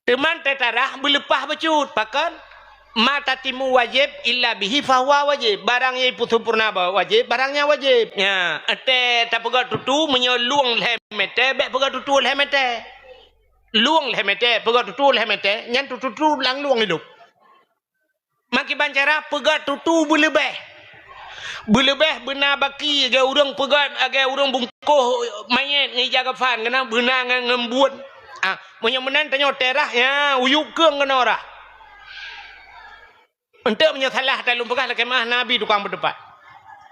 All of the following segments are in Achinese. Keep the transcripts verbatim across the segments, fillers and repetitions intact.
Teuma teutarah beuleupah bacut. Pakon? Ma tatimu wajib illa bihi fahuwa wajib. Barang nyang ipeusampoereuna ba-, wajib, barang nyan wajib. Nya, teu tapeugah tutu, meunyoe lueng lhèe mètè, bèk peugah tutu lhèe mètè. Lueng lhèe mètè, peugah tutu lhèe mètè, nyan tutu-tutu lam lueng hidup. Makiban cara peugah tutu beuleubeh. Beuleubeh beuna baki lagèe ureueng peugah, lagèe ureueng bungkôh manyèt ngon ija kafan, keunan beuna ngon, ngon buet. Ah, meunyoe meunan tanyoe teu rhah, nya, uyueb keueng keunoe rhah. Eunteuk meunyoe salah, ata lôn peugah lakèe meu'ah, na bi tukang peuteupat.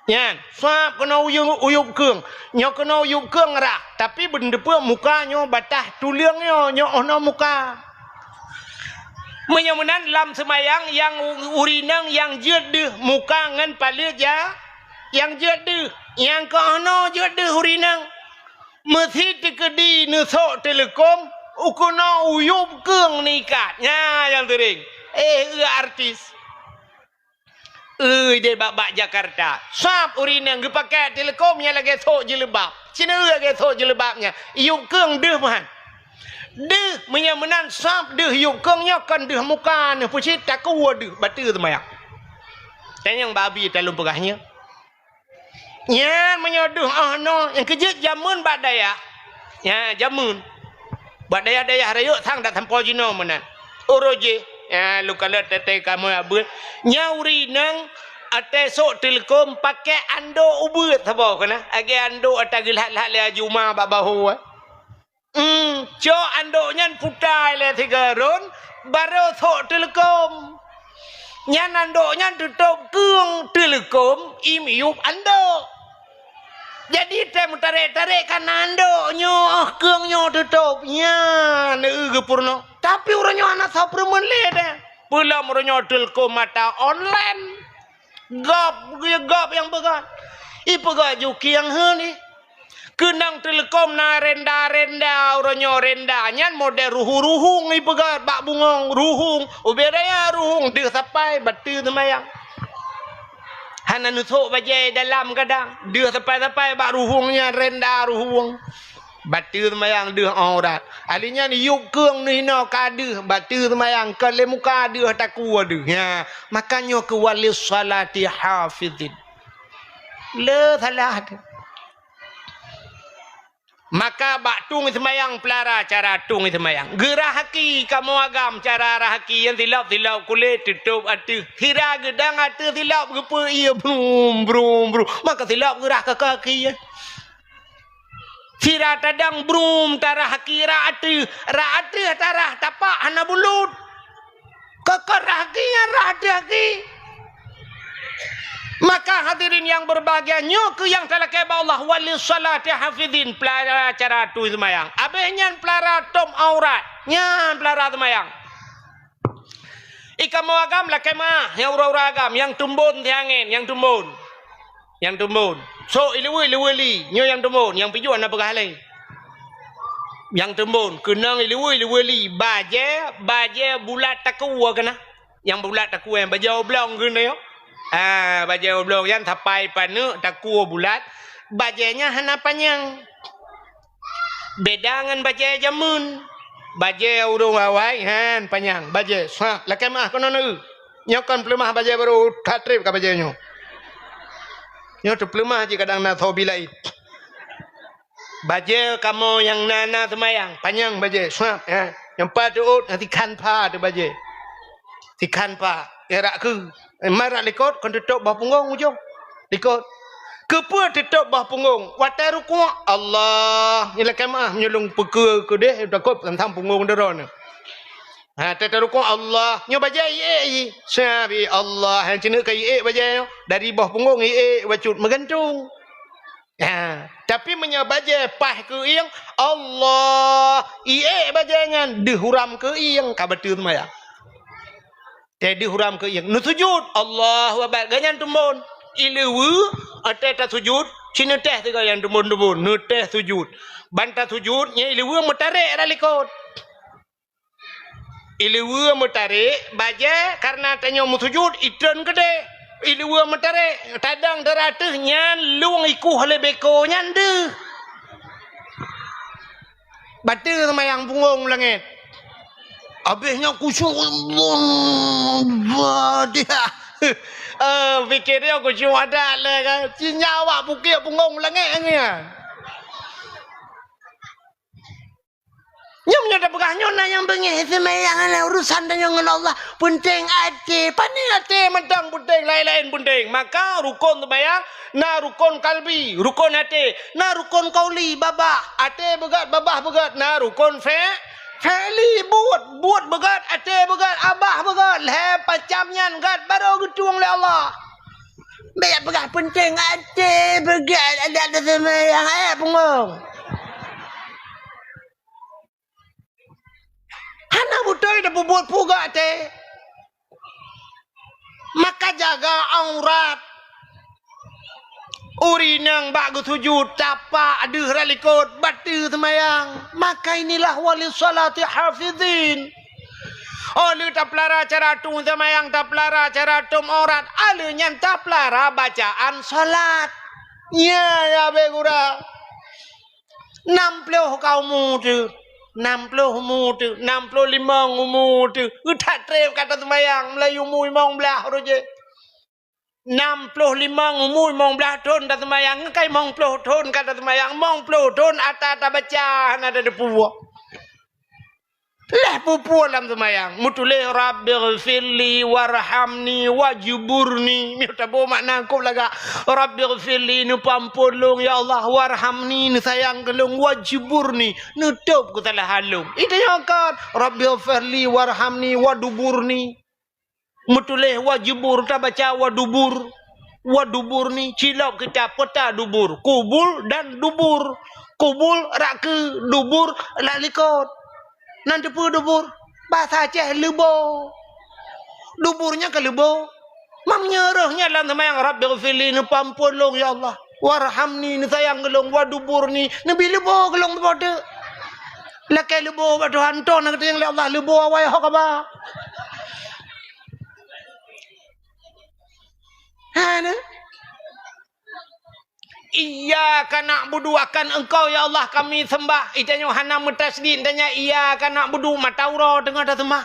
Nyan, sab keunoe uyueb, uyueb keueng. Nyoe keunoe uyueb keueng rhah, tapi beuneudeue muka nyoe bataih tuleueng nyoe, nyoe 'oh noe muka. Meunyoe meunan lam seumayang nyang u-, ureueng inong nyang jeuet deuh muka ngon paleuet ja-, nyang jeuet deuh, nyang keu 'oh noe jeuet deuh ureueng inong. Meusi teukeudi neusok teuleukom, u keunoe uyueb keueng neuikat. Nya nyang seuring. Eh, eu artis. Ui, deh bak-bak Jakarta. Sab ureueng inong geupakèk teuleukom nyang lagèe sok jilbab. Sineuk lagèe sok jilbab nyan. Yueb keueng deuh meuhan. Deuh, meunyoe meunan sab deuh yueb keueng nyoe kon deuh muka neuh peucit takue deuh, bateue seumayang. Tanyong babi talôn peugah nyoe. Nyan meunyoe deuh 'oh noe, nyang keujeuet jameun bak dayah. Nya, jameun. Bak dayah-dayah rayeuk sang dak sampoe jinoe meunan. Uroe jih, nya, lôn kalon teuntèe kamoe abeuet. Nya ureueng inong até sok teuleukom pakèk andok ubeuet saboh keunan. Lagèe andok ata geulhat-lhat lé Haji Uma bak bahô, eh. Hmm, cok andok nyan puta ilèe sigoe rôn, barô sok teuleukom. Nyan andok nyan teutôb keueng teuleukom, i miyueb andok. Jadi, tém meutarek-tarek ka na andok nyoe, keueng nyoe teutôb. Nyan, eu, geupeurunoe. Tapi uroe nyoe hana soe peureumeun lé teuh. Peulom uroe nyoe teuleukom mata online. Gob, gob nyang peugah. Ipeugah ju kieng heun ih. Keunong teuleukom na renda-renda, uroe nyoe renda nyan model ruhueng-ruhueng ipeugah bak bungöng, ruhueng, ubé raya ruhueng, deuh sapai bateue seumayang. Hana neusok bajèe dalam kadang, deuh sapai-sapai bak ruhueng nyan renda ruhueng. Bateue seumayang deuh aurat. Ahli nyan yueb keueng neuhinoe ka deuh, bateue seumayang kon lé muka deuh takue deuh. Nya, makajih keu walis shalati hafizin. Le salah teuh. Maka bak tueng seumayang peulara cara tueng seumayang. Geurhah aki kamoe agam cara rhah aki nyang silop-silop kulét teutôb ateueh. Sira geudong ateueh silop geupeu ié brum, brum, brum. Maka silop geurhah keu kaki, eh. Sira tadong brum tarhah aki rhah ateueh, rhah ateueh tarhah tapak hana bulut. Keu, keu rhah aki nyan rhah ateueh aki. Maka hadirin yang berbahagia, nyoe keuh nyang talakèe bak Allah, walis shalati hafizin, peulara cara tueng seumayang. Abéh nyan peulara tôb aurat. Nyan peulara seumayang. I kamoe agam lakèe meu'ah, nyang uroe-uroe agam, nyang teumbon siangén, nyang teumbon. Nyang teumbon. Sok ileue-ileue li, nyoe nyang teumbon, nyang pijuet hana peugah lé. Nyang teumbon, keunong ileue-ileue li, bajèe, bajèe bulat takue keunan. Nyang bulat takue, bajèe oblong keunan nyoe. Ah, bajèe oblong nyan sapai paneuk takue bulat, bajèe nyan hana panyang. Beda ngon bajèe jameun. Bajèe ureueng awai, han, panyang. Bajèe, sah, lakèe meu'ah keunoe neu. Nyoe kon peuleumah bajèe barô, that trép ka bajèe nyoe. Nyoe teupeuleumah cit kadang na soe bi laén. Bajèe kamoe nyang na, na seumayang, panyang bajèe, sah, ha. Nyang pat teuôt, na sikhan pha teuh bajèe. Sikhan pha, eh, rak keu. Eh, ma rak likot, kon teutôb bak punggong ujong. Likot. Keupeue teutôb bak punggong? Watèe rukuk, Allah. Nyoe lakèe meu'ah, meunyoe lôn peukeu keudeh, takot tantang punggong droeneuh. Ha, teutôb rukuk, Allah. Nyoe bajèe iék jih. Siap, ya Allah. Nyang ceuneuk ka iék bajèe nyoe. Dari bak punggong iék bacut meugantung. Ha, tapi meunyoe bajèe paih keu iéng, Allah. Iék bajèe nyan deuh uram keu iéng, ka bateue seumayang. Teuh deuh uram keu iéng. Neusujut. Allahu Akbar. Gobnyan teumbon. Ileue, watèe tasujut, sineuteh sigoe nyang teumbon-teumbon. Neuteh sujut. Ban tasujut, nyan ileue meutarek rot likot. Ileue meutarek, bajèe, kareuna tanyoe meusujut, itreun keudeh. Ileue meutarek, tadong teurateuh nyan lueng ikueh lé beko nyan deuh. Bateue seumayang punggong langèt. Habéh nyan khusyuk, Allahu Akbar. Eh, pikir dia khusyuk adat lé kan. Ci nyan awak bukét punggong langét nyan. Nyoe meunyoe tapeugah nyoe na nyang beungéh seumayang, na urusan tanyoe ngon Allah. Peunteng até. Pane até mantong peunteng, laén-laén peunteng. Maka rukon seumayang na rukon kalbi, rukon até, na rukon kauli, babah. Até beugét, babah beugét, na rukon fe-, fi'li, buet, buet beugét, até beugét, babah beugét. Lhée pacam nyan gét baru geutueng lé Allah. Bék peugah peunteng até beugét adat seumayang, eh, punggong. Hana beutôi tapeubuet peugah até. Maka jaga aurat. Ureueng inong bak geusujut, tapak deuh rot likot, bateue seumayang. Maka inilah wali salati hafizin. Oh lheueh tapeulara cara tueng seumayang, tapeulara cara tom aurat, oh lheueh nyan tapeulara bacaan salat. Nya, ya, abée gura. Nam ploh ka umu teuh, nam ploh umu teuh, nam ploh limong umu teuh. That treb ka taseumayang, mulai umu limong blaih uroe jih. Nam ploh limong umu limong blaih thon taseumayang, kai limong ploh thon ka taseumayang, limong ploh thon ata tabaca hana tateupeue. Lheueh peue-peue lam seumayang, meutuléh, "Rabbighfirli warhamni wajburni." Meutabô makna kôb lagak, "Rabbighfirli, neupeuamphon lôn, ya Allah, warhamni, neusayang keu lôn, wajburni, neutôb keusalahan lôn." Itu nyoe kon, "Rabbighfirli warhamni waduburni." Meutuléh wajubur, tabaca wadubur. Wadubur ni cilok kitab peta dubur. Kubul dan dubur. Kubul rak keu, dubur rak likot. Nan teupeue dubur? Basa Aceh leubo. Dubur nyan ka leubo. Mam nyan rhoh nyan lam seumayang, "Rabbighfirli," neupeuamphon lôn, ya Allah. "Warhamni," neusayang keu lôn, "Waduburni," neubi leubo keu lôn saboh teuk. Lakée leubo bak Tuhan, toh na geutanyong lé Allah leubo awai ho kaba. Ha, na? "Iyyaka na'budu," akan Engkau, ya Allah, kami sembah. Itanyoe hana meutasydid, tanya, "Iyyaka na'budu," mata uroe teungoh taseumah.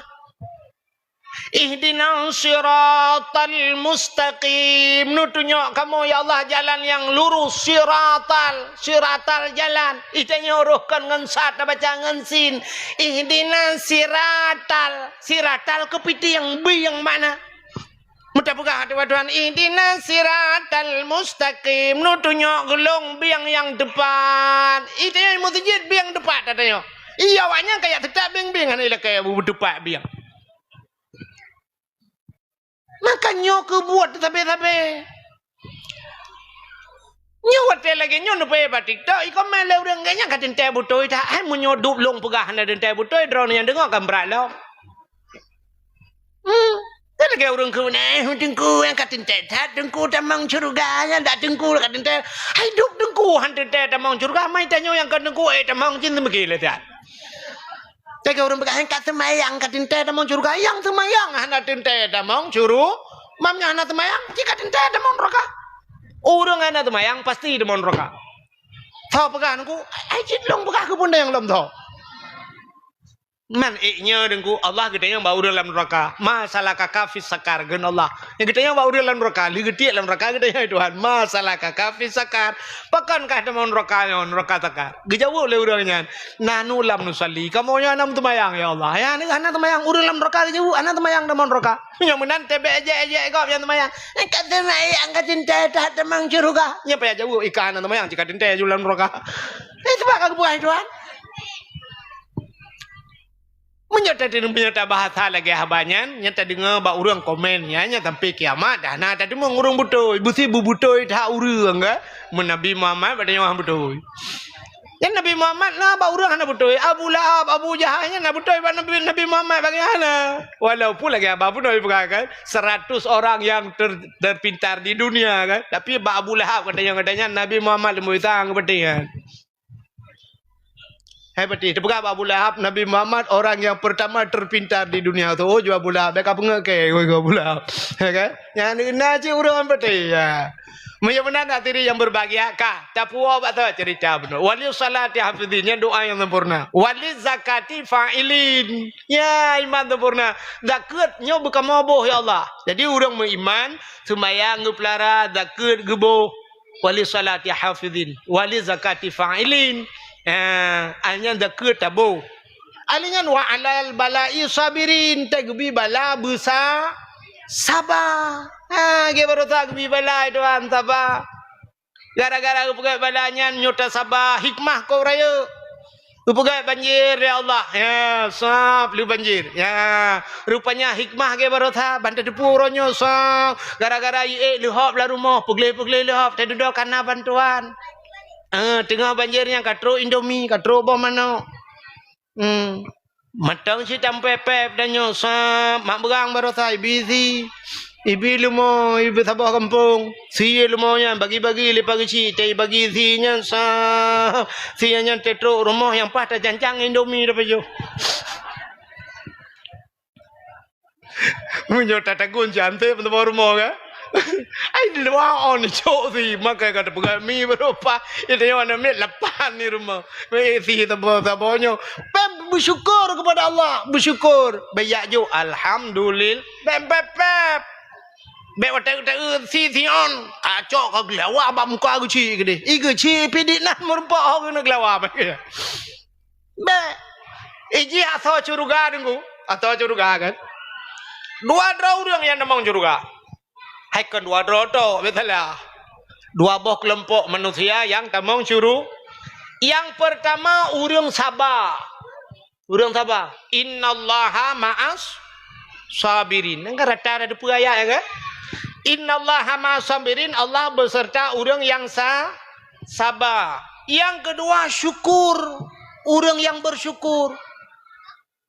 "Ihdinas siratal mustaqim," neutunyok kamoe, ya Allah, jalan nyang lurus, siratal, siratal jalan. Itanyoe rhoh kon ngon sad, tabaca ngon sin. Ihdinas siratal, siratal keupitieng, bieng makna. Meuta peugah ateueh Tuhan, "Ihdinas siratal mustaqim," neutunyok keu lôn bieng nyang teupat. Itanyoe meuseujid bieng teupat, tatanyoe. Iya, awaknyan ka jak teutab bieng-bieng, hana ilakée beuteupat bieng. Maka nyoe keuh buet sabe-sabe. Nyoe watée lagée nyoe neupeuék bak TikTok, ikomén lé ureuëng, "Gobnyan ka teuntée beutôi that, hai meunyoe duek lôn peugah hana teuntée beutôi, droeneuh nyang deungoe kan brat lom." Hmm. Kan lagée ureuëng kheun, "Eh, teungku, nyang ka teuntée that, teungku tamong syeuruga, nyan dak teungku ka teuntée." Hai duek teungku han teuntée tamong syeuruga, mai tanyoe nyang kon teungku, eh, tamong cit, teumeuki lé that. Lagée ureuëng peugah, "Nyang ka seumayang ka teuntée tamong syeuruga, nyang seumayang hana teuntée tamong syeuruga, mam nyang hana seumayang, cit ka teuntée tamong neuraka." Ureuëng hana seumayang pasti tamong neuraka. Tho peugah teungku, "Ai cit lôn peugah keupeue nyang lom tho." Man ék nyoe teungku, Allah geutanyong bak ureuëng lam neuraka, "Ma salakaka fis saqar?" Geukheun Allah. Nyang geutanyong bak ureuëng lam neuraka, lheueh geutiek lam neuraka geutanyong, "Tuhan, ma salakaka fis saqar?" Pakon kah tamong neuraka nyoe, neuraka saqar? Geujaweueb lé ureuëng nyan, "Nahnu lam nusalli." Kamoe nyoe hana meuseumayang, ya Allah. Ya, hana seumayang, ureuëng lam neuraka geujaweueb, "Hana seumayang tamong neuraka." Nyang meunan teubiet ejek-ejek gob nyang seumayang. "Ka seumayang ka teuntée that tamong syeuruga." Nyan payah jaweueb, "Ika hana seumayang, cit ka teuntée ju lam neuraka." Eh, sebab ka geupeugah Tuhan. Meunyoe tadeungoe, meunyoe tabahasa lagée haba nyan, nyan tadeungoe bak ureuëng komen, nyan, nyan sampai kiamat dah na tadeungoe ureuëng beutôi, beusi beubeutôi that ureuëng, kan? Meunyoe Nabi Muhammad bak tanyoe hana beutôi. Nyan Nabi Muhammad na bak ureuëng hana beutôi. Abu Lahab, Abu Jahal nyan na beutôi bak Nabi, Nabi Muhammad bak geuhnyan hana. Walaupun lagée haba pun Nabi peugah kan, seratus orang yang ter-, terpintar di dunia kan. Tapi bak Abu Lahab katanya, katanya Nabi Muhammad leumboi sang keupeuntengan. Hai patéh, teupeugah bak Abu Lahab, Nabi Muhammad orang yang pertama terpintar di dunia tu. Oh, jaweueb Abu Lahab, bék ka peungeuet keu Abu Lahab. Ya kan? Nyan na cit ureuëng patéh, ya. Meunyoe meunan hadirin yang berbahagia, ka tapuwoe bak soe cerita bunoe. Wali salati hafizin, nyan doa nyang sempurna. Wali zakati fa'ilin, ya iman sempurna. Zakeuet nyoe beukamoe boh, ya Allah. Jadi ureuëng meuiman, seumayang geupeulara, zakeuet geuboh. Wali salati hafizin, wali zakati fa'ilin. Ah, nyan zakeuet taboh. Alèh nyan wa alal bala'i sabirin, teuh geubi bala beusa saba. Ha, geubarosa geubi bala Tuhan saba. Gara-gara geupeugah bala nyan nyoe tasaba hikmah kok rayeuk. Geupeugah banjir ya Allah. Ya, sab lé banjir. Ya, rupanya hikmah geubarosa ban tateupeue uroe nyoe sab. Gara-gara iék leuhop lam rumoh, peugleh-peugleh leuhop, tadudoe kana bantuan. Eh, teungoh banjir nyan ka trok Indomie, ka trok boh manok. Hmm. Mantong cit tampé pép tanyoe sab mak beurang barosa ibi si. Ibi leumo, ibi saboh gampông. Si leumo nyan bagi-bagi lé pageuchik, tai bagi si nyan sab. Si nyan teutrok rumoh nyang paih tacancang Indomie tapajoh. Meunyoe tatagun cantik meuteumé rumoh kan? Ai luwa on cok si, makai ka teupeugah mi beurupah. Itu yang warna mit lapan di rumah. Weh, si tabo-tabo nyoe. Pep bersyukur kepada Allah, bersyukur. Banyak jo alhamdulillah. Pep pep pep. Bek watèe-watèe si si on. Acok ka geulawa bak muka geuchik keudeh. I geuchik pidit nah meureumpok ho keuneuk geulawa bak. Bek. Iji asoe syeuruga deungoe. Asoe syeuruga kan. Dua droe ureuëng nyang tamong syeuruga. Hai kon dua droe tok, beutala. Dua boh keulompok manusia nyang tamong syuru-, nyang peurtama ureuëng saba. Ureuëng saba. Innallaha ma'as sabirin. Nang ka rata ada dua ayat ya kan? Innallaha ma'as sabirin, Allah beserta ureuëng nyang sa-, saba. Yang kedua syukur, ureuëng nyang bersyukur.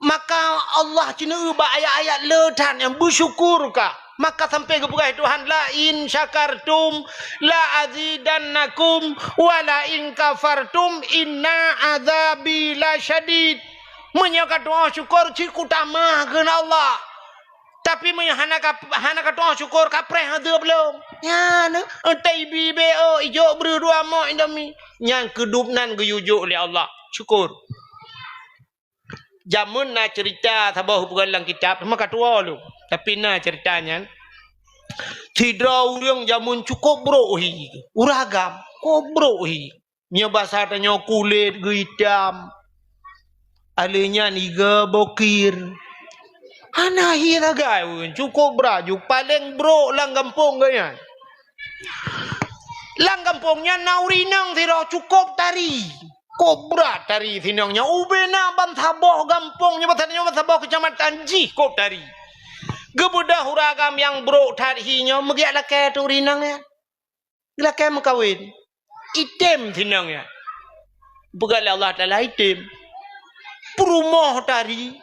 Maka Allah ceuneuh bak ayat-ayat le that nyang bersyukur ka. Maka sampai geupeugah Tuhan, "La in syakartum la azidannakum wa la in kafartum inna azabi lasyadid." Meunyoe ka tu'oh syukur, cit kutamah kheun Allah. Tapi meunyoe hana ka, hana ka tu'oh syukur, kapreh azeub lom. Nyan, entah ibi B O, ijok breuh dua mok Indomie. Nyan keudub nan geuyue jok lé Allah. Syukur. Jameun na cerita saboh bukan lam kitab, teuma ka tuwoe lom. Tapi na cerita nyan. Sidroe ureuëng jameun cukôp brok hi. Ureuëng agam, cukôp brok hi. Nyoe basa tanyoe kulét geuitam. Alèh nyan iga bokir. Hana hi sagai ureuëng, cukôp braju, paleng brok lam gampông geuh nyan. Lam gampông nyan na ureuëng inong sidroe cukôp tari. Cukôp brat tari si inong nyan. Ubé na ban saboh gampông nyoe, ban saboh keucamatan jih cukôp tari. Geubeudôh ureuëng agam nyang brok that hi nyoe, meugiak lakée teuh ureuëng inong nyan. Lakée meukawen. Item si inong nyan. Peugah lé Allah Taala item. Peurumoh tari.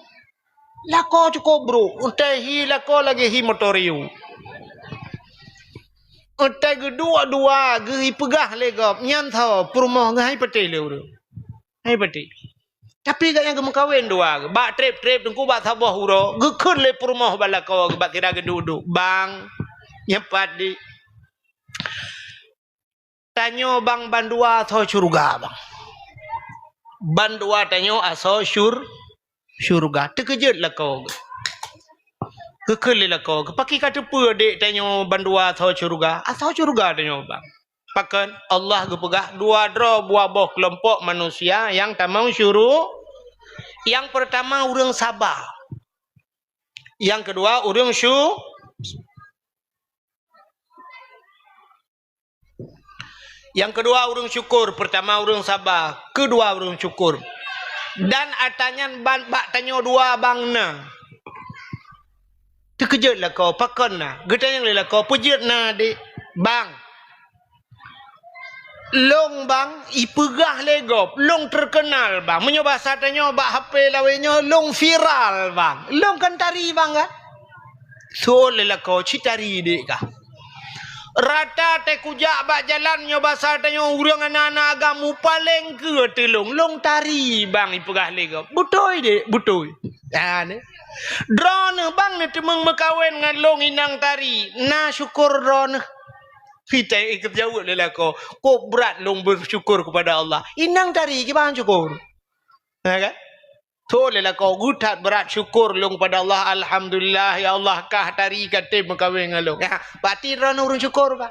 Lakoe cukôp brok. Utai hi lakoe lagée hi motor riu. Utai geuduek dua geuh ipeugah lé gob. Nyan tho peurumoh geuh hai patéh lé ureuëng. Hai patéh. Tapi gobnyan geumeukawen dua geuh. Bak treb-treb teungku bak saboh uroe. Geukheun lé peurumoh bak lakoe geuh bak sira geuduek-duek. Bang. Nyan pat di. Tanyoe bang bandua asoe syeuruga bang. Bandua tanyoe asoe syur-, syeuruga. Teukeujot lakoe geuh. Geukheun lé lakoe geuh. Pakri ka teupeue dek tanyoe bandua asoe syeuruga. Asoe syeuruga tanyoe bang. Pakon Allah geupeugah dua droe buah boh keulompok manusia nyang tamong syuru-, nyang peurtama ureuëng saba. Nyang keudua ureuëng syu-, Nyang keudua ureuëng syukur, peurtama ureuëng saba, keudua ureuëng syukur. Dan ata nyan ban bak tanyoe dua bang na. Teukeujot lakoe, pakon na? Geutanyong lé lakoe, peue jeuet na dek bang? Lôn bang, ipeugah lé gob, lôn terkenal bang. Meunyoe basa tanyoe bak H P lawét nyoe, lôn viral bang. Lôn kan tari bang kan? Seuôt lé lakoe, ci tari dek kah. Rata teuh kujak bak jalan nyoe basa tanyoe ureuëng aneuk-aneuk agam mupaleng keu teulông, lôn tari bang ipeugah lé gob. Beutôi dek, beutôi. Ha, ni. Droeneuh bang neuteumeung meukawen ngon lôn inong tari, na syukur droeneuh. Kita ikut jawab lé lakoe, "Kok brat lôn bersyukur kepada Allah." Inong tari kiban syukur. Ya kan? Tho lé lakoe, "Geuh that brat syukur lôn kepada Allah. Alhamdulillah, ya Allah, kah tari ka tem meukawen ngon lôn." Ya, berarti droeneuh ureuëng syukur, bah.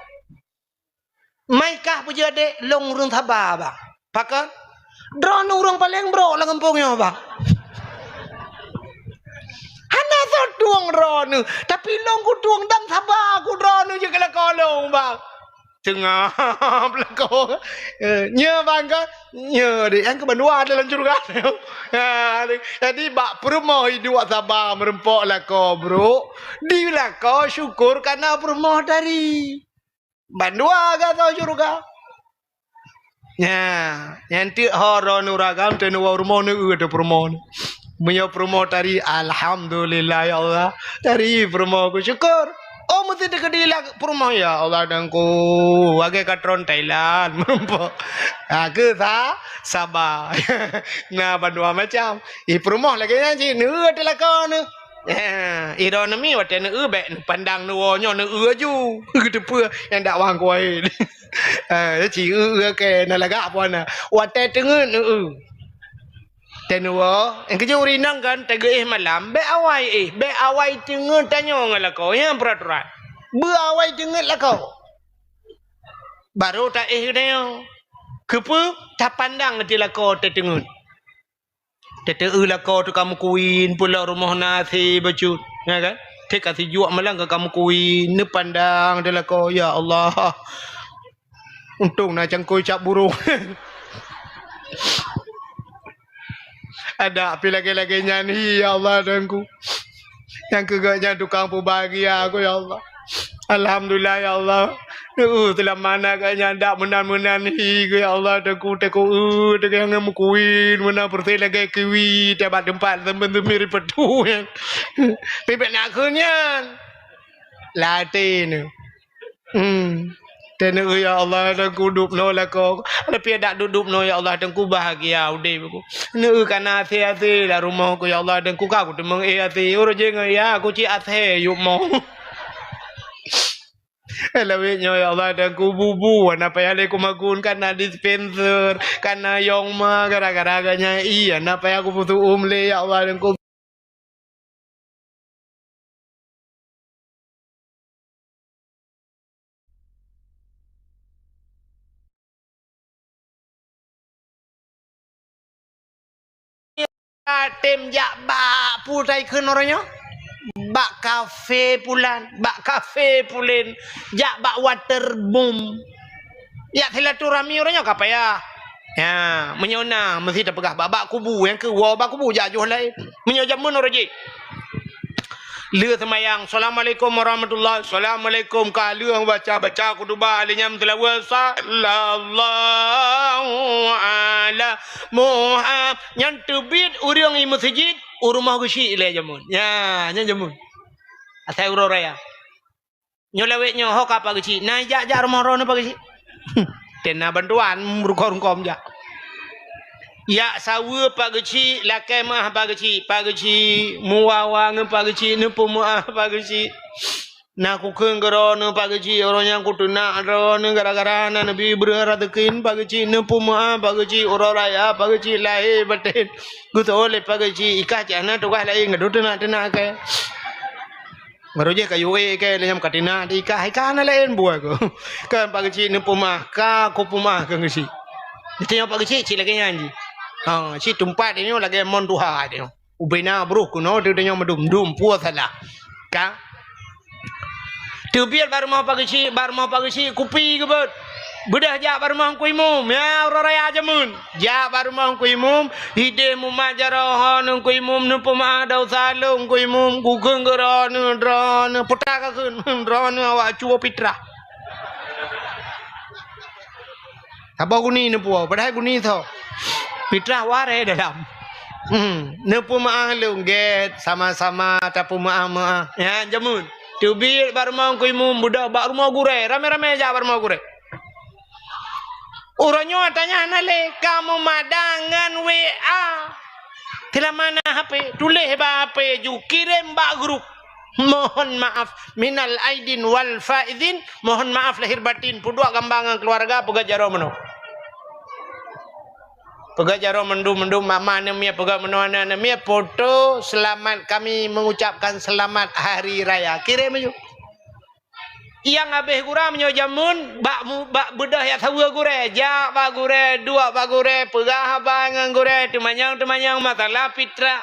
Mai kah peujeuet adék, lôn ureuëng saba, bah. Pakon? Droeneuh ureuëng paleng brok lam gampông nyoe, bah. Hana soe tueng droeneuh, tapi lôn kutueng dan saba ku droeneuh jeuet keu lakoe lôn, bah. Teungab lakoe. Eh, nyoe bang ka, nyoe deh, nyang keu bandua dalam syeuruga. Ha, jadi bak peurumoh iduek saba meureumpok lakoe brok, di lakoe syukur kana peurumoh tari. Bandua ka soe syeuruga. Nyan, nyan teuk ho droeneuh ragam teuh neuwoe rumoh neueu teuh peurumoh. Meunyoe peurumoh tari, "Alhamdulillah ya Allah, tari peurumoh ku syukur." Oh, meusti teukeudi lam peurumoh, "Ya Allah Teungku, lagée ka tron Thailand." Meureumpok. Ha, keu sa-, saba. Na bandua macam. Ih, peurumoh lagée nyan cit, neueu teuh lakoe neuh. Eh, ironomi watée neueu bék neupandang neuwoe nyoe neueu aju. Geuteupeue nyang dakwah kuwai. Eh, ci eu-eu kée na lagak puana. Watée teungeut neueu. Teunuwoe, nyang keujeuet ureuëng inong kan tageuéh malam, bék awai éh, bék awai teungeut tanyoe ngon lakoe, nyan peuraturan. Beu awai teungeut lakoe. Barô taéh geutanyoe. Keupeue? Tapandang ateueh lakoe teuteungeut. Teuteu lakoe teuka meukuin, peulok rumoh na asé bacut, ya kan? Teuka sijuek malam ka meukuin, neupandang di lakoe, ya Allah. Untông na cangkôi cap burông. Adak pih lagée-lagée nyan hi, ya Allah, Tuhanku. Nyang keu geuh nyan tukang peubahagia aku, ya Allah. Alhamdulillah, ya Allah. Neueu teulamana geuh nyan dak meunan-meunan hi, ya Allah, Tuhanku, Tuhanku, eu, Tuhanku nyang meukuin, meunan peureusé lagée kiwi, tieb bak teumpat teumpat teumiri peutu nyan. Pih bék na kheun nyan. Latée neu. Hmm. Teuneuk, ya Allah, Tuhanku dub noe lakoe. Tapi dak dub-dub noe, ya Allah, Tuhanku bahagia udeb ku. Neu kana asé-asé lam rumoh ku, ya Allah, Tuhanku ka kuteumeung éh asé. Uroe jih ngon ya, ku cit asé yub mo. Lawét nyoe, ya Allah, Tuhanku bubu, hana payah lé kumagun, kana dispenser, kana yong ma, gara-gara ganya, iya, hana payah kupeusuum lé, ya Allah, Tuhanku. Tem jak bak pu tai kheun uroe nyoe? Bak kafe pulan, bak kafe pulen, jak bak waterboom. Jak silaturahmi uroe nyoe ka payah. Ya, meunyoe na meusti tapeugah bak, bak kubu, nyang keu woe bak kubu jak joh laén. Meunyoe jameun uroe jih. Lheueh seumayang, "Assalamualaikum warahmatullahi." "Assalamualaikum," ka lheueh baca-baca khutubah, lheueh nyan seulaweuet, "Sallallahu ala Muhammad." Nyan teubiet ureuëng i meuseujid, u rumoh geuchik lé jameun. Ya, nyan jameun. Asai uroe raya. Nyoe lawét nyoe ho ka Pak Geuchik. Na jak-jak rumoh droeneuh Pak Geuchik. Tena bantuan rungkôm-rungkôm jak. Jak saweue Pak Geuchik, lakée meuáh Pak Geuchik. Pak Geuchik, meuwa-wa ngon Pak Geuchik, neupeumeuáh Pak Geuchik. Na kukheun keu droeneuh Pak Geuchik, uroe nyan kuteunak droeneuh gara-gara na neubi breueh raseukin Pak Geuchik, neupeumeuáh Pak Geuchik, uroe raya Pak Geuchik lahé baten. Geuseuôt lé Pak Geuchik, ikah cit hana tugaih laén, gadôh teunak-teunak kée. Baru jih kayu ék kée lé nyam ka teunak di ikah, ikah hana laén buet ku. Kan Pak Geuchik neupeumeuáh, ka kupeumeuáh keu Geuchik. Geutanyoe Pak Geuchik cit lagée nyan jih. Ha, cit teumpat tanyoe lagée mon tuha tanyoe. Ubena broh keunoe teuh tanyoe meudum-dum peue salah. Ka? Teubiet bak rumoh Pak Geuchik, bak rumoh Pak Geuchik kupi geubeuet. Beudôh jak bak rumoh Teungku Imum, ya uroe raya jameun. Jak bak rumoh Teungku Imum, ideh mumat jaroe ho Teungku Imum, neupeumeuáh desya lôn Teungku Imum, kukheun keu droeneuh, droeneuh, peue ka kheun, droeneuh awak cubo pitrah. Saboh guni neupuwoe, padahai guni soe? Pitrah waréh dalam. Hmm, neupeumeuáh lôn gét, sama-sama tapeumeuáh-meuáh. Ya, jameun. Teubiet bak rumoh Teungku Imum, beudôh bak rumoh gurée, ramé-ramé jak bak rumoh gurée. Uroe nyoe tanyoe hana lé, ka meumadang ngon W A. Teulamana H P, tuléh bak H P ju, kirém bak grup. Mohon maaf minal aidin wal faizin, mohon maaf lahir batin, peuduek gamba ngon keluarga, peugah jaroe meunoe. Peugah jaroe mandum-mandum, mama aneuk miet, peugah meunoe aneuk-aneuk miet, foto selamat, kami mengucapkan selamat hari raya. Kirém laju. Nyang habéh gura meunyoe jameun, bak mu-, bak beudôh jak saweue gurée, jak bak gurée, duek bak gurée, peugah haba ngon gurée, teumanyong-teumanyong masalah fitrah.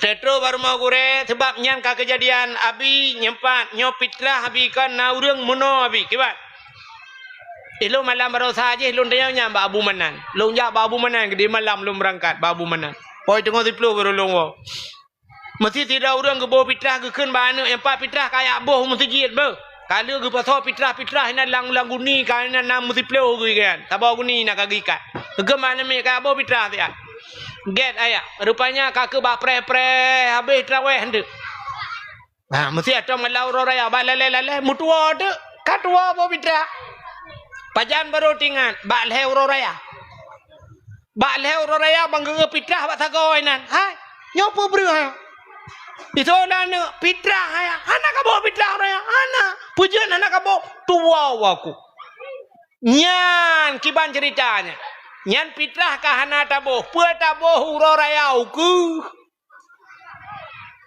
Teutrok bak rumoh gurée, sabab nyan ka keujadian, "Abi, nyoe pat, nyoe fitrah Abi kon, na ureuëng meunoe Abi, kiban?" Ilôn malam baroesa jih lôn tanyong nyan bak Abu Manan. Lôn jak bak Abu Manan keudéh malam lôn beurangkat bak Abu Manan. Poh teungoh siplôh baru lôn woe. Meusi sidroe ureuëng geuboh fitrah geukheun bak aneuk nyang pat fitrah kajak boh u meuseujid beuh. Ka lheueh geupasoe fitrah-fitrah inan lam, lam guni ka inan na meusiplôh geuikat. Saboh guni na ka geuikat. Geukheun bak aneuk miet kajak boh fitrah siat. Gét ayah. Rupanya ka keu bak preh-preh habéh traweh enteuk. Ha, meusi atau malam uroe raya bak lalée-lalée meutuwoe teuk. Ka tuwoe boh fitrah. Pajan baru teuingat bak lhée uroe raya. Bak lhée uroe raya ban geugeuh fitrah bak sagoe inan. Hai, nyoe peue breueh hai? Isoe na aneuk fitrah hai. Hana kaboh fitrah uroe raya? Hana. Peue jeuet hana kaboh? Tuwoe aku. Nyan kiban ceurita nyan. Nyan fitrah ka hana taboh. Peue taboh uroe raya ukeue?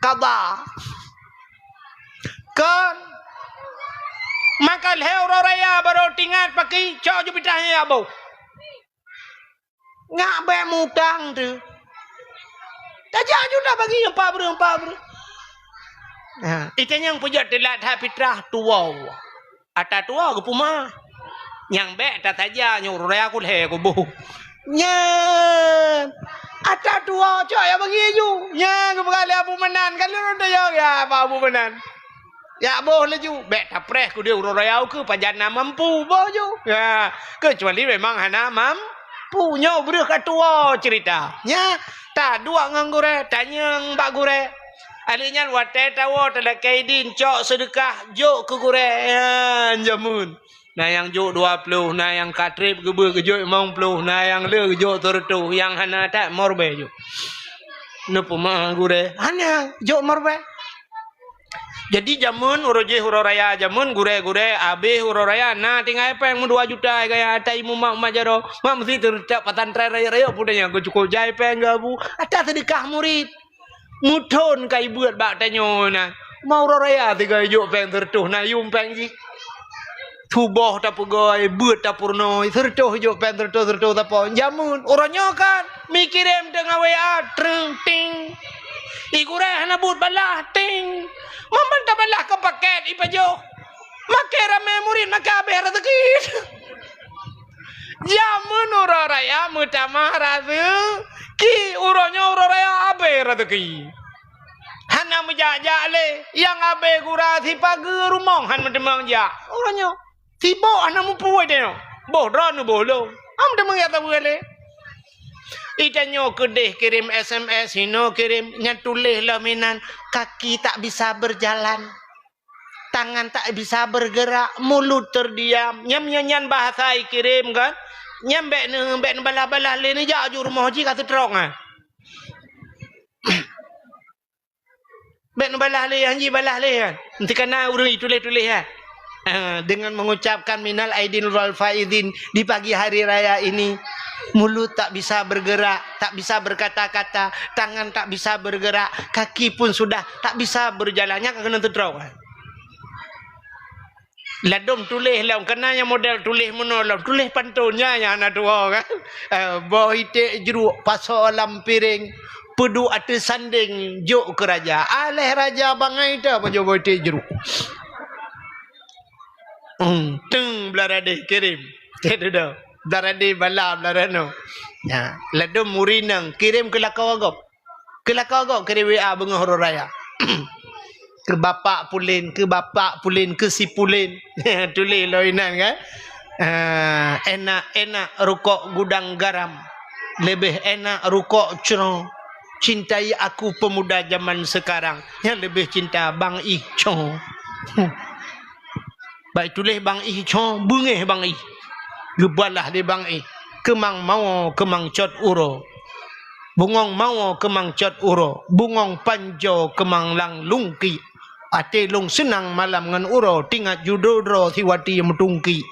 Kaba. Kon. Maka lhée uroe raya baru teuingat pakri cok ju fitrah nyan jak boh. Ngak bék mutang tu. Tajak ju dah bagi empat breueh, empat breueh. Ha, itanyong peujeuet teulat that fitrah tuwoe. Ata tuwoe geupeumah. Nyang bék tasaja nyoe uroe raya kulhée kuboh. Nyan. Ata tuwoe cok ya bagi ju. Nyan geupeugah lé Abu Manan, ka lôn tanyong ya bak Abu Manan. Jak boh laju, bék tapreh keudeh uroe raya ukeue pajan na mampu boh ju. Ya, keucuali memang hana mampu. Nyoe breueh ka tuwoe ceurita. Nya, taduek ngon gurée, tanyong bak gurée. Ahli nyan watée tawoe talakée idin cok seudeukah jok keu gurée. Ya, jameun. Na nyang jok dua ploh, na nyang ka treb geubeuet geujok limong ploh, na nyang le geujok sireutôh, nyang hana that meuribée jok. Neupeumah gurée, hana jok meuribée. Jadi jameun uroe jih uroe raya jameun gurée-gurée habéh uroe raya na tinggai péng meudua juta gaya ata imeum mak-mak jaroe. Mak meusi teuretak pesantren rayeuk-rayeuk pun nyang keucukôp jai péng geubu ata seudeukah murit. Meuthon ka ibeuet bak tanyoe na. Ma uroe raya tinggai jok péng sireutôh na yum péng jih. Suboh tapeugoe, beuet tapeurunoe, sireutôh jok péng sireutôh, sireutôh sapo. Jameun uroe nyoe kan. Mikirém teungoh W A, treng, ting. Igurée hana buet balah, ting. Mamban tabalah keu paket ipajoh. Makai ramé murit, makai habéh raseuki. Jameun uroe raya meutamah raseuki, uroe nyoe uroe raya habéh raseuki. Hana meujak-jak lé, nyang habéh gura sipageue rumoh han meuteumang jak. Uroe nyoe. Sibok hana mupeue tanyoe. Boh droeneuh boh lôn. Am teumeuyak sapeue lé. Itanyoe keudeh kirim S M S, hinoe kirim, nyan tuléh lom inan, kaki tak bisa berjalan, tangan tak bisa bergerak, mulut terdiam. Nyan, nyan, nyan bahasa ikirim kan. Nyan bék neu-, bék neubalah-balah lé, neujak ju rumoh jih ka seutrok nyan. Bék neubalah lé, han jibalah lé, kan? Enti kana ureuëng ituléh-tuléh, kan? Ah, dengan mengucapkan minal aidin wal faizin di pagi hari raya ini, mulut tak bisa bergerak, tak bisa berkata-kata, tangan tak bisa bergerak, kaki pun sudah tak bisa berjalan. Nyan ka keuneuk teutroe, kan? Ladôm tuléh lom, kana nyang model tuléh meunoe lom, tuléh pantôn nyan nyang hana tuwoe kan. Eh, boh iték jruk pasoe lam piréng, peuduek ateueh sandéng jok keu raja. Aléh raja bangai teuh pajoh boh iték jruk. Hmm, teung blah radeh kirim. Cit dudoe. Blah radeh bala blah ranoe. Nya, ladôm muri nang kirim keu lakoe gob. Keu lakoe gob kirim W A beungoh uroe raya. Keu bapak pulen, keu bapak pulen, keu si pulen. Tuléh lom inan kan. Ah, enak-enak rukok gudang garam. Lebih enak rukok cro. Cintai aku pemuda zaman sekarang. Nyang lebih cinta Bang Ih cro. Bak tuléh Bang Ih cro, beungéh Bang Ih. Geubalah lé Bang Ih. Keumang mawoe, keumang cot uroe. Bungöng mawoe keumang cot uroe, bungöng panjoe keumang lam lungkiek. Até lôn seunang malam ngon uroe, teuingat judo droe siwati meutungkiek.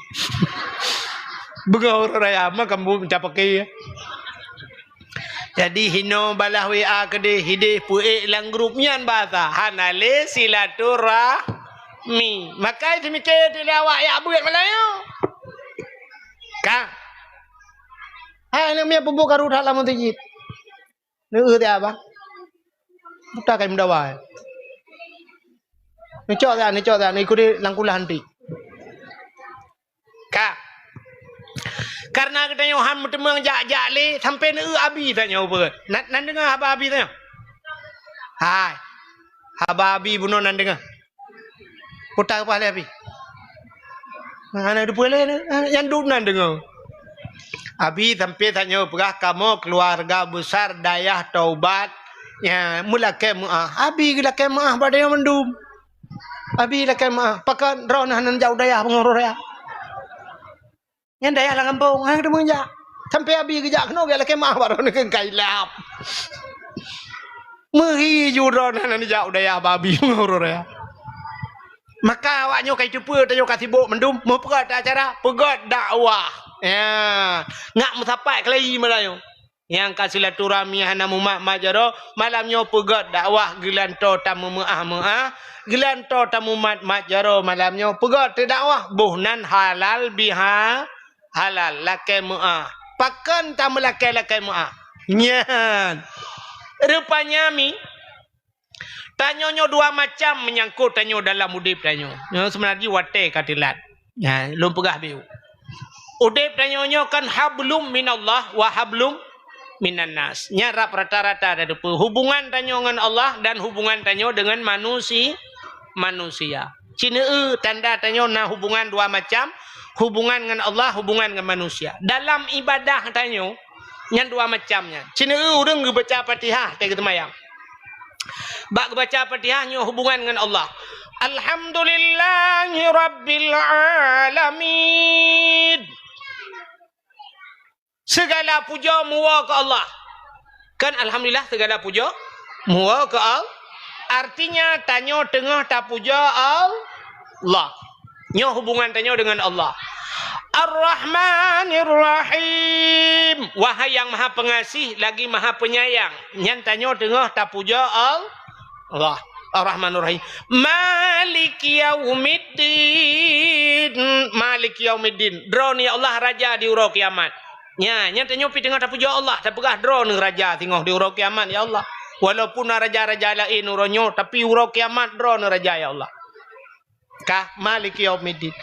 Beungoh uroe raya, ma kamoe mita paké. Jadi, hinoe balaih W A keudeh, hideh peuék lam grup nyan bahasa. Hana lé silaturahmi. Maka seumiké teuh lé awak jak beuet malam nyoe. Ka. Hai, aneuk miet peubuet karu that lam meuseujid. Neueu siat, bah. Buta kai meudawa. Neucok siat, neucok siat, neuikut lam kulah nanti. Ka. Karena geutanyoe han meuteumeung jak-jak lé, sampai neueu abi tanyoe beuet. Na, na deungoe haba abi tanyoe? Hai. Haba abi bunoe na deungoe. Peue ta peugah lé abi? Hana teupeue lé, nyang dum na deungoe. Abi sampai tanyoe peugah kamoe keluarga besar dayah taubat, ya, meulakée meuáh. Abi geulakée meuáh bak tanyoe mandum. Abi lakée meuáh, pakon droeneuh hana jak u dayah beungoh uroe raya. Nyan dayah lam gampông, hana teumeung jak. Sampai abi geujak keunoe geulakée meuáh bak droeneuh keu kailap. Meuhi ju droeneuh hana jak u dayah bak abi beungoh uroe raya. Maka awak nyoe ka jiteupeue tanyoe ka sibok mandum, meupeugét acara, peugét dakwah. Ya, ngak meusapat keulayi malam nyoe. Nyang ka silaturahmi hana mumat-mat jaroe, malam nyoe peugét dakwah geulantoe tameumeuáh-meuáh, geulantoe tamumat-mat jaroe malam nyoe peugét teudakwah, boh nan halal biha halal, lakée meuáh. Pakon tameulakée lakée meuáh? Nyan. Rupanya mi, tanyoe nyoe dua macam meunyangkot tanyoe dalam udeb tanyoe. Nyoe seubeuna jih watée ka teulat. Nyan, lôn peugah biu. Udeb tanyoe nyoe kan hablum minallah wa hablum minannas. Nyan rab rata-rata tateupeue hubungan tanyoe ngon Allah dan hubungan tanyoe deungon manusi-, manusia. Cineu tanda tanyoe na hubungan dua macam, hubungan ngon Allah, hubungan ngon manusia. Dalam ibadah tanyoe, nyan dua macam nyan. Cineu ureuëng geubaca Fatihah, teuh geuseumayang. Bak geubaca Fatihah nyoe hubungan ngon Allah. Alhamdulillahi rabbil alamin. Segala puja muwoe keu Allah. Kan alhamdulillah segala puja muwoe keu Allah. Artinya tanyoe teungoh tapuja Allah. Nyoe hubungan tanyoe deungon Allah. Ar-Rahmanir Rahim. Wahai yang Maha Pengasih lagi Maha Penyayang. Nyan tanyoe teungoh tapuja Al-, Allah. Ar-Rahmanir Rahim. Maliki yaumiddin. Maliki yaumiddin. Droeneuh ya Allah raja di uroe kiamat. Nya, nyan tanyoe pih teungoh tapuja Allah, tapeugah droeneuh raja singoh di uroe kiamat ya Allah. Walaupun na raja-raja laén uroe nyoe, tapi uroe kiamat droeneuh raja ya Allah. Ka, maliki yaumiddin.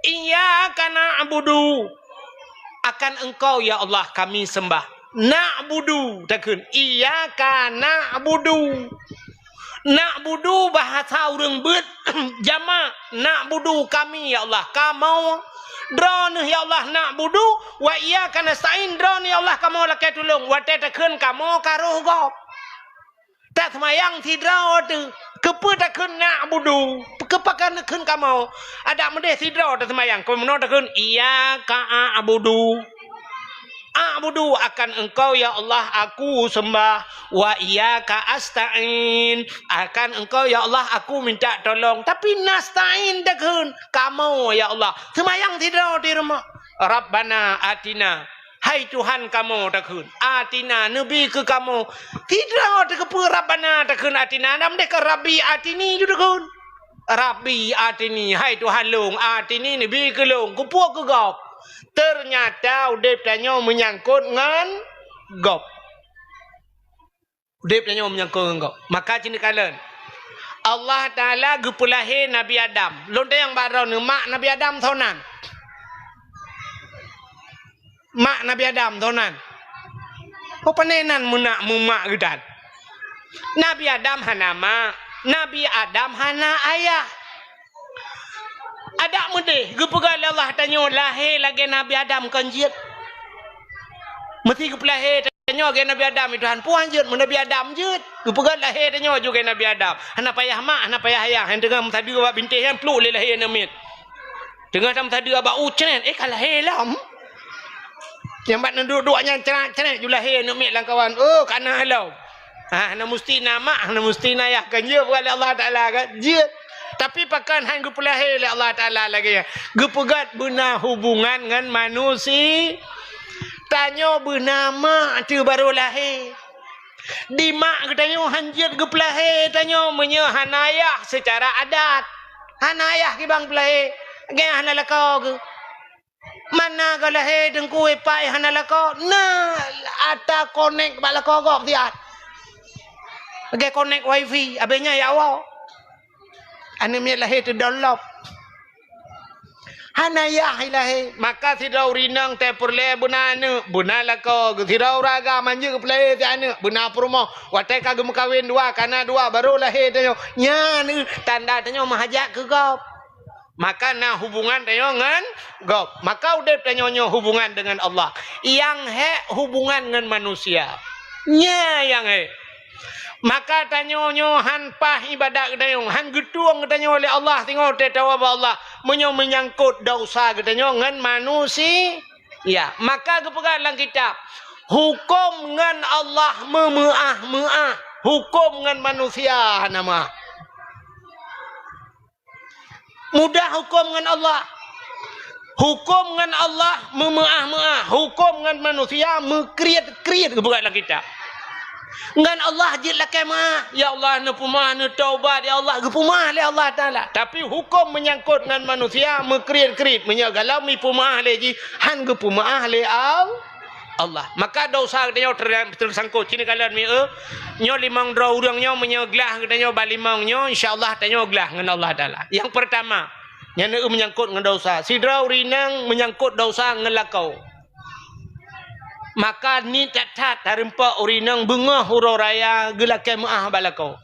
Iyyaka na'budu. Akan Engkau ya Allah kami sembah. Na'budu takheun. Iyyaka na'budu. Na'budu bahasa ureuëng beuet jamak. Na'budu kami ya Allah. Kamoe. Droeneuh ya Allah na'budu. Wa iyyaka nasta'in. Droeneuh ya Allah kamoe lakée tulông. Watée takheun kamoe ka roh gob. Taseumayang sidroe teuh. Keupeue takheun na'budu? Keupeue takheun kamoe? Adak meudeh sidroe taseumayang. Keu meunoe takheun, "Iyyaka a'budu." A'budu akan Engkau, ya Allah, aku sembah. Wa iyyaka asta'in. Akan Engkau, ya Allah, aku minta tolong. Tapi nasta'in takheun, kamoe, ya Allah. Seumayang sidroe di rumoh. Rabbana atina. Hai Tuhan kamoe takheun, atina neubi keu kamoe. Sidroe takeupeue Rabbana takheun atina, na meudeh keu Rabbi atini ju takheun. Rabbi atini, hai Tuhan lôn, atini neubi keu lôn, keupeue keu gob. Teunyata udeb tanyoe meunyangkot ngon gob. Udeb tanyoe meunyangkot ngon gob. Maka cit neukalon, Allah Taala geupeulahé Nabi Adam. Lôn tanyong bak droeneuh, mak Nabi Adam soe nan? Mak Nabi Adam soe nan? Peue pane nan meunak meumak geutan? Nabi Adam hana mak, Nabi Adam hana ayah. Adak meudeh geupeugah lé Allah tanyoe lahé lagée Nabi Adam kon jeuet. Meusé geupeulahé tanyoe lagée Nabi Adam, ya Tuhan, puhan jeuet, meu Nabi Adam jeuet. Geupeugah lahé tanyoe ju lagée Nabi Adam. Hana payah mak, hana payah ayah, nyang teungoh meusadeue bak bintéh nyan pluek lé lahé aneuk miet. Teungoh tameusadeue bak u cret, eh, ka lahé lom. Nyang bak neuduek-duek nyan cret-cret ju lahé aneuk miet lam kawan. Oh, ka na lom. Ha, hana musti na mak, hana musti na yah kan jeuet bukan lé Allah Taala kan? Jeuet. Tapi pakon han geupeulahé lé Allah Taala lagée nyan? Geupeugét beuna hubungan ngon manusia. Tanyoe beuna mak teuh barô lahé. Di mak geutanyoe han jeuet geupeulahé tanyoe meunyoe hana yah seucara adat. Hana yah kibang peulahé. Gét hana lakoe geuh. Mana ka lahé teungku ipai hana lakoe? Na ata konek bak lakoe gob siat. Lagée konek wifi, abéh nyan ya Allah. Aneuk miet lahé teudownload. Hana yah ilahé. Maka sidroe ureuëng inong teupeureulee beuna aneuk, beuna lakoe. Sidroe ureuëng agam manjeuet geupeulahé si aneuk, beuna peurumoh. Watée ka geumeukawen dua, ka na dua, barô lahé tanyoe. Nyan tanda tanyoe meuhajat keu gob. Maka na hubungan tanyoe ngon gob. Maka udeb tanyoe nyoe hubungan dengan Allah. Nyang hék hubungan ngon manusia. Nyan nyang hék. Maka tanyoe nyoe han paih ibadat geutanyoe, han geutueng geutanyoe lé Allah singoh teutobat bak Allah. Meunyoe meunyangkot desya geutanyoe ngon manusia, maka geupeugah lam kitab, huköm ngon Allah meumeuáh-meuáh, huköm ngon manusia hana meuáh. Mudah huköm ngon Allah. Huköm ngon Allah meumeuáh-meuáh, huköm ngon manusia meukriet-kriet geupeugah lam kitab. Ngon Allah jeuet lakée meuáh, ya Allah neupeumeuáh, neutaubat ya Allah, geupeumeuáh lé Allah Taala. Tapi huköm meunyangkot ngon manusia meukriet-kriet, meunyoe galom ipeumeuáh lé jih, han geupeumeuáh lé Allah. Allah. Maka desya geutanyoe ter-, teusangkot. Cit neukalon mieu, nyoe limong droe ureuëng nyoe meunyoe glah geutanyoe bak limong nyoe, insya Allah tanyoe glah ngon Allah Taala. Nyang peurtama, nyan eu meunyangkot ngon desya. Sidroe ureuëng inong meunyangkot desya ngon lakoe. Maka niet that-that tarumpok ureuëng inong beungoh uroe raya geulakée meuáh bak lakoe.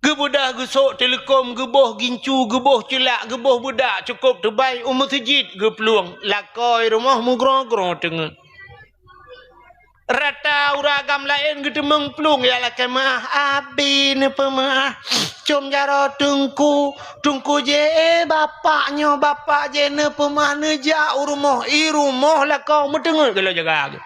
Geubeudôh geusok teuleukom, geuboh gincu, geuboh ceulak, geuboh beudak cukôp teubai u meuseujid geuplueng, lakoe rumoh meugroe-groe teungeut. Rata ureuëng agam laén geuteumeung plueng jak lakée meuáh, abi neupeumeuáh. Com jaroe teungku, teungku jih, eh, bapak nyoe, bapak jih neupeumeuáh, neujak u rumoh, i rumoh lakoe meuteungeut geulôn jaga.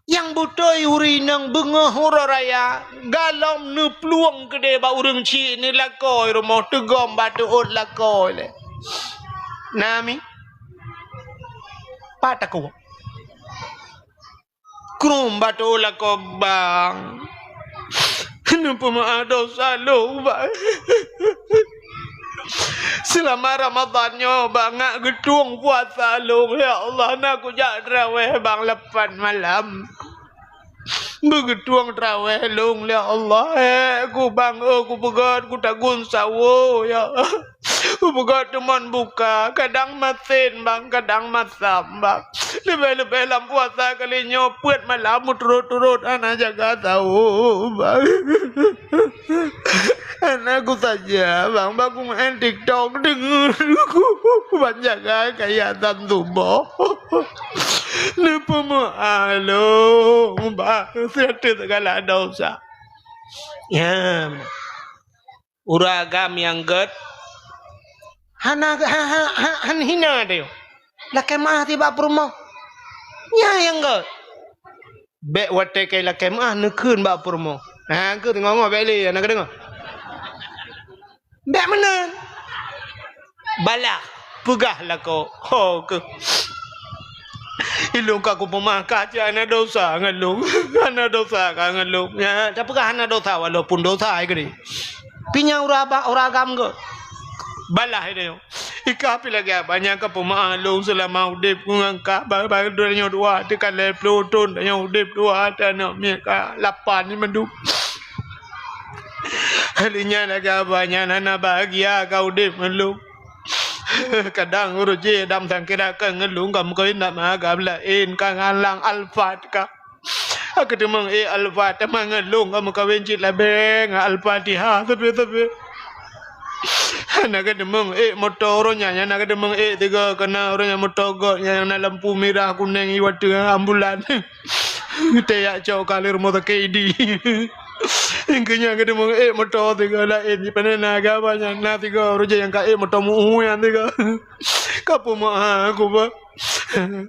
Nyang beutôi ureuëng inong beungoh uroe raya, galom neuplueng keudeh bak ureuëng chik, neulakoe rumoh, teugom bak teuôt lakoe lé. Nami? Pat takue? Krum bak teuôt lakoe bang. Neupeumeuáh desya lôn, bang. Seulama Ramadhan nyoe, bang, ngat geutueng puasa lôn, ya Allah, na kujak traweh, bang, lapan malam. Beugeutueng traweh lôn, ya Allah, eh, ku, bang, oh, kupeugét, kutagun sawoe, ya. Kupeugét teumon buka, kadang masen, bang, kadang masam, bang. Leubeh-leubeh lam puasa kali nyoe peuet malam meuturot-turot hana jaga sawoe, bang. Hana kusaja, bang, bak kumeu'en TikTok deungon ku ban jaga kaya dan tuboh. Neupeumeu'ah lôn, bang, siat teuk segala desya. Ya. Ureuëng agam nyang gét hana, ha, ha, ha, han hina teuh. Lakée meu'ah tibak peurumoh. Nyan nyang gét. Bék watée keu lakée meu'ah neukheun bak peurumoh. Ha, keu teungoh-ngoh bék lé, na ka deungoe. Bék meunan. Balah, peugah lakoe, ho keuh. Ilôn ka kupeumeu'ah ka cit hana desya ngon lôn. Hana desya ka ngon lôn. Ya, tapeugah hana desya walaupun desya ai keudeh. Pi nyang ureuëng ba-, ureuëng agam gét. Balah ilée nyoe. Ika pi lagée abah nyang ka peumeu'ah lôn seulama udeb ku ngon kah, ba-, ba-, tanyoe dua teuka lhée ploh thon tanyoe udeb dua, aneuk miet ka lapan nyan mandum. Hali nyan lagée abah nyan hana bahagia ka udeb ngon lôn. Kadang uroe jih dam sangkira ka ngon lôn ka meukawen dak meuagam laén ka ngalang Alphard ka. Ka teumeung ék Alphard, teuma ngon lôn ka meukawen cit labée ngon Al-Fatihah sabe-sabe. Hana ka teumeung ék moto uroe nyan, hana ka teumeung ék tiga, kana uroe nyan moto göt nyang na lampu mirah kuneng iwa teungoh ambulan. Teuyak cok ka lé rumoh sakét idi. Nyang keu nyan ka teumeuék moto sigoe laén, ji pane na gaba nyan, na sigoe ureueng nyang ka ék moto meu-ueh nyan sigoe. Ka peumeu'ah aku, bah.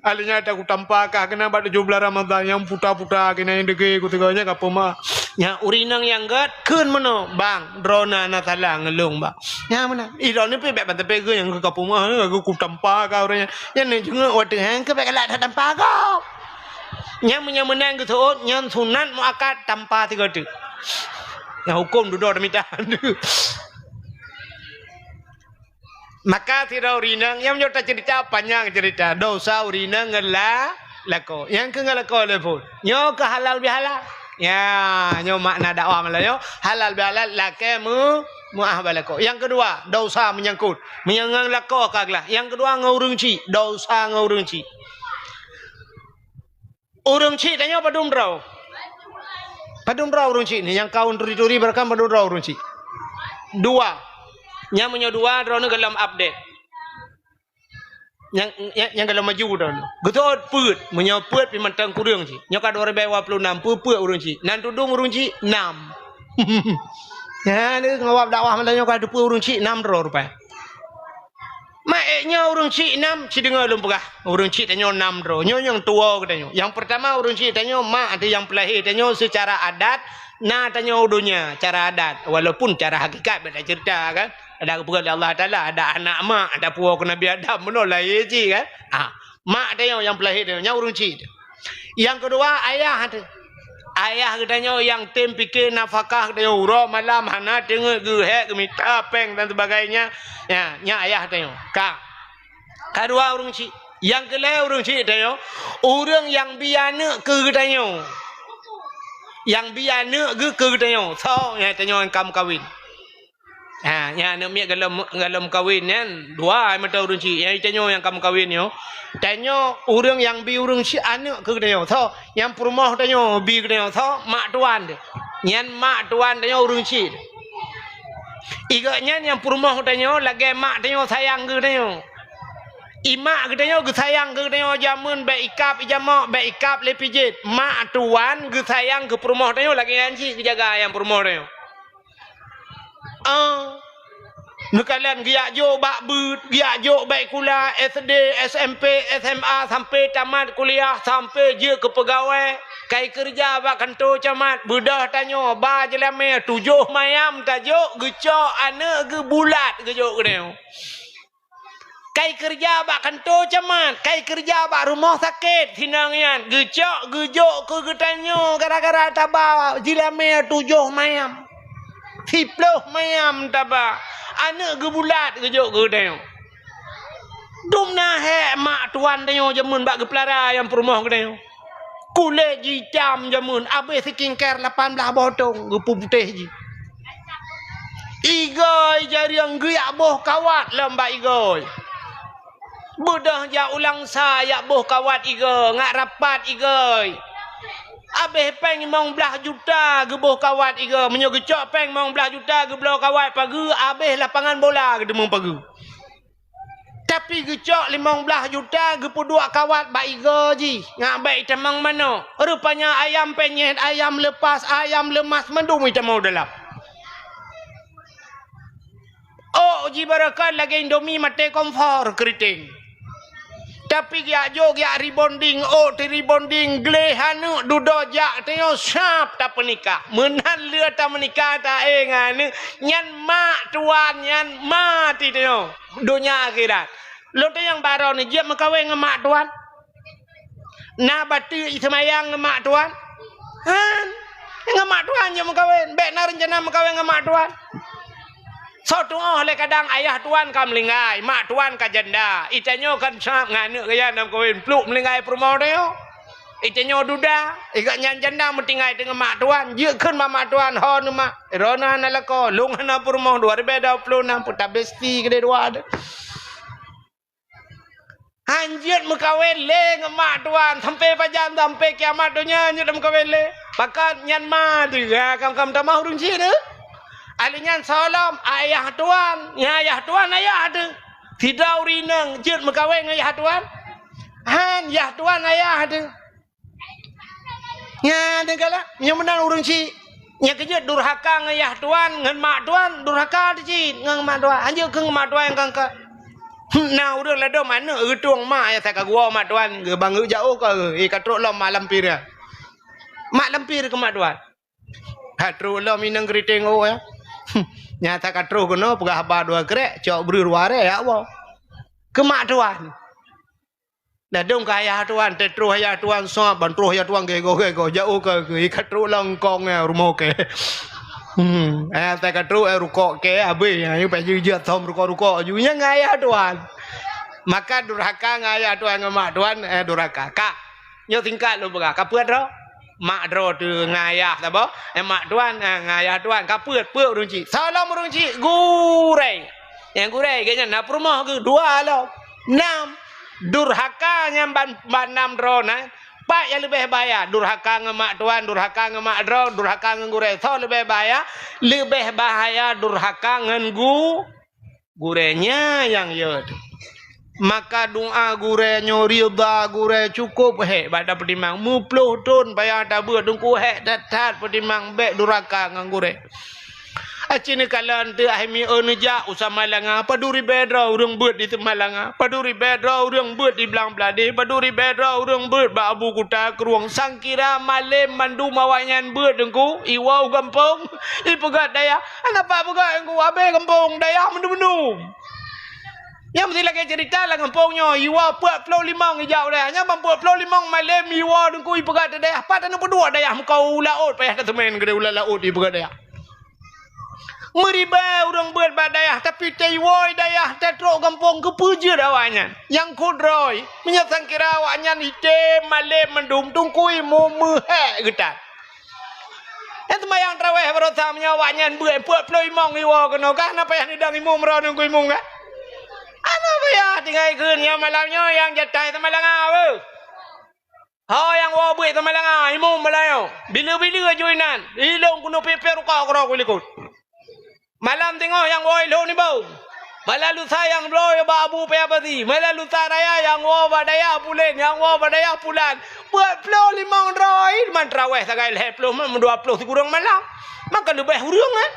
Akhirnya ata kutampa kah keunan bak tujoh blaih Ramadhan nyang puta-puta keunan nyang degé ku sigoe nyan ka peumeu'ah. Nyan ureueng inong nyang gét kheun meunoe, "Bang, droeneuh na salah ngon lôn, Bang." Nyan meunan. Ih, droeneuh pih bèk ban teupeu geuh nyang ka peumeu'ah, ka kutampa kah ureueng nyan. Nyan neuh jeuet watèe nyan keu bèk galak that tampa gob. Nyan meunyoe meunan geuseuôt, nyan sunat muakkad tampa sigoe teuk. Nyan hukôm dudoe tamita. Maka sidroe ureueng inong, nyan meunyoe taceurita panyang ceurita, dosa ureueng inong ngon la-, lakoe. Nyang keu ngon lakoe lé phon. Nyoe keu halal bihalal. Ya, nyoe makna dakwah malam nyoe. Halal bihalal, lakèe meu-, meu'ah bak lakoe. Nyang keudua, dosa menyangkut. Meunyoe ngon lakoe ka glah. Nyang keudua ngon ureueng chik, dosa ngon ureueng chik. Ureueng chik tanyoe padum droe? Padum droe ureueng chik nyoe nyang kawen turi-turi beureukan padum droe ureueng chik? Dua. Nyan meunyoe dua droeneuh gohlom update. Nyang, nyang, nyang gohlom maju droeneuh. Geuteuôt peuet, meunyoe peuet pih mantong kureueng chik. Nyoe ka dua ribèe dua ploh nam, peuet-peuet ureueng chik. Nan tudum ureueng chik nam. Nyan deuh ngon dakwah malam nyoe ka teupeue ureueng chik nam droe rupai. Mak ék nyoe ureueng chik nam, ci deungoe lôn peugah. Ureueng chik tanyoe nam droe. Nyoe nyang tuwoe geutanyoe. Nyang peurtama ureueng chik tanyoe mak ateueh nyang peulahé tanyoe seucara adat na tanyoe u donya cara adat. Walaupun cara hakikat bèk taceurita kan. Ada geupeugah lé Allah Taala, ada anak mak, ada puwoe keu Nabi Adam, meunoe lahé cit kan. Ah, mak tanyoe nyang peulahé tanyoe, nyan ureueng chik. Nyang keudua, ayah teuh. Ayah geutanyoe nyang tem pike nafakah geutanyoe uroe malam hana teungeut geuhèk geumita péng dan sebagainya. Ya, nyan ayah tanyoe. Ka. Ka dua ureueng chik. Nyang keulhèe ureueng chik tanyoe, ureueng nyang bi aneuk keu geutanyoe. Nyang bi aneuk geu-, keu geutanyoe. Soe nyan tanyoe nyang ka meukawen. Ha, nyan aneuk miet gohlom, gohlom kawen nyan, dua mantong ureueng chik. Nyang tanyoe nyang ka meukawen nyoe. Tanyoe ureueng nyang bi ureueng chik aneuk keu geutanyoe. Soe nyang peurumoh tanyoe, bi geutanyoe. Soe mak tuan teuh. Nyan mak tuan tanyoe ureueng chik. I gobnyan nyang peurumoh geutanyoe lagèe mak tanyoe sayang keu geutanyoe. I mak geutanyoe geusayang keu geutanyoe jameun bèk ikab ijamok, bèk ikab lé pijet. Mak tuan geusayang keu peurumoh tanyoe lagèe nyan cit geujaga nyang peurumoh tanyoe. Ah. Neukalon geujak jok bak beuet, geujak jok bak sikula S D, S M P, S M A sampai tamat kuliah, sampai jeuet keu peugawai, kai keureuja bak kantô camat, beudôh tanyoe ba jeulamèe tujoh mayam tajok geucok aneuk geuh bulat geujok geutanyoe. Kai keureuja bak kantô camat, kai keureuja bak rumoh sakét, sinong nyan geucok geujok keu geutanyoe gara-gara taba jeulamèe tujoh mayam. Siploh mayam taba, aneuk geuh bulat geujok keu geutanyoe. Dum na hék mak tuan tanyoe jameun bak geupeulara nyang peurumoh geutanyoe. Kulét jih itam jameun, abéh skincare lapan blaih boh thôn geupeuputéh jih. Igôi jareueng geujak boh kawat lom bak igôi. Beudôh jak u Langsa jak boh kawat igôi, ngat rapat igôi. Abéh péng limong blaih juta geuboh kawat igôi. Meunyoe geucok péng limong blaih juta geubloe kawat pageue, abéh lapangan bola geuteumeung pageue. Tapi geucok limong blaih juta geupeuduek kawat bak igôi jih, ngat bèk itamong manok. Rupanya ayam penyet, ayam lepas, ayam lemas mandum itamong dalam. Ôk jibarokon lagèe Indomie maté kompor keuriteng. Tapi geujak jok geujak rebonding, ôk teurebonding, gleh aneuk dudoe jak tanyoe sab tapeunikah. Meunan lheueh tameunikah taéh ngon aneuk, nyan mak tuan, nyan ma ti tanyoe. Donya akhirat. Lôn tanyong baroe nyoe jeuet meukawen ngon mak tuan? Na bateuk seumayang ngon mak tuan? Han. Ngon mak tuan jeuet meukawen. Bèk na reuncana meukawen ngon mak tuan. Soe tu'oh lé kadang ayah tuan ka meulinggai, mak tuan ka janda. Itanyoe kan sab ngon aneuk gaya na meukawen, pluk meulinggai peurumoh tanyoe. Itanyoe duda, i gobnyan janda meutinggai teungoh mak tuan. Jeuet kheun bak mak tuan, "Ho neuh mak, droeneuh hana lakoe, lôn hana peurumoh, dua ribèe dua ploh nam peutabesti keudeh dua deuh." Han jeuet meukawen lé ngon mak tuan, sampai pajan, sampai kiamat donya jeuet meukawen lé. Pakon nyan ma teuh, ha, kam-kam tamah ureueng chik teuh. Ahli nyan soe lom, ayah tuan, nyan ayah tuan ayah teuh. Sidroe ureueng inong jeuet meukawen ngon yah tuan? Han, yah tuan ayah teuh. Nyan teuh galak, nyoe meunan ureueng chik. Nyang keujeuet durhaka ngon yah tuan, ngon mak tuan, durhaka teuh cit ngon mak tuan. Hanjeuet keu ngon mak tuan nyang kangka. Na ureuëng ladom aneuëk geutueng mak, nyang saka geuwoe mak tuan, geubang geujaoh ka, eh, ka trok lom mak lampir nyan. Mak lampir keu mak tuan. Ka trok lom inong keuriteng, oh, ya. Nyang saka troh keunoe peugah haba dua krek, cok breueh dua rek, ya Allah. Keu mak tuan. Ladom keu ayah tuan, teutroh ayah tuan sab, ban troh ayah tuan gego-gego, jaoh ka, ka, ka trok lom kong, ya, rumoh ke. Hmm, eh, saka trok, eh, rukok ke, habéh, ya, yu pajeu jeuet thom rukok-rukok, ju nyang ayah tuan. Maka durhaka ngon ayah tuan ngon mak tuan, eh, durhaka. Ka. Nyoe singkat lôn peugah, ka peuet droe? Mak droe teuh ngon ayah saboh, eh, mak tuan, eh, ngon ayah tuan, ka peuet, peuet ureuëng chik. Soe lom ureuëng chik? Gurée. Nyang gurée, geuh nyan na peurumoh geuh, dua lom. Nam. Durhaka nyang ban, ban nam droe nyan, pat nyang leubeh bahaya? Durhaka ngon mak tuan, durhaka ngon mak droe, durhaka ngon gurée. Soe leubeh bahaya? Leubeh bahaya durhaka ngon gu-, gurée nyan nyang yö teuh. Maka doa gurée nyoe, ridha gurée cukôp hék bak tapeutimang. Meuploh thon payah tabeuet, teungku, hék that-that peutimang, bék durhaka ngon gurée. Aci neukalon teuh, akhé mié neujak u Samalanga, padub ribée droe ureuëng beuet di Samalanga, padub ribée droe ureuëng beuet di Blang Bladeh, padub ribée droe ureuëng beuet bak Abu Kuta Krueng. Sangkira malém mandum awaknyan beuet, teungku, iwoe u gampông, ipeugöt dayah. Hana pat peugöt, teungku, abéh gampông, dayah mandum-mandum. Nyang meusti lagée ceurita lam gampông nyoe, iwoe peuet ploh limong ijak u dayah. Nyan ban peuet ploh limong malém iwoe, teungku, ipeugöt dayah. Pat taneuk peuduek dayah, meukawen u laôt, payah taseumén keudéh u laôt ipeugöt dayah. Meuribée ureuëng beuet bak dayah, tapi taiwoe dayah, tatrok gampông, keupeue jeuet awaknyan? Nyang kudroe, meunyoe sangkira awaknyan item malém mandum, teungku, imum meuhék geutan. Nyang seumayang tarawéh baroesa, meunyoe awaknyan beuet peuet ploh limong iwoe keunoe, ka hana payah neudong imum droeneuh keu imum, kan? Hana payah, tinggai kheun nyoe malam nyoe nyang jatah Samalanga, beuh. Ho nyang woe beuet Samalanga, imum malam nyoe. Bila-bila aju inan, ilôn keuneuk pie-pie rukoh keudroe kulikot. Malam teungoh nyang woe ilôn ibông. Malam lusa nyang bloe bak Abu Paya Basi. Malam lusa raya nyang woe bak dayah pulen, nyang woe bak dayah pulan. Peuet ploh limong droe, man tarawéh sagai lhée ploh, man dua ploh sikureueng malam. Maka leubeh ureuëng, kan?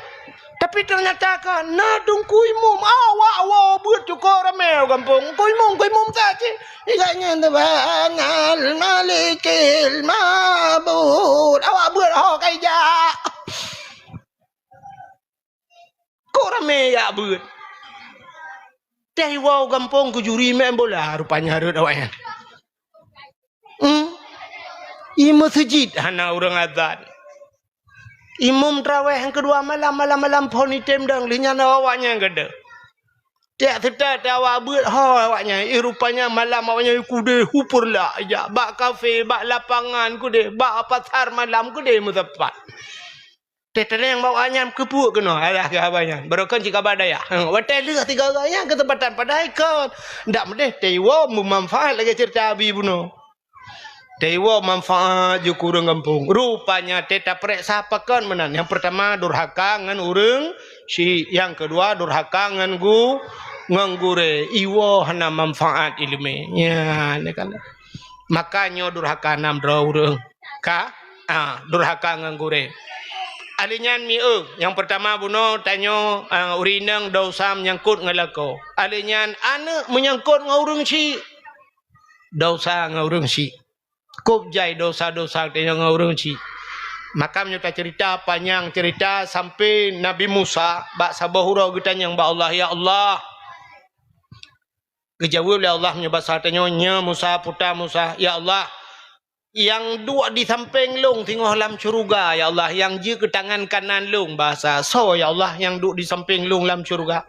Tapi teunyata ka na teungku imum, awak woe beuet cukôp ramé u gampông. Teungku imum, teungku imum that cit. Ingat nyan teuh, "Bangal malikil mabud." Awak beuet ho ka ijak. Kok ramé jak beuet. Teuh iwoe u gampông keu juri main bola rupanya rhot awaknyan. Hmm? I meuseujid hana ureuëng azan. Imum tarawéh nyang keudua malam, malam-malam phon item dong, lheueh nyan awaknyan keudeh. Tiak seuta teuh awak beuet ho awaknyan, eh, rupanya malam awaknyan kudeh hupeurlak ijak, bak kafe, bak lapangan kudeh, bak pasar malam kudeh meusapat. Teuh teunéng bak awaknyan keupeue keunoe, alah keu haba nyan. Barokon cit ka bak dayah. Watée lheueh tiga orang nyan keuseumpatan padahai kon. Ndak meudeh teuh iwoe meumanfaat lagée ceurita Abi bunoe. Teuh iwoe manfaat jeuet keu ureuëng gampông. Rupanya teuh tapareksa pakon meunan. Nyang peurtama durhaka ngon ureuëng syik, nyang keudua durhaka ngon gu-, ngon gurée. Iwoe hana manfaat iéleumé. Nyan, nyan kan. Maka nyoe durhaka nam droe ureuëng. Ka? Ah, durhaka ngon gurée. Ahli nyan mieu, nyang peurtama bunoe tanyoe, ah, ureuëng inong desya meunyangkot ngon lakoe. Ahli nyan aneuëk meunyangkot ngon ureuëng syik. Desya ngon ureuëng syik. Kôb jai desya-desya tanyoe ngon ureuëng syik. Maka meunyoe taceurita panyang ceurita sampai Nabi Musa bak saboh uroe geutanyong bak Allah, "Ya Allah," geujaweueb lé Allah meunyoe basa tanyoe, "Nyoe Musa, puta Musa, ya Allah, nyang duek di sampéng lôn singoh lam syeuruga, ya Allah, nyang jeuet keu tangan kanan lôn basa, soe, ya Allah, nyang duek di sampéng lôn lam syeuruga?"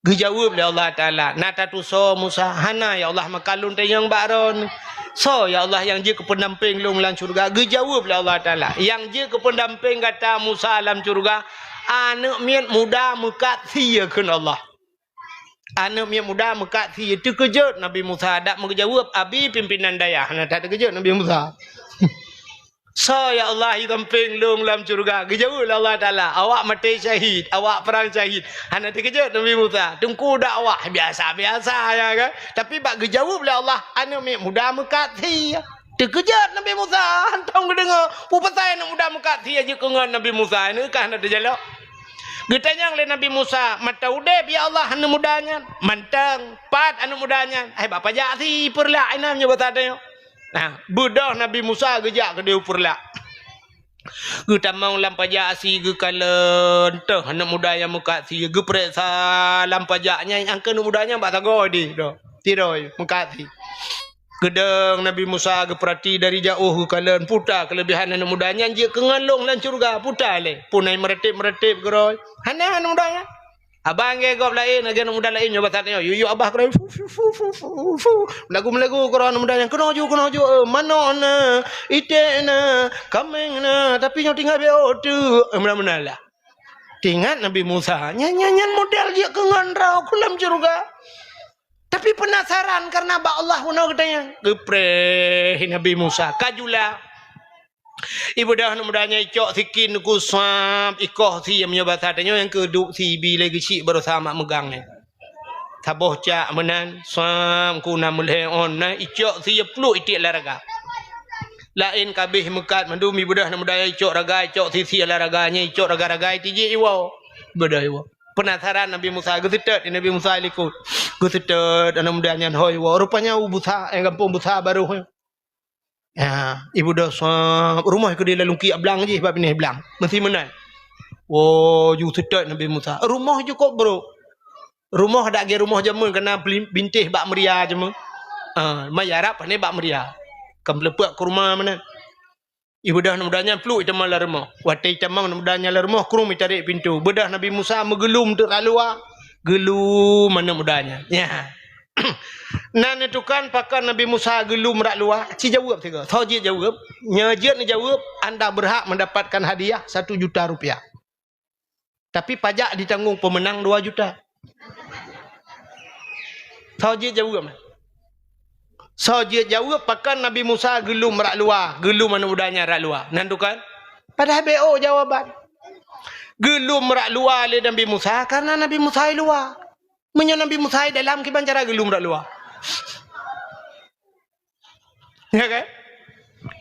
Geujaweueb lé Allah Taala, "Na tatusoe Musa?" "Hana, ya Allah, maka lôn tanyong bak droeneuh." "Soe, ya Allah, nyang jeuet keu peundampéng lôn lam syeuruga?" Geujaweueb lé Allah Taala, "Nyang jeuet keu peundampéng gata Musa lam syeuruga, aneuëk miet muda meukat sie," kheun Allah. Aneuëk miet muda meukat sie. Teukeujot Nabi Musa, dak meugeujaweueb, "Abi pimpinan dayah." Hana that teukeujot Nabi Musa. "Soe, ya Allah, di sampéng lôn lam syeuruga?" Geujaweueb lé Allah Taala, "Awak maté syahid, awak prang syahid." Hana teukeujot Nabi Musa, teungku dakwah biasa-biasa, ya kan? Tapi bak geujaweueb lé Allah, aneuëk miet muda meukat sie. Teukeujot Nabi Musa, hantom geudeungoe, peue pasai aneuk muda meukat sie jeuet keu ngon Nabi Musa, nyan ka hana teujalok. Geutanyong lé Nabi Musa, "Mata udeb, ya Allah, aneuk muda nyan?" "Mantong." "Pat aneuk muda nyan?" "Hai, bak pajak sie peureulak inan nyoe basa tanyoe." Nah, beudôh Nabi Musa geujak keudeh u peureulak. Geutamong lam pajak sie, geukalon, toh aneuk muda nyang meukat sie, geupareksa lam pajak nyan, nyang keu aneuk muda nyan bak sagoe deh, doh. Sidroe meukat sie. Geudong Nabi Musa geupeurati dari jaoh, geukalon, peue ta keuleubehan aneuk muda nyan jeuet keu ngon lôn lam syeuruga, peue ta lé. Peue na meuratéb-meuratéb keudroe. Hana aneuk muda nyan. Abang lagèe gob laén, lagèe aneuk muda laén nyoe basa tanyoe. Yue-yue abah keudroe, fu, fu, fu. Meulagu-meulagu keudroe aneuk muda nyan, "Keunoe ju, keunoe ju, eh, manok na, iték na, kaméng na, tapi nyoe tinggai beuôt teuk." Eh, meunan-meunan lah. Teuingat Nabi Musa, nyan, nyan, nyan model jeuet keu ngon droe keu lam syeuruga. Tapi peunasaran kareuna bak Allah bunoe geutanyoe. Geupreh Nabi Musa, ka jula. Ibeudôh aneuk muda nyan icok sikin teungku sab, ikoh sie meunyoe basa tanyoe nyang keuduek sie bi lé geuchik baroesa mak meugang nyan. Saboh cak meunan, sab, teungku na meulhèe ôn na, icok sie pluek itiek lam raga. Laén ka abéh meukat mandum, ibeudôh aneuk muda nyan icok raga, icok sie-sie lam raga nyan, icok raga-raga, itijék iwoe. Ibeudôh iwoe. Peunasaran Nabi Musa, geuseutôt Nabi Musa likot. Geuseutôt aneuk muda nyan hôi iwoe. Rupanya u Busa, eh, gampông Busa barôh nyan. Ya, ibeudôh sab, rumoh keudeh lam lungkiek blang jih bak binéh blang. Meusi meunan. Woe, ju seutôt Nabi Musa. Rumoh cukôp brôk. Rumoh dak lagèe rumoh jameun, ka na bli-, bintéh bak meuria jameun. Ah, ma Arab pane bak meuria. Ka meuleupok keu rumoh meunan. Ibeudôh aneuk muda nyan pluek itamong lam rumoh. Watèe itamong aneuk muda nyan lam rumoh, krueng itarek pintoe. Beudôh Nabi Musa meugeulom teuk lam luwa. Geulom aneuk muda nyan. Ya. Na neutukan pakon Nabi Musa geulom rak luwa? Ci jaweueb sigoe. Soe jeuet jaweueb? Nyoe jeuet neujaweueb, anda berhak mendapatkan hadiah satu juta rupiah. Tapi pajak ditanggong pemenang dua juta. Soe jeuet jaweueb? Soe jeuet jaweueb pakon Nabi Musa geulom rak luwa, geulom aneuk muda nyan rak luwa? Nan tukan? Padahai beuôt jawaban. Geulom rak luwa lé Nabi Musa karena Nabi Musa i luwa. Meunyoe Nabi Musa i dalam, kiban cara geulom rak luwa? Ya kan?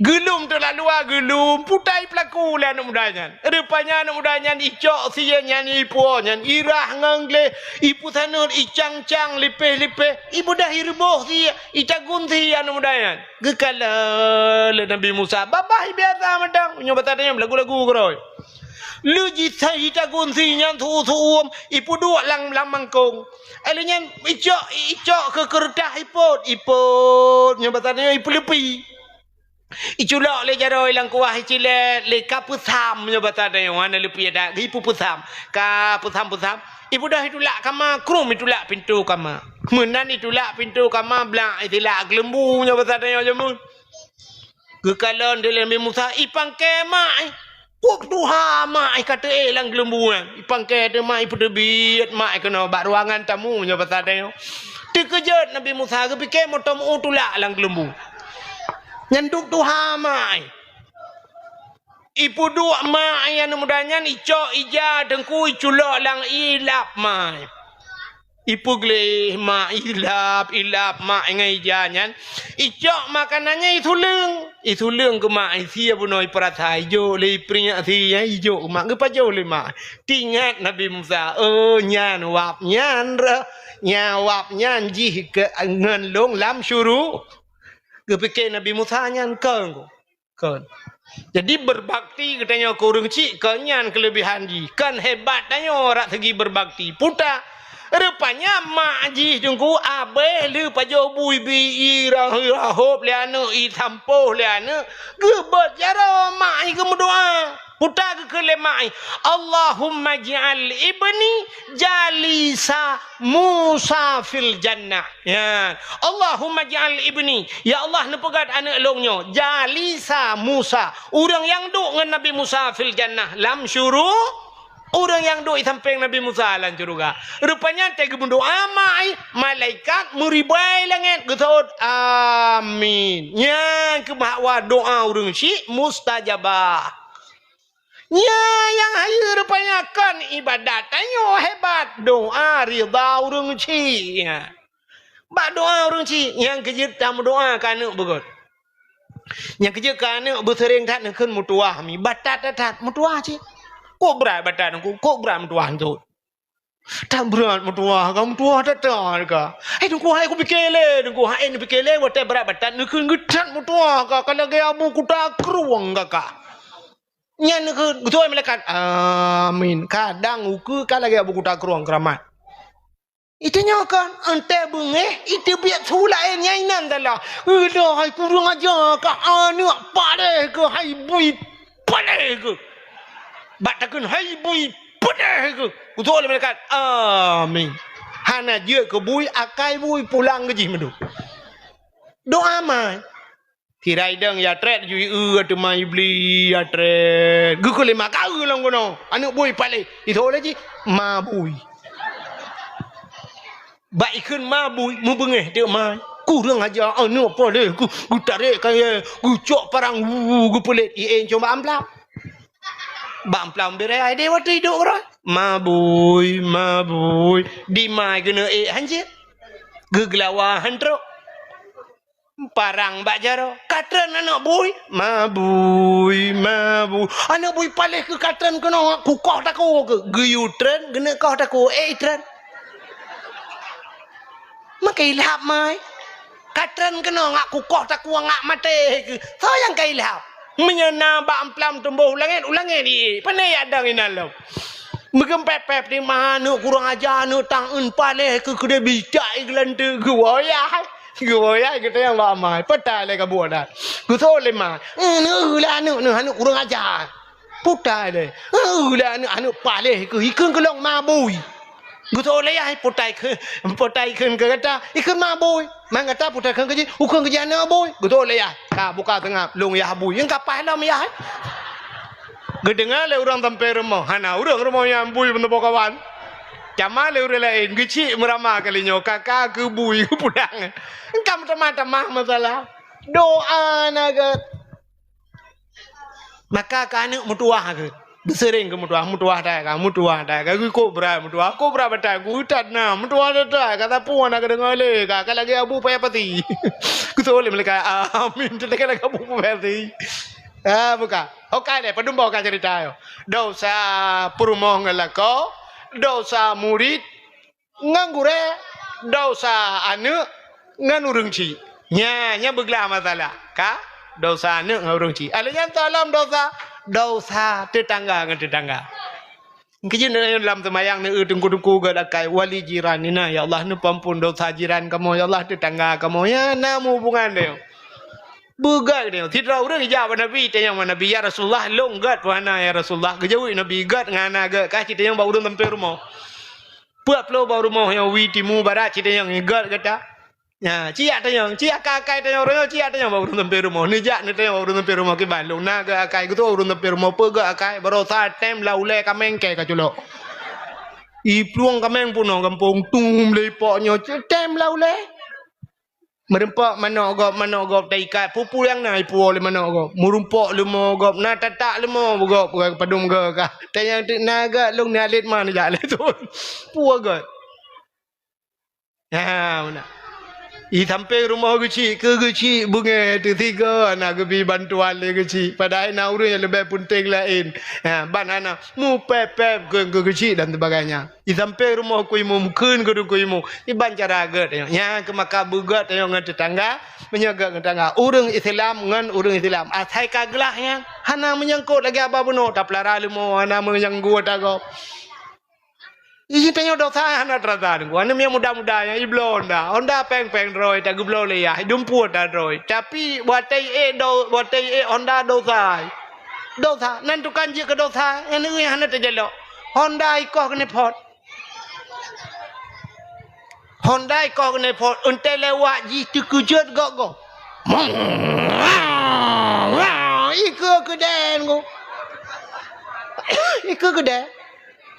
Geulom teuk rak luwa, geulom, peue ta ipeulaku lé aneuk muda nyan. Rupanya aneuk muda nyan icok sie nyan, ipuwoe nyan, irah ngon gleh, ipeusaneut, icang-cang, lipéh-lipéh, ibeudôh ireuboh sie, itagun sie aneuk muda nyan. Geukalon lé Nabi Musa, babah biasa mantong, nyoe basa tanyoe beulagu-lagu keudroe. Lheueh jisai itagun sie nyan seu-uem, ipeuduek lam, lam mangkông. Lheueh nyan icok, icok keu keureutah ipôt, ipôt, nyoe basa tanyoe ipeuleupi. Iculok lé jaroe lam kuah, icilét lé ka peusam, nyoe basa tanyoe hana leupi adak, ipeupeusam. Ka peusam-peusam, ibeudôh itulak kama, krueng itulak pintoe kama. Meunan itulak pintoe kama, blang itilak geuleumbu, nyoe basa tanyoe jameun. Geukalon lé Nabi Musa, ipangkée mak, eh. Kok tuha mak, eh, ka teuék lam geuleumbu nyan. Ipangkée teuk mak, ipeuteubiet mak, eh, keunoe bak ruangan tamu, nyoe basa tanyoe. Teukeujot Nabi Musa, geupike moto meu tulak lam geuleumbu. Nyan duek tuha mak, eh. Ipeuduek mak, eh, aneuk muda nyan, icok ija teungku, iculok lam ié, ilap mak, eh. Ipeugleh mak, ilap, ilap mak ngon ija nyan. Icok makanan nyan isuleueng. Isuleueng keu mak, isie bunoe ipeurasa, ijok lé ipeuringat sie nyan, ijok keu mak, geupajoh lé mak. Teuingat Nabi Musa, "Oh, nyan wab nyan reuh, nyan wab nyan jih keu ngon lôn lam syuru-," geupike Nabi Musa nyan kon. Kon. Jadi, berbakti geutanyoe keu ureueng chik, kon nyan keuleubehan jih. Kon hebat tanyoe rak segi berbakti. Peue ta? Rupanya mak jih teungku abéh lheueh pajoh bu ibi, irah-, irahop lé aneuk, isampôh lé aneuk, geubeuet jaroe mak jih geumeudoa. Peue ta geukheun lé mak jih, "Allahumma ij'al ibni jalisa Musa fil jannah." Ya. "Allahumma ij'al ibni," ya Allah, neupeugét aneuk lôn nyoe, "jalisa Musa," ureueng nyang duek ngon Nabi Musa, "fil jannah," lam syuru-, ureueng nyang duek di sampéng Nabi Musa lam syeuruga. Rupanya watée geumeudoa mak, malaikat meuribai langét geuseuôt, "Amin." Nyan keuh bahwa doa ureueng chik mustajabah. Nyan nyang hayeue rupanya kon ibadat tanyoe hebat, doa ridha ureueng chik nyan. Bak doa ureueng chik, nyang keujeuet tameudoa keu aneuk beugöt. Nyang keujeuet keu aneuk beuseuréng that neukheun meutuwah mi, batat that-that meutuwah cit. Kok brat batat neukheun, kok brat meutuwah neukheun. That brat meutuwah ka, meutuwah that-that ka. Hai Teungku, hai kupike lé, Teungku, hai neupike lé, watèe brat batat neukheun geuthat meutuwah ka, ka lagèe abu kuta krueng ka ka. Nyan neukheun, geutuwah malaikat, "Amin." Kadang ukeue ka lagèe abu kuta krueng keuramat. Iteunyoe kan, eunteuk beungéh, iteubiet su laén nyang inan salah. Alah, hai kureueng aja kah, aneuk paléh keuh, hai bui paléh keuh. Bak takheun, hai bui paléh keuh. Geutuwah lé malaikat, "Amin." Hana jeuet keu bui, akai bui pulang keu jih meudôk. Doa mai. Sira idong ya trét ju ieu teuma Iblis ya trét. Geukheun lé ma ka eu lom keunoe. Aneuk bui paléh. Itho lé jih ma bui. Bak ikheun ma bui, meubeungéh teuk ma. Kureueng aja aneuk paléh geu-, geutarek kayèe, geucok parang wu, wu, geupeulet. Ié cuma amplam. Bak amplam beuraya deh watèe idok keudroe. Ma bui, ma bui. Di ma keuneuk ék hanjeuet. Geugeulawa han trok. Parang bak jaroe, ka treun aneuk bui, ma bui, ma bui. Aneuk bui paléh keuh ka treun keunoe, kukoh takue keuh. Geuyue treun, geuneuk koh takue, éh treun. Meukeulab mai. Ka treun keunoe ngak kukoh takue ngak maté keuh. Soe nyang ka ilab? Meunyoe na bak amplam tumbôh u langét, u langét ié. Pane ya dang inan lom. Meugeum pép-pép di ma aneuk kurang aja, aneuk tang eun paléh keuh keudéh bijak i geulanteuk geuwoe yah. Geuwoe yah geutanyong bak ma, "Peue ta lé ka buet dah?" Geutho lé ma, "Euneuh lé aneuk neuh, aneuk kurang aja." Peue ta lé? "Euneuh lé aneuk, aneuk paléh keuh, ikheun keu lôn ma bui." Geutho lé yah, "Peue ta ikheun, peue ta ikheun keu gata?" "Ikheun ma bui." "Man gata peue ta kheun keu jih?" "Ukheun keu jih aneuk bui." Geutho lé yah, "Ka buka seungab, lôn yah bui." Nyang ka paih lom yah. Geudeungoe lé ureueng sampéng rumoh, hana ureueng rumoh nyan bui meuneuboh kawan. Cama lé ureueng laén, geuchik meurama kali nyoe, ka-ka keu bui geupulang. Engka meutamah-tamah masalah. Doa na gét. Maka keu aneuk meutuwah keuh. Beuseuréng keuh meutuwah, meutuwah that ka, meutuwah that ka. Geukobra meutuwah, kobra batai, geutat na, meutuwah that ka. Sapeue na geudeungoe lé ka, ka lagèe abu paya pati. Geutho lé malaikat, "Amin." Teuh ka lagèe abu paya pati. Ah, buka. Okai deh, padum boh ka cerita nyoe. Dosa peurumoh ngon lakoe, dosa murit ngon gurée, dosa aneuk ngon ureueng chik. Nya, nya beuglah masalah. Ka? Dosa aneuk ngon ureueng chik. Alèh nyan tolom dosa, dosa teutangga ngon teutangga. Keujeuet lam seumayang neueu teungku-teungku gét akai wali jiran. Ina, "Ya Allah, neupeuampon dosa jiran kamoe, ya Allah, teutangga kamoe." Ya, na meuhubungan deh. Beugét deh. Sidroe ureueng ijak bak Nabi, tanyong bak Nabi, "Ya Rasulullah, lôn gét peue hana, ya Rasulullah?" Geujaweueb Nabi, "Gét ngon hana gét, ka cit tanyong bak ureueng sampéng rumoh." Peuet ploh bak rumoh nyang wie timu barat cit tanyong, "Gét gata?" Nya, ciyak tanyong, ciyak akai-akai tanyong, roh nyoe ciyak tanyong bak ureueng sampéng rumoh. Neujak neutanyong bak ureueng sampéng rumoh kiban lôn na gét akai, geutô ureueng sampéng rumoh peugét akai, barosa tem lam ulèe kaméng kèe ka culok. Iplueng kaméng peunoh gampông, tum lé ipok nyoe, tem lam ulèe. Meureumpok manok gob, manok gob taikat, peue-peue nyang na ipuwoe lé manok gob. Meureumpok leumo gob, na tatak leumo gob, padum gob ka. Tanyong teuk na gét lôn ni alet ma neujak lé thon. Peue gét? Ha, meunan. I sampéng rumoh geuchik, keu geuchik beungéh teuh sigoe na geubi bantuan lé geuchik. Padahai na ureueng nyang leubeh peunteng laén. Ha, ban hana mupép-pép keu, keu geuchik dan sebagainya. I sampéng rumoh Teungku Imum, kheun keu Teungku Imum. Iban cara gét nyoe. Nyan keuh maka beugét nyoe ngon teutangga, meunyoe gét ngon teutangga. Ureueng Islam ngon ureueng Islam. Asai ka glah nyan, hana meunyangkot lagèe haba bunoe, tapeulara leumo, hana meunyangkot tagob. Ih, tanyoe dosa hana teurasa Teungku. Aneuk miet muda-muda nyang ibloe Honda. Honda péng-péng droe, tageubloe lé yah, idum pue ta droe. Tapi watèe ék do-, watèe ék Honda dosa. Dosa, nan tukang jeuet keu dosa, nyan ureueng hana teujalok. Honda ikoh keuneuk phot. Honda ikoh keuneuk phot, eunteuk lewat jih teukeujot gob-gob. Ikeue keudè Teungku. Ikeue keudè.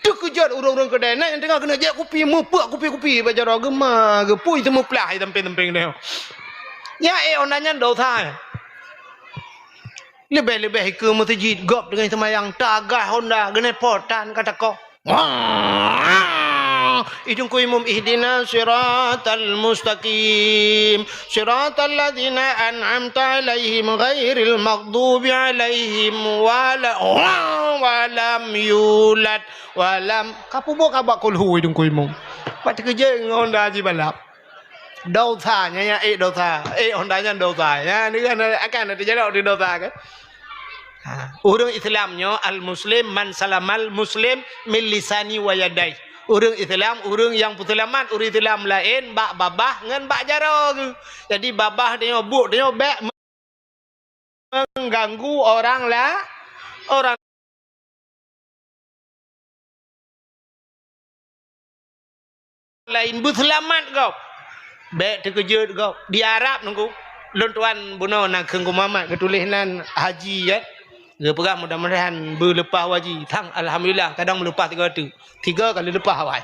Teukeujot ureueng-ureueng keudè. Na nyang teungoh keuneuk jép kupi, meupeuk kupi-kupi bak jaroe geuma, geupui teumeuplah i sampéng-sampéng nyoe. Nyan ék Honda nyan dosa. Leubeh-leubeh ikeue meuseujid gob teungoh seumayang, tagah Honda, keuneuk phot tan ka takoh. I Teungku Imum, ihdinas siratal mustaqim, siratal ladzina an'amta 'alaihim ghairil maghdubi 'alaihim wala-, walam yulad, walam, ka peubuet ka bak kulhu i Teungku Imum. Bak teukeujeuet ngon honda jibalap. Dosa, nyan, nyan, eh, dosa. Eh, honda nyan dosa. Nyan, ni kan akan teujalok di dosa kan? Ha, ureuëng Islam nyoe, al-muslim man salamal muslim min lisani wa yadai. Ureuëng Islam, ureuëng nyang peuseulamat ureuëng Islam laén bak babah ngon bak jaroe geuh. Jadi babah tanyoe, buet tanyoe bék mengganggu orang la-, orang laén, beuseulamat gob. Bék teukeujot gob. Di Arab nunggu. Lôn tuan bunoe na kheun Teungku Muhammad geutuléh nan haji, ya. Geupeugah mudah-mudahan beuleupah haji. Thang, alhamdulillah, kadang meuleupah tiga teuk. Tiga kali leupah awai.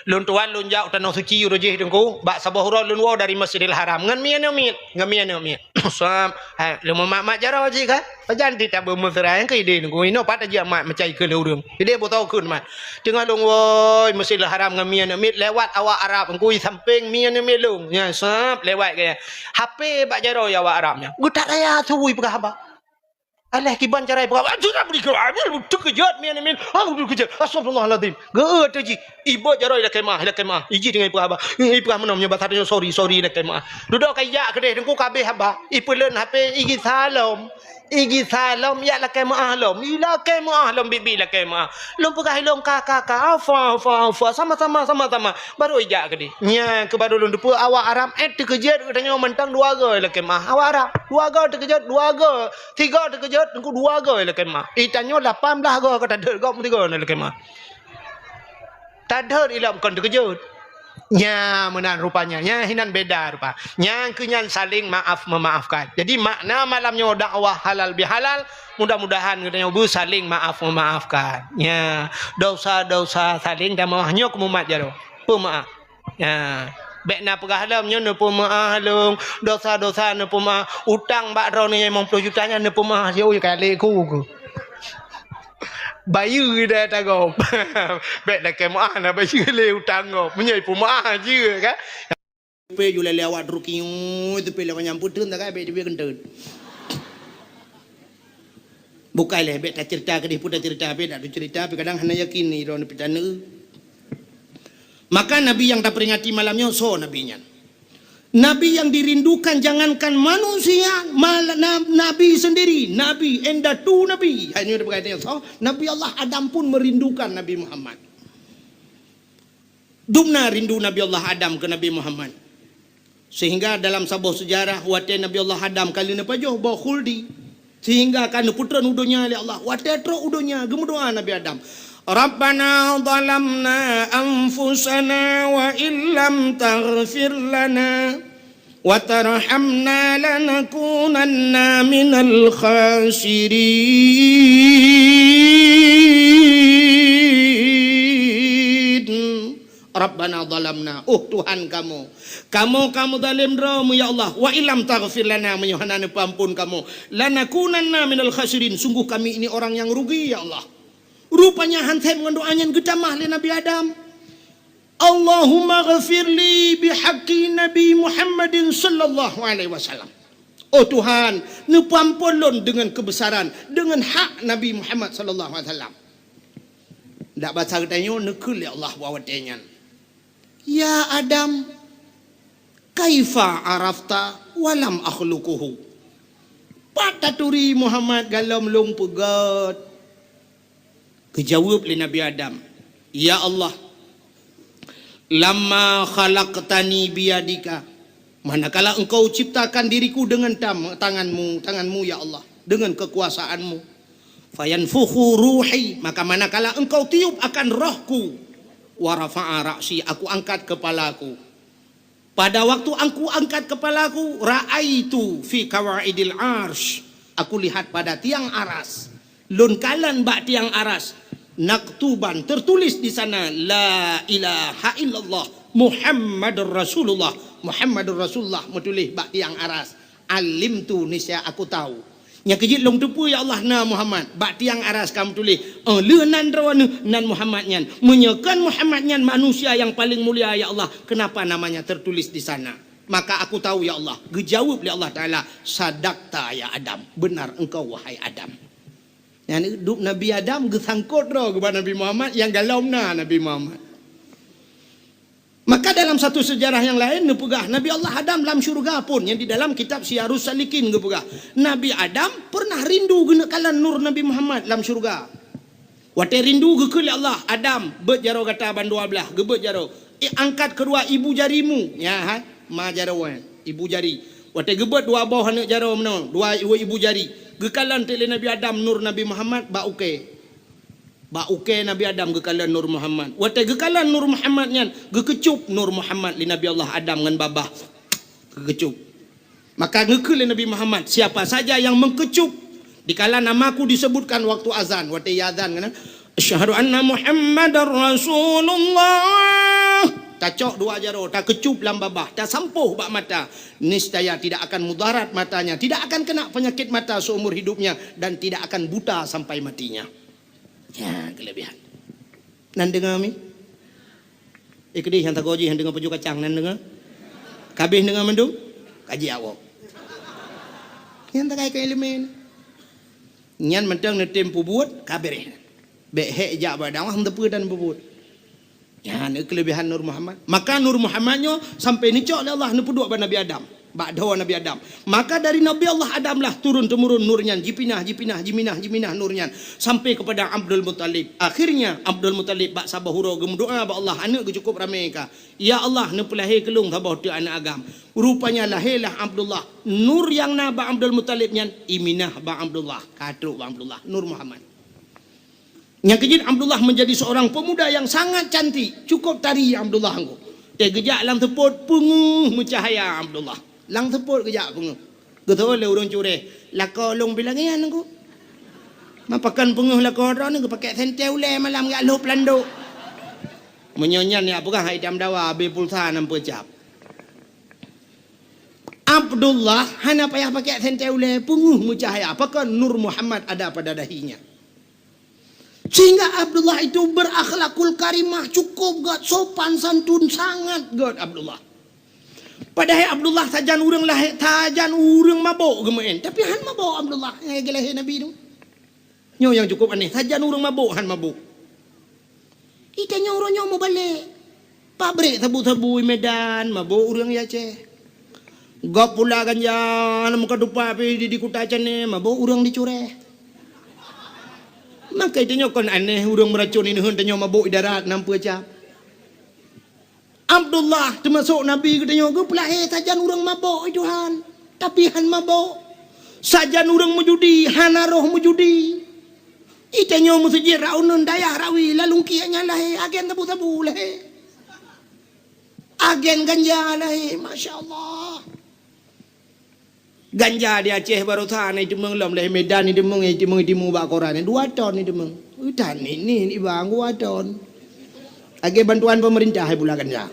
Lôn tuan lôn jak u Tanoh Suci uroe jih Teungku, bak saboh uroe lôn woe dari Masjidil Haram ngon mie aneuk miet, ngon mie aneuk miet. Sab, hai, lôn mumat-mat jaroe jih kan? Pajan di tabeumeuseurah nyang keu idéh Teungku, inoe pat tajak mat macai keu lé ureuëng. Idéh beutoe kheun mat. Teungoh lôn woe Masjidil Haram ngon mie aneuk miet, lewat awak Arab Teungku i sampéng mie aneuk miet lôn. Nyan sab lewat gaya. H P bak jaroe awak Arab nyan. Geutak raya su ipeugah haba. Alah kiban cara ipeugah, "Ah, sudah beri ke, ah, teukeujot mie aneuk miet. Ah, teukeujot. Astagfirullahalazim." Geueu teuh jih. Iboh jaroe ilakée meu'ah, ilakée meu'ah. Iji teungoh ipeugah haba. Ipeugah meunoe meunyoe basa tanyoe, "Sorry, sorry, ilakée meu'ah." Dudoe ka ijak keudeh Teungku ka abéh haba. Ipeulon H P, iji salom. Iji salom, yak lakée meu'ah lom. Ilakée meu'ah lom, biet-biet ilakée meu'ah. Lôn peugah ilôn ka, ka, ka. Afwa, afwa, afwa. Sama-sama, sama-sama. Baru ijak keudeh. Nyan keuh baru lôn teupeue awak Arab, eh, teukeujot geutanyoe mantong dua goe ilakée meu'ah. Awak Arab, dua goe teukeujot, dua goe. Tiga teukeujot, Teungku dua goe ilakée meu'ah. Itanyoe lapan blaih goe ka tadhôt gob meusigoe ilakée meu'ah. Tadhôt ilom kon teukeujot. Nya meunan rupanya. Nya hinan beda rupa. Nyang keu nyan saling maaf memaafkan. Jadi makna malam nyoe dakwah halal bihalal, mudah-mudahan geutanyoe beusaling maaf memaafkan. Nya, dosa-dosa saling dan maaf nyoe keu mumat jaroe. Peumaaf. Nya, bék na peugah lom nyoe neupeumaaf lôn, dosa-dosa neupeumaaf, utang bak droeneuh limong ploh juta nyan neupeumaaf, siuroe kali ku. Bayeue dah tagob. Bék lakée meu'ah na bayeue lé utang gob. Meunyoe ipeumaaf jeuet kan. Pe ju lé awak trok kinyueng, teupeu lé manyang peuteun takai bék teubiet keunteun. Bukai lé bék taceurita keudeh pun taceurita, bék dak taceurita, tapi kadang hana yakin ni droeneuh pih taneuk. Maka Nabi nyang taperingati malam nyoe soe Nabi nyan? Nabi yang dirindukan jangankan manusia, malah na-, Nabi sendiri, Nabi, indatu Nabi. Hai nyoe dipeugah soe? Nabi Allah Adam pun merindukan Nabi Muhammad. Dum na rindu Nabi Allah Adam keu Nabi Muhammad. Sehingga dalam saboh seujarah watée Nabi Allah Adam ka lheueh neupajoh boh khuldi, sehingga ka neupeutreun u donya lé Allah. Watée trok u donya, geumeudoá Nabi Adam, "Rabbana zalamna anfusana wa illam taghfir lana wa tarhamna lanakunanna minal khasirin." Rabbana zalamna, oh Tuhan kamoe, kamoe ka meuzalém droe mu, ya Allah. Wa illam taghfir lana, meunyoe hana neupeuamphon kamoe, lanakunanna minal khasirin, sungguh kami ini orang yang rugi, ya Allah. Rupanya han thèm ngon doa nyan geutamah lé Nabi Adam. Allahumma ghfirli bihaqqi Nabi Muhammadin sallallahu alaihi wasallam. Oh Tuhan, neupeuamphon lôn deungon keubeusaran, deungon hak Nabi Muhammad sallallahu alaihi wasallam. Dak basa geutanyoe neukheun lé Allah bak watée nyan, "Ya Adam, kaifa arafta wa lam akhluquhu?" Pat taturi Muhammad galom lôn peugét? Geujaweueb lé Nabi Adam, "Ya Allah, lamma khalaqtani biyadika, manakala Engkau ciptakan diriku dengan tam-, tangan-Mu, tangan-Mu, ya Allah, dengan kekuasaan-Mu. Fayanfukhu ruhi, maka manakala Engkau tiup akan rohku, wa rafa'a ra'si, aku angkat kepalaku." Pada waktu aku angkat kepalaku, ra'aitu fi qawaidil arsy, aku lihat pada tiang aras. Lôn kalon bak tiang aras, maktuban, tertulis di sana, "La ilaha illallah Muhammadur Rasulullah." Muhammadur Rasulullah meutuléh bak tiang aras. Alimtu, niscaya aku tahu. Nyang keujeuet lôn teupeue, ya Allah, na Muhammad. Bak tiang aras ka meutuléh, "Oh, lheueh nan droeneuh, nan Muhammad nyan." Meunyoe kon Muhammad nyan manusia nyang paleng mulia, ya Allah, kenapa namanya tertulis di sana? Maka aku tahu, ya Allah. Geujaweueb lé Allah Taala, "Sadaqta, ya Adam." Benar engkau, wahai Adam. Nyan dup Nabi Adam geusangkot droe geuba Nabi Muhammad, nyang galom na Nabi Muhammad. Maka dalam satu sejarah yang lain neupeugah, Nabi Allah Adam lam syurga pun, yang di dalam kitab Siyarus Salikin geupeugah, Nabi Adam pernah rindu geuneuk kalon nur Nabi Muhammad lam syurga. Watée rindu geukheun lé Allah, "Adam, beuet jaroe gata bandua blaih." Geubeuet jaroe. "Eh, angkat kedua ibu jarimu." Ya, hai, ma jaroe, ibu jari. Watée geubeuet dua boh aneuk jaroe meunoe, dua ibu jari. Geukalon teuk lé Nabi Adam nur Nabi Muhammad bak ukée. Bak ukée Nabi Adam geukalon nur Muhammad. Watée geukalon nur Muhammad nyan, geukeucup nur Muhammad lé Nabi Allah Adam ngon babah. Geukeucup. Maka geukheun lé Nabi Muhammad, siapa saja yang mengkecup dikala namaku disebutkan waktu azan, watée azan kan, "Asyhadu anna Muhammadar Rasulullah." Tacok dua jaroe, takeucup lam babah, tasampôh bak mata. Niscaya tidak akan mudarat matanya, tidak akan kena penyakit mata seumur hidupnya, dan tidak akan buta sampai matinya. Ya, kelebihan. Nan deungoe mi? Eh, keudeh nyang tagoe jih nyang deungoe paju kacang nan deungoe. Kabeh deungoe mandum? Kaji awak. Nyang takai keu ileumèe. Nyan mantong neutem peubuet, ka beureh. Bèk hék jak bak dakwah, hana teupeue dan peubuet. Nyan kelebihan Nur Muhammad. Maka Nur Muhammad nyoe sampai neucok lé Allah neupeuduek bak Nabi Adam. Bak dhoe Nabi Adam. Maka dari Nabi Allah Adam lah turun temurun nur nyan, jipinah, jipinah, jiminah, jiminah nur nyan sampai kepada Abdul Muttalib. Akhirnya Abdul Muttalib bak saboh uroe geumeudoa bak Allah, aneuk geuh cukup ramé ka. "Ya Allah, neupeulahé keu lôn saboh teuk aneuk agam." Rupanya lahé lah Abdullah. Nur nyang na bak Abdul Muttalib nyan iminah bak Abdullah, ka trok bak Abdullah, Nur Muhammad. Nyang keujeuet Abdullah menjadi seorang pemuda yang sangat cantik, cukup tari Abdullah nyan. Teugeujak lam seupôt peungeuh meucahaya Abdullah. Lam seupôt geujak peungeuh. Geuteupeue lé ureueng cureh, "Lakoe lôn pih lagèe nyan nyan." Ma pakon peungeuh lakoe droeneuh geupakék sentée ulèe malam jak lhôb landok. Meunyoe nyan nyang peugah hai tam dawa abéh pulsa nam peucab. Abdullah hana payah pakék sentée ulèe, peungeuh meucahaya. Pakon Nur Muhammad ada pada dahinya. Sehingga Abdullah itu berakhlakul karimah, cukup gèt, sopan santun sangat gèt Abdullah. Padahai Abdullah sajan ureueng lahé, sajan ureueng mabök geumeu'en, tapi han mabök Abdullah nyang lahé Nabi tu. Nyoe nyang cukup aneh, sajan ureueng mabök han mabök. Itanyoe uroe nyoe mubalek. Pabrék sabu-sabu i Medan, mabök ureueng i Aceh. Gob pula ganja lam meuka tupat pih di, di kuta Cane, mabök ureueng di Cureh. Maka itanyoe kon aneh ureueng meuracon ineuen tanyoe mabök i darat nam peucab. Abdullah teumasok Nabi geutanyoe geupeulahé sajan ureueng mabök i Tuhan, tapi han mabök. Sajan ureueng meujudi, hana roh meujudi. Itanyoe meuseujid rot uneun dayah rawi lalungkiek nyan lahé, agen sabu-sabu lahé. Agen ganja lahé, masya Allah. Ganja di Aceh baroesa na iteumeung lom, lé Medan iteumeung, iteumeung, iteumeung bak koran, dua ton iteumeung. Utan ni, ni, ni bang, dua ton. Lagèe bantuan pemerintah hai pula ganja.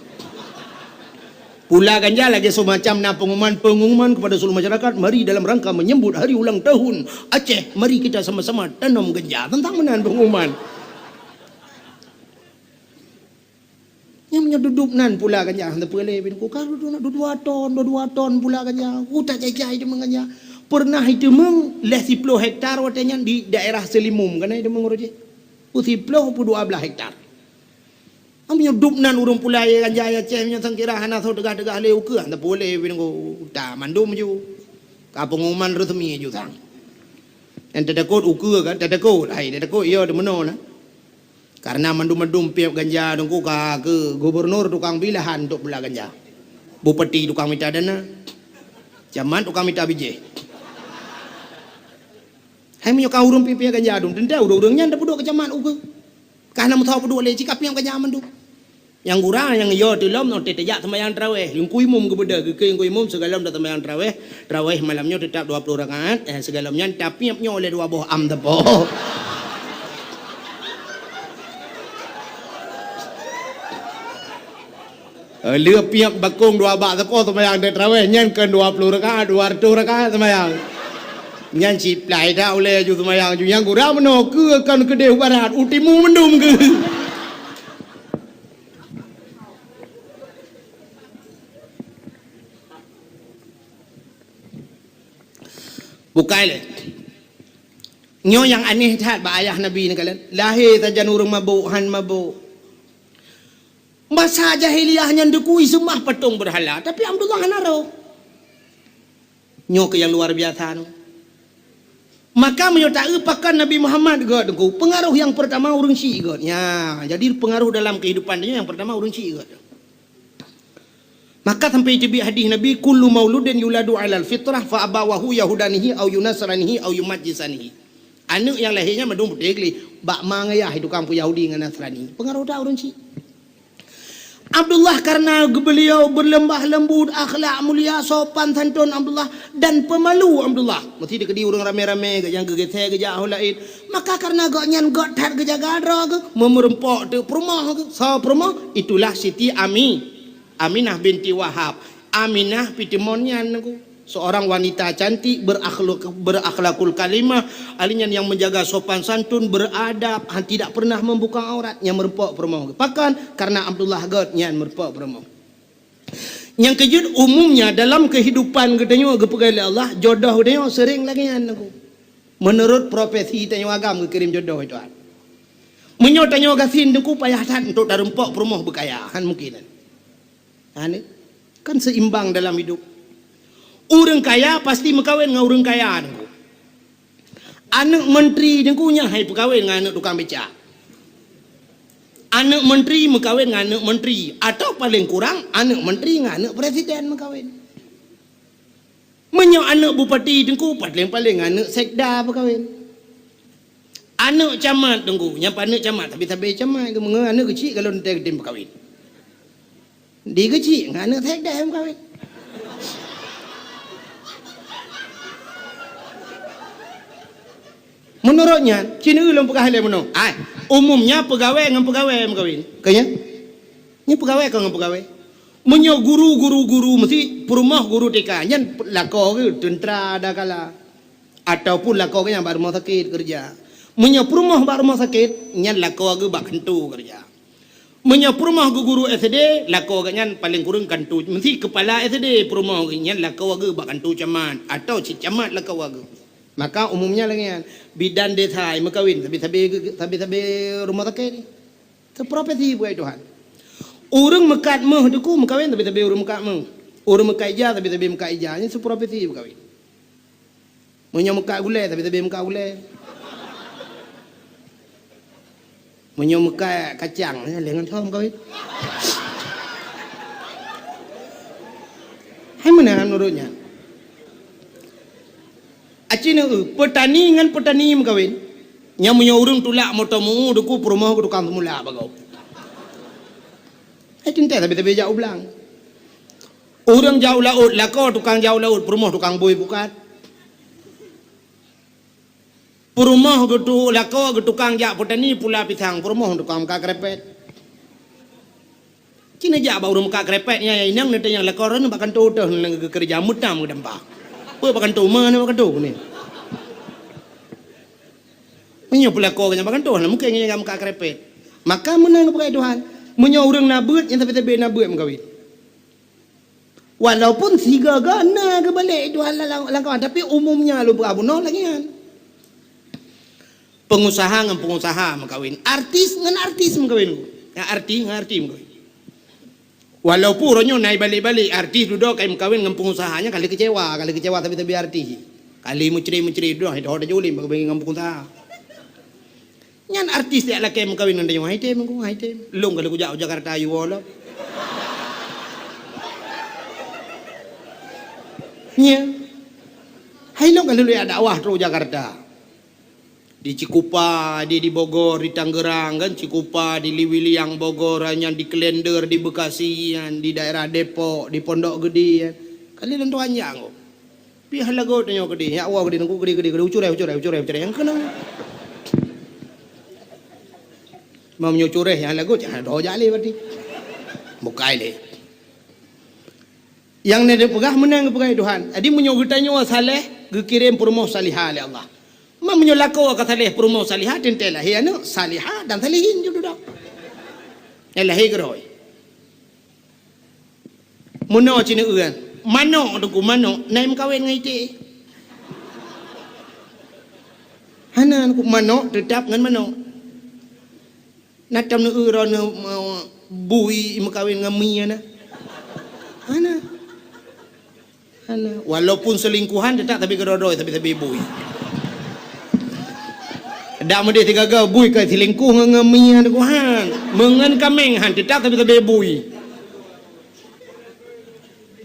Pula ganja lagèe semacam na pengumuman, pengumuman kepada seluruh masyarakat, mari dalam rangka menyambut hari ulang tahun Aceh, mari kita sama-sama tanam ganja. Teuntang meunan pengumuman. Nyang meunyoe dudup nan pula ganja, hana peue lé bin ku ka dudu na dua ton, dua ton pula ganja. Ku tak jai-jai iteumeung ganja. Pernah iteumeung lhèe siploh hektar watèe nyan di daerah Seulimum, kana iteumeung uroe jih. Pu siploh pu dua blaih hektar. Am nyoe dup nan ureueng pula ye ganja ya ceh nyoe sangkira hana soe teugah-teugah lé ukeue, hana peue lé bin ku ta mandum ju. Ka pengumuman resmi ju sang. Nyang teutakot ukeue kan, teutakot. Hai teutakot iya di meunoe na. Karena mandum-mandum piep ganja teungku ka keu gubernur tukang bi lahan untuk pula ganja. Bupati tukang mita dana. Camat tukang mita bijéh. Hai meunyoe ka ureueng piep-piep ganja dum, teuntèe ureueng-ureueng nyan tapeuduek keu camat ukeue. Ka hana meusaboh peuduek lé, cit ka piep ganja mandum. Nyang gura nyang yo teulom nyoe teuh teujak seumayang taraweh. Teungku imum geubeudôh, geukheun teungku imum sigohlom taseumayang taraweh. Taraweh malam nyoe teutap dua ploh rakaat, eh, sigohlom nyan tapiep nyoe lé dua boh am teupok. Eh, lheueh piep bakong dua bak sapo seumayang taraweh nyan keu dua ploh rakaat, dua reutôh rakaat seumayang. Nyan siplai that ulèe ju seumayang ju nyang gura meunoe keu kon keudeh barat u timu mandum keu. Bukai lé. Nyoe nyang aneh that bak ayah Nabi neukalon. Lahé sajan ureuëng mabök, han mabök. Masa jahiliyah nyan dikui seumah patong beurhala, tapi Abdullah hana roh. Nyoe keuh nyang luar biasa nyoe. Maka meunyoe taeu pakon Nabi Muhammad gét teungku, peungaroh nyang peurtama ureuëng syiek gét. Nya, jadi peungaroh dalam keuhidupan nyoe nyang peurtama ureuëng syiek gét. Maka sampai teubiet hadis Nabi, "Kullu mauludin yuladu 'alal fitrah fa abawahu yahudanihi au yunasranihi au yumajjisanihi." Aneuëk nyang lahé nyan mandum putéh gleh, bak ma ngon yah tukang puyahudi ngon Nasrani. Peungaroh that ureuëng syiek. Abdullah karena beliau berlemah lembut, akhlak mulia, sopan santun Abdullah, dan pemalu Abdullah. Meusti dikeudi ureuëng ramé-ramé, gét nyang geugeusé geujak ho laén. Maka karena gét nyan gét that geujaga droe geuh, meumeurumpok teuk peurumoh geuh. Soe peurumoh? Itulah Siti Ami, Aminah binti Wahab. Aminah pih timon nyan, Teungku. Seorang wanita cantik, berakhlak-, berakhlakul karimah, ahli nyan yang menjaga sopan santun, beradab, han, tidak pernah membuka aurat, nyang meureumpok peurumoh. Pakon? Karena Abdullah gét nyan meureumpok peurumoh. Nyang keujeuet, umumnya dalam kehidupan geutanyoe geupeugah lé Allah, jodoh geutanyoe sering lagée nyan, Teungku. Menurut profesi tanyoe agam geukirém jodoh itu, han. Meunyoe tanyoe gasien, Teungku, payah that untuk tarumpok peurumoh beukaya, han mungkin. Hana. Kan seimbang dalam hidup. Ureuëng kaya pasti meukawen ngon ureuëng kaya, Teungku. Aneuëk menteri, Teungku, nyan han jipeukawen ngon aneuëk tukang beca. Aneuëk menteri meukawen ngon aneuëk menteri, atau paling kurang aneuëk menteri ngon aneuëk presiden meukawen. Meunyoe aneuëk bupati, Teungku, paléng-paléng aneuëk sekda meukawen. Aneuëk camat, Teungku, nyang aneuëk camat, tapi sabe camat, meunyoe aneuëk keuchik kalau teuntée geutem meukawen. Di keuchik ngon aneuëk sekda meukawen. Meunurot nyan, ci neueu lôn peugah lé meunoe. Ai, umumnya peugawée ngon peugawée meukawen. Ka nyan? Nyan peugawée kon ngon peugawée. Meunyoe guru, guru, guru, meusti peurumoh guru T K, nyan lakoe geuh teuntra ada kala. Ataupun lakoe geuh nyan bak rumoh sakét keureuja. Meunyoe peurumoh bak rumoh sakét, nyan lakoe geuh bak kantô keureuja. Meunyoe peurumoh geuh guru S D, lakoe geuh nyan paléng kureueng kantô, meusti keupala S D peurumoh geuh nyan lakoe geuh bak kantô camat, atau cit camat lakoe geuh. Maka umumnya lagée nyan, bidan desa meukawen sabe-sabe geu-, sabe-sabe rumoh sakét. Seuprofesi bukai Tuhan. Ureuëng meukat méuh, Teungku, meukawen sabe-sabe ureuëng meukat méuh. Ureuëng meukat ija sabe-sabe meukat ija. Nyan seuprofesi meukawen. Meunyoe meukat gulée sabe-sabe meukat gulée. Meunyoe meukat kacang, nyan lé ngon soe meukawen. Hai meunan meunurot nyan. Aci neueu, peutani ngon peutani meukawen. Nyang meunyoe ureuëng tulak moto meu-ueh, Teungku, peurumoh geuh tukang seumulak bagoe. Hai teuntée sabe-sabe jak u blang. Ureuëng jak u laôt, lakoe tukang jak u laôt, peurumoh tukang bui pukat. Peurumoh geutu-, lakoe geuh tukang jak peutani pula pisang, peurumoh tukang meukat keureupat. Ci neujak bak ureuëng meukat keureupat nyan, inong neutanyong lakoe droeneuh bak kantô teuh, nang geukeureuja meutam geudampah. Peue bak kantô, ma na bak kantô ni. Meunyoe peulakoe geuh nyan bak kantô, hana mungken geuh nyan meukat keureupat. Maka meunan geupeugah Tuhan, meunyoe ureuëng na beuet, nyan sabe-sabe na beuet meukawen. Walaupun sigoe-goe na geubalek Tuhan lam, lam kawan, tapi umumnya lôn peugah bunoe lagée nyan. Pengusaha ngon pengusaha meukawen, artis ngon artis meukawen, ngon artis ngon artis meukawen. Walaupun uroe nyoe na ibalek-balek, artis dudoe ka imeukawen ngon pengusaha, nyan ka lheueh keucewa, ka lheueh keucewa sabe-sabe artis. Ka lheueh meucre-meucre dudoe, hai doh tajak ulém bak geuben ngon pengusaha. Nyan artis jak lakée meukawen ngon tanyoe, hai tem, hai tem. Lôn ka lheueh kujak u Jakarta yue woe lom. Nya. Hai lôn ka lheueh jak dakwah trok u Jakarta. Di Cikupa, di, di Bogor, di Tangerang kan, Cikupa, di Liwiliang Bogor, nyan di Klender, di Bekasi, nyan di daerah Depok, di Pondok Gede, kan. Kali lôn tuan jak ngon. Pih lagot nyoe keudeh, nyak woe keudeh, nunggu keudeh, keudeh, keudeh, ucurée, ucurée, ucurée, ucurée, nyang keunong. Meunyoe curée nyang lagot, nyang doh jak lé berarti. Bukai lé. Nyang na dipeugah meunan geupeugah Tuhan. Jadi meunyoe geutanyoe saleh, Geukirém peurumoh salihah lé Allah. Ma meunyoe lakoe ka saleh peurumoh salihah, teuntèe lahé aneuk salihah dan salihin ju dudoe. Nyang lahé keudroe. Meunoe cit neueu, manok teungku, manok na meukawen ngon iték? Hana teungku, manok teutap ngon manok. Na tom neueu droeneuh, eh, bui meukawen ngon mie na? Hana. Hana. Walaupun selingkuhan, teutap sabe keudroe-droe, sabe-sabe bui. Dak meudeh sigaga bui ka selingkuh ngon, ngon mie teungku han. Meungon kaméng han, teutap sabe-sabe bui.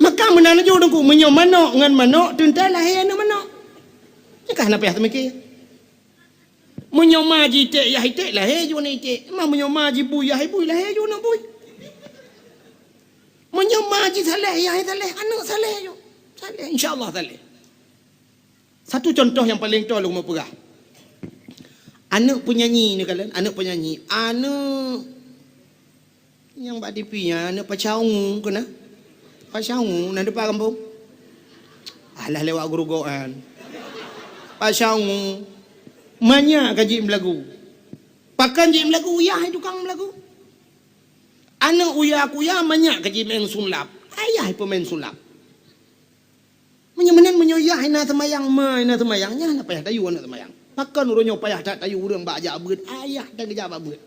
Maka meunan laju teungku, meunyoe manok ngon manok, teuntèe lahé aneuk manok. Nyan ka hana payah teumiké. Meunyoe ma ji iték yah iték, lahé ju aneuk iték. Ma meunyoe ma ji bui yah bui, lahé ju aneuk bui. Meunyoe ma ji saleh yah saleh, aneuk saleh ju. Saleh, insya Allah saleh. Satu contoh nyang paleng toe lôn meupeugah. Aneuk penyanyi neukalon, aneuk penyanyi. Aneuk Nyang bak T V nyan, aneuk Pasha Ungu keunan. Pasha Ungu, na dipat gampông? Alah, lewat Geurugok nyan. Pasha Ungu. Manyak ka jeuet meulagu. Pakon jeuet meulagu? Yah tukang meulagu. Aneuk uya kuya manyak ka jimeu'en sulap. Ayah peumain sulap. Meunyoe meunan, meunyoe yah hana seumayang, ma hana seumayang, nyan hana payah tayue aneuk seumayang. Pakon uroe nyoe payah that tayue ureueng bak jak beuet, ayah tan geujak bak beuet.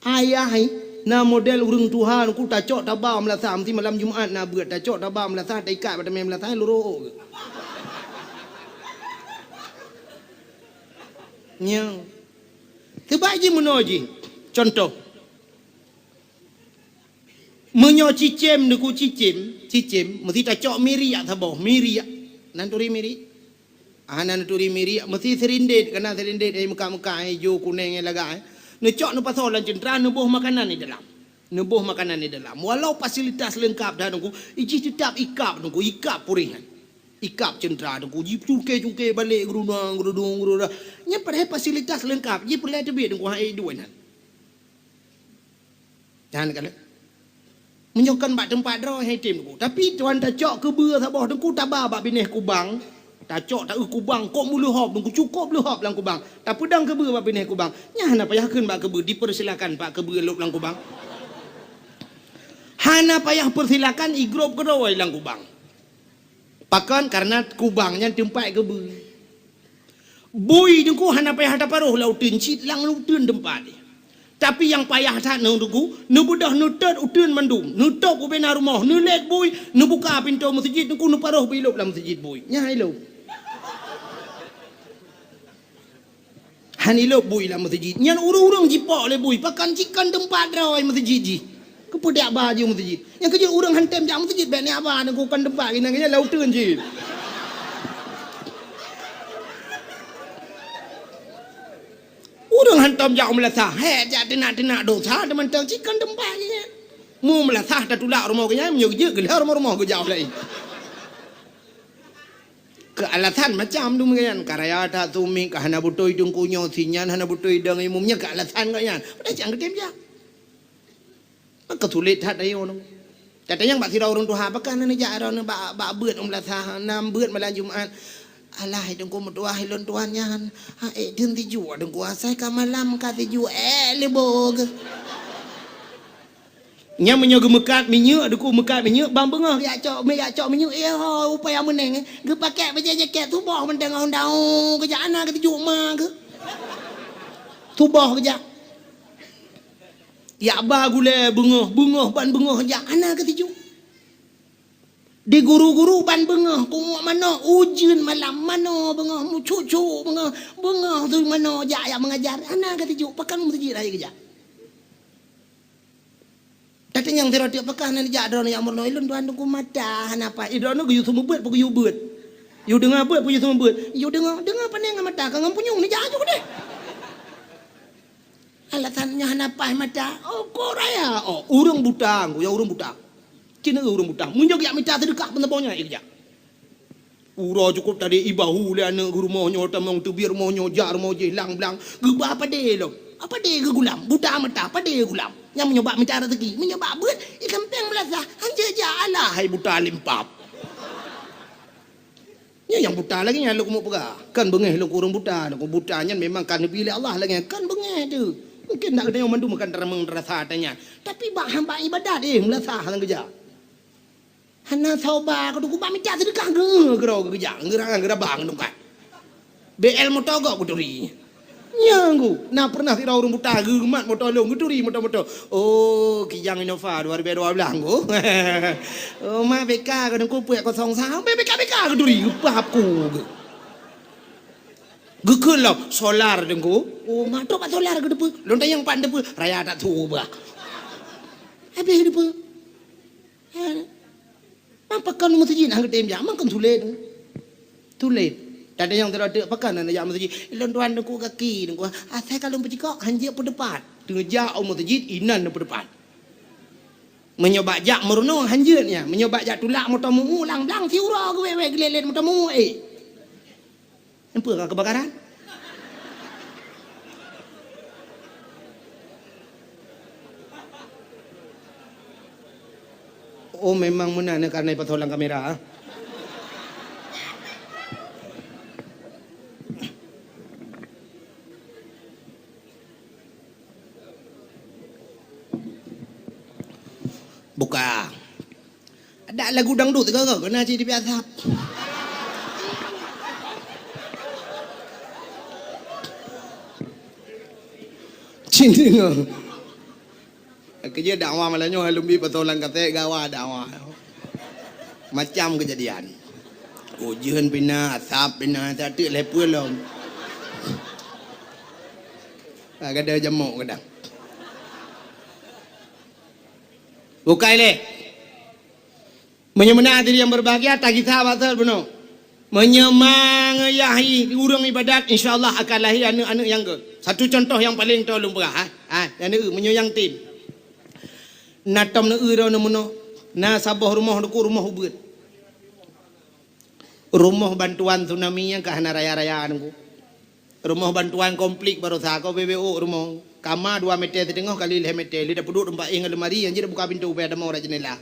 Ayah hai, na model ureueng tuha ku tacok taba meulasah, meusti malam Jumat na beuet, tacok taba meulasah, taikat bak tameng meulasah, lurok geuh. Nyoe. Teubai jih meunoe jih. Contoh. Meunyoe cicém, neuku cicém, cicém, meusti tacok miriak saboh, miriak. Na neuturi miriak? Ah, na neuturi miriak, meusti sirindét, kana sirindét, eh, meuka-meuka, eh, ijo, kuneng, eh, lagak, eh. Neucok neupasoe lam ceuntra, neuboh makanan di dalam. Neuboh makanan di dalam. Walau fasilitas leungkap dah teungku, jih teutap ikab teungku, ikab puréh nyan. Ikab ceuntra teungku, jih cungke-cungke balek, geurudong, geurudong, geurudong. Nyan padahai fasilitas leungkap, jih peureulèe teubiet teungku, hai duek nyan. Nyan kalon. Meunyoe kon bak teumpat droe hai tem teungku. Tapi tuan tacok keubeue saboh teungku taba bak binéh kubang. Tacok taeu kubang kok meuleuhop teungku, cukôp leuhop lam kubang. Tapeudong keubeue bak binéh kubang. Nyan hana payah kheun bak keubeue, dipersilakan bak keubeue lôb lam kubang. Hana payah persilakan igrôp keudroe lam kubang. Pakon? Karena kubang nyan teumpat keubeue. Bui teungku hana payah taparoh lam uteuen, cit lam uteuen teumpat jih. Tapi nyang payah that nyoe teungku, neubeudôh neutot uteuen mandum, neutôb ubena rumoh, neulét bui, neubuka pintoe meuseujid teungku, neuparoh bui lôb lam meuseujid bui. Nyan hai lôb. Han ilôb bui lam meuseujid. Nyan ureueng-ureueng jipok lé bui, pakon cit kon teumpat droe meuseujid jih. Keupeue dak ba jih meuseujid? Nyang keujeuet ureueng han tem jak meuseujid, bèk neujak ba teungku, kon teumpat keunan, keunan lam uteuen jih. Ureueng hantom jak u meulasah, hék jak teunak-teunak dosa teumantong, cit kon teumpat jih nyan. Mu meulasah tatulak rumoh geuh nyan, meunyoe geujeuet geulheueh rumoh-rumoh geujak laén. Keu alasan macam tu meunan, ka raya that sumieng, ka hana beutôi teungku nyoe, si nyan hana beutôi dong imum, nyan keu alasan gobnyan. Padahai cit han geutem jak. Maka sulet that ayue nyoe. Tatanyong bak sidroe ureueng tuha, pakon hana jak droeneuh bak, bak beuet u meulasah, na beuet malam Jumat. Alah, hai teungku meutuah, ilôn tuan nyan. Ha, ék deuh sijuek teungku, asai ka malam ka sijuek, ék lé boh geuh. Nyan meunyoe geumeukat minyeuk, teungku meukat minyeuk, ban beungoh geujak cok, geujak cok minyeuk, eh, ho, upaya meuneng, eh. Geupakèk bajèe jakét, suboh mantong ngon daun, geujak hana geutuju ma geuh. Suboh geujak. Jak ba gulèe beungoh, beungoh ban beungoh jak hana geutuju. Di guru-guru ban beungoh, kungok manok, ujeuen malam manoe beungoh, meucuk-cuk beungoh, beungoh tu manoe jak, jak meungajar, hana geutuju, pakon meuseujid hai geujak. Tatanyong sidroe teuk, pakon hana jak droeneuh jak meurunoe, ilôn tuan teungku mata hana paih. Eh, droeneuh geuyue seumeubeuet, peu geuyue beuet? Yue deungoe beuet, peu yue seumeubeuet? Yue deungoe, deungoe pane ngon mata, ka ngon punyueng neujak aju deh. Alasan nyoe hana paih mata. Oh, kok raya. Oh, ureueng buta, ku ya ureueng buta. Cina ureueng buta. Meunyoe geujak mita seudeukah peunaboh nyan, eh, geujak. Uroe cukôp tadi ibahu lé aneuk rumoh nyoe, tamong teubiet rumoh nyoe, jak rumoh jih, lang-blang. Geuba padé lom. Padé geugulam. Buta mata, padé geugulam. Nyang meunyoe bak mita raseuki, meunyoe bak beuet, i kampeng meulasah. Hanjeuet jak, alah, hai buta limpab. Nyang buta lagèe nyan lôn keumeung peugah. Kan beungèh lôn keu ureueng buta, lôn keu buta nyan memang ka neubi lé Allah lagèe nyan. Kan beungèh teuh. Mungken na geutanyoe mandum kan teurimong rasa ata nyan. Tapi bak hamba ibadat, eh, meulasah lam keujak. Hana soe ba keu teungku, bak mita seudeukah geu-, geuro geujak, geura-, geuraba ngon tungkat. B L moto gob geuturi. Nyan ku, na pernah sidroe ureueng buta geumat moto lôn, geuturi moto-moto. Oh, Kijang Innova dua ribu dua belas ku. Oh, ma B K keu teungku peuet kosong sa, B K, B K geuturi, geupah ku geu. Geukheun lom, solar teungku. Oh, ma trok bak solar geuteupeue. Lôn tanyong pat teupeu, raya that su bah. Habéh teupeu. Ha. Mangkon meuseujid hana geutem jak, mangkon sulet. Sulet. Tanyong sidroe teuk, pakon hana jak meuseujid? Lôn tuan teungku gaki, teungku. Asai ka lôn peucikok, hanjeuet peuteupat. Teujak u meuseujid, inan neupeuteupat. Meunyoe bak jak meurunoe, hanjeuet nyan. Meunyoe bak jak tulak moto meu-eu, lang-lang siuroe geuwèt-wèt geulét-lét moto meu-eu, eh. Nyan peue ka keubakaran? Oh, memang meunan nyan kareuna ipasoe lam kamera. Buka. Ada lagu dangdut sigoe-goe keunan cit dipiasap. Cit deungoe. Keujeuet dakwah malam nyoe, hai lôn bi pasoe lam kaset, gawa dakwah. Macam keujadian. Ujeuen pih na, asap pih na, sateuk lhèe peue lom. Ka gadôh jamok kadang. Bukai lé. Meunyoe meunan hadirin yang berbahagia, tagisa bak sot bunoe. Meunyoe mangeuyah ureueng ibadat, insya Allah akan lahé aneuk-aneuk nyang gét. Satu contoh nyang paleng toe lôn peugah, ha. Ha, nyang neueu, meunyoe nyang tem. Na tom neueu droeneuh meunoe, na saboh rumoh teungku, rumoh ubeuet. Rumoh bantuan tsunami nyang ka hana raya-raya teungku. Rumoh bantuan konflik baroesa ko B B O rumoh. Kama dua meter siteungoh kali lhèe meter, lheuh tapeuduek teumpat éh ngon lemari, nyang jeuet buka pintoe, bèk tamong rot jeundela.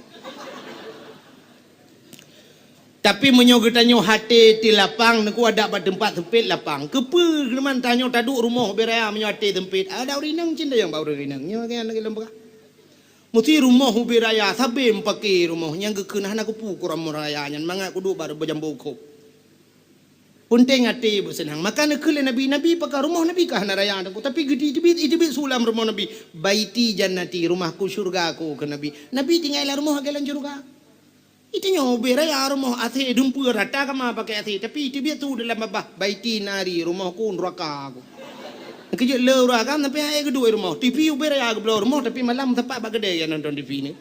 Tapi meunyoe geutanyoe até tilapang, teungku, adak bak teumpat seumpét lapang. Keupeue keuneuk tanyoe taduek rumoh ubé raya meunyoe até seumpét? Adak ureueng inong cit nyang bak ureueng inong. Nyoe kan lagèe lôn peugah. Meusti rumoh ubé raya, sabé meupaké rumoh nyang geukheun hana kupeue keu rumoh raya nyan, mangat kuduek bak beujambo khôb. Peunteng até beuseunang. Maka neukheun lé Nabi, Nabi pakon rumoh Nabi ka hana raya teungku, tapi geuteubiet, iteubiet su lam rumoh Nabi, "Baiti jannati, rumahku syurgaku," kheun Nabi. Nabi tinggai lam rumoh lagèe lam syurga. Geutanyoe ubé raya rumoh, asé dumpeue rata kama pakai asé, tapi teubiet su dalam babah, "Baiti nari, rumohku neuraka ku." Keujeuet le ureueng agam sampai hai geuduek rumoh. T V ubé raya geubloe rumoh, tapi malam sapat bak keudè nyan nonton T V nyan.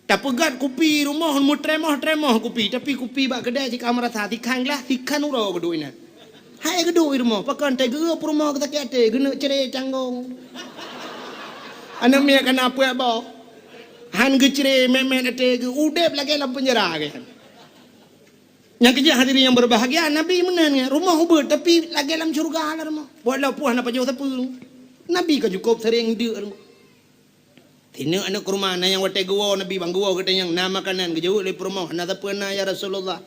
Tapeugöt kupi rumoh, meutremoh-tremoh kupi, tapi kupi bak keudè cit ka meurasa, sikhan glah, sikhan uroe geuduek inan. Hai geuduek i rumoh, pakon teuh geu peurumoh geusakét até, geuneuk cre canggong. Aneuk miet ka na peuet boh. Han geucre mèt-mèt até geu, udép lagèe lam peunjara geuh. Nyang keujeuet hadirin yang berbahagia, Nabi meunan nyan, rumoh ubeuet, tapi lagèe lam syeuruga lah rumoh. Walaupun hana pajoh sapeue. Nabi ka cukôp sering deuk rumoh. Sineuk aneuk keuruma na nyang watèe geuwoe Nabi, bang geuwoe geutanyong, "Na makanan?" Geujaweueb lé peurumoh, "Hana sapeue na, ya Rasulullah."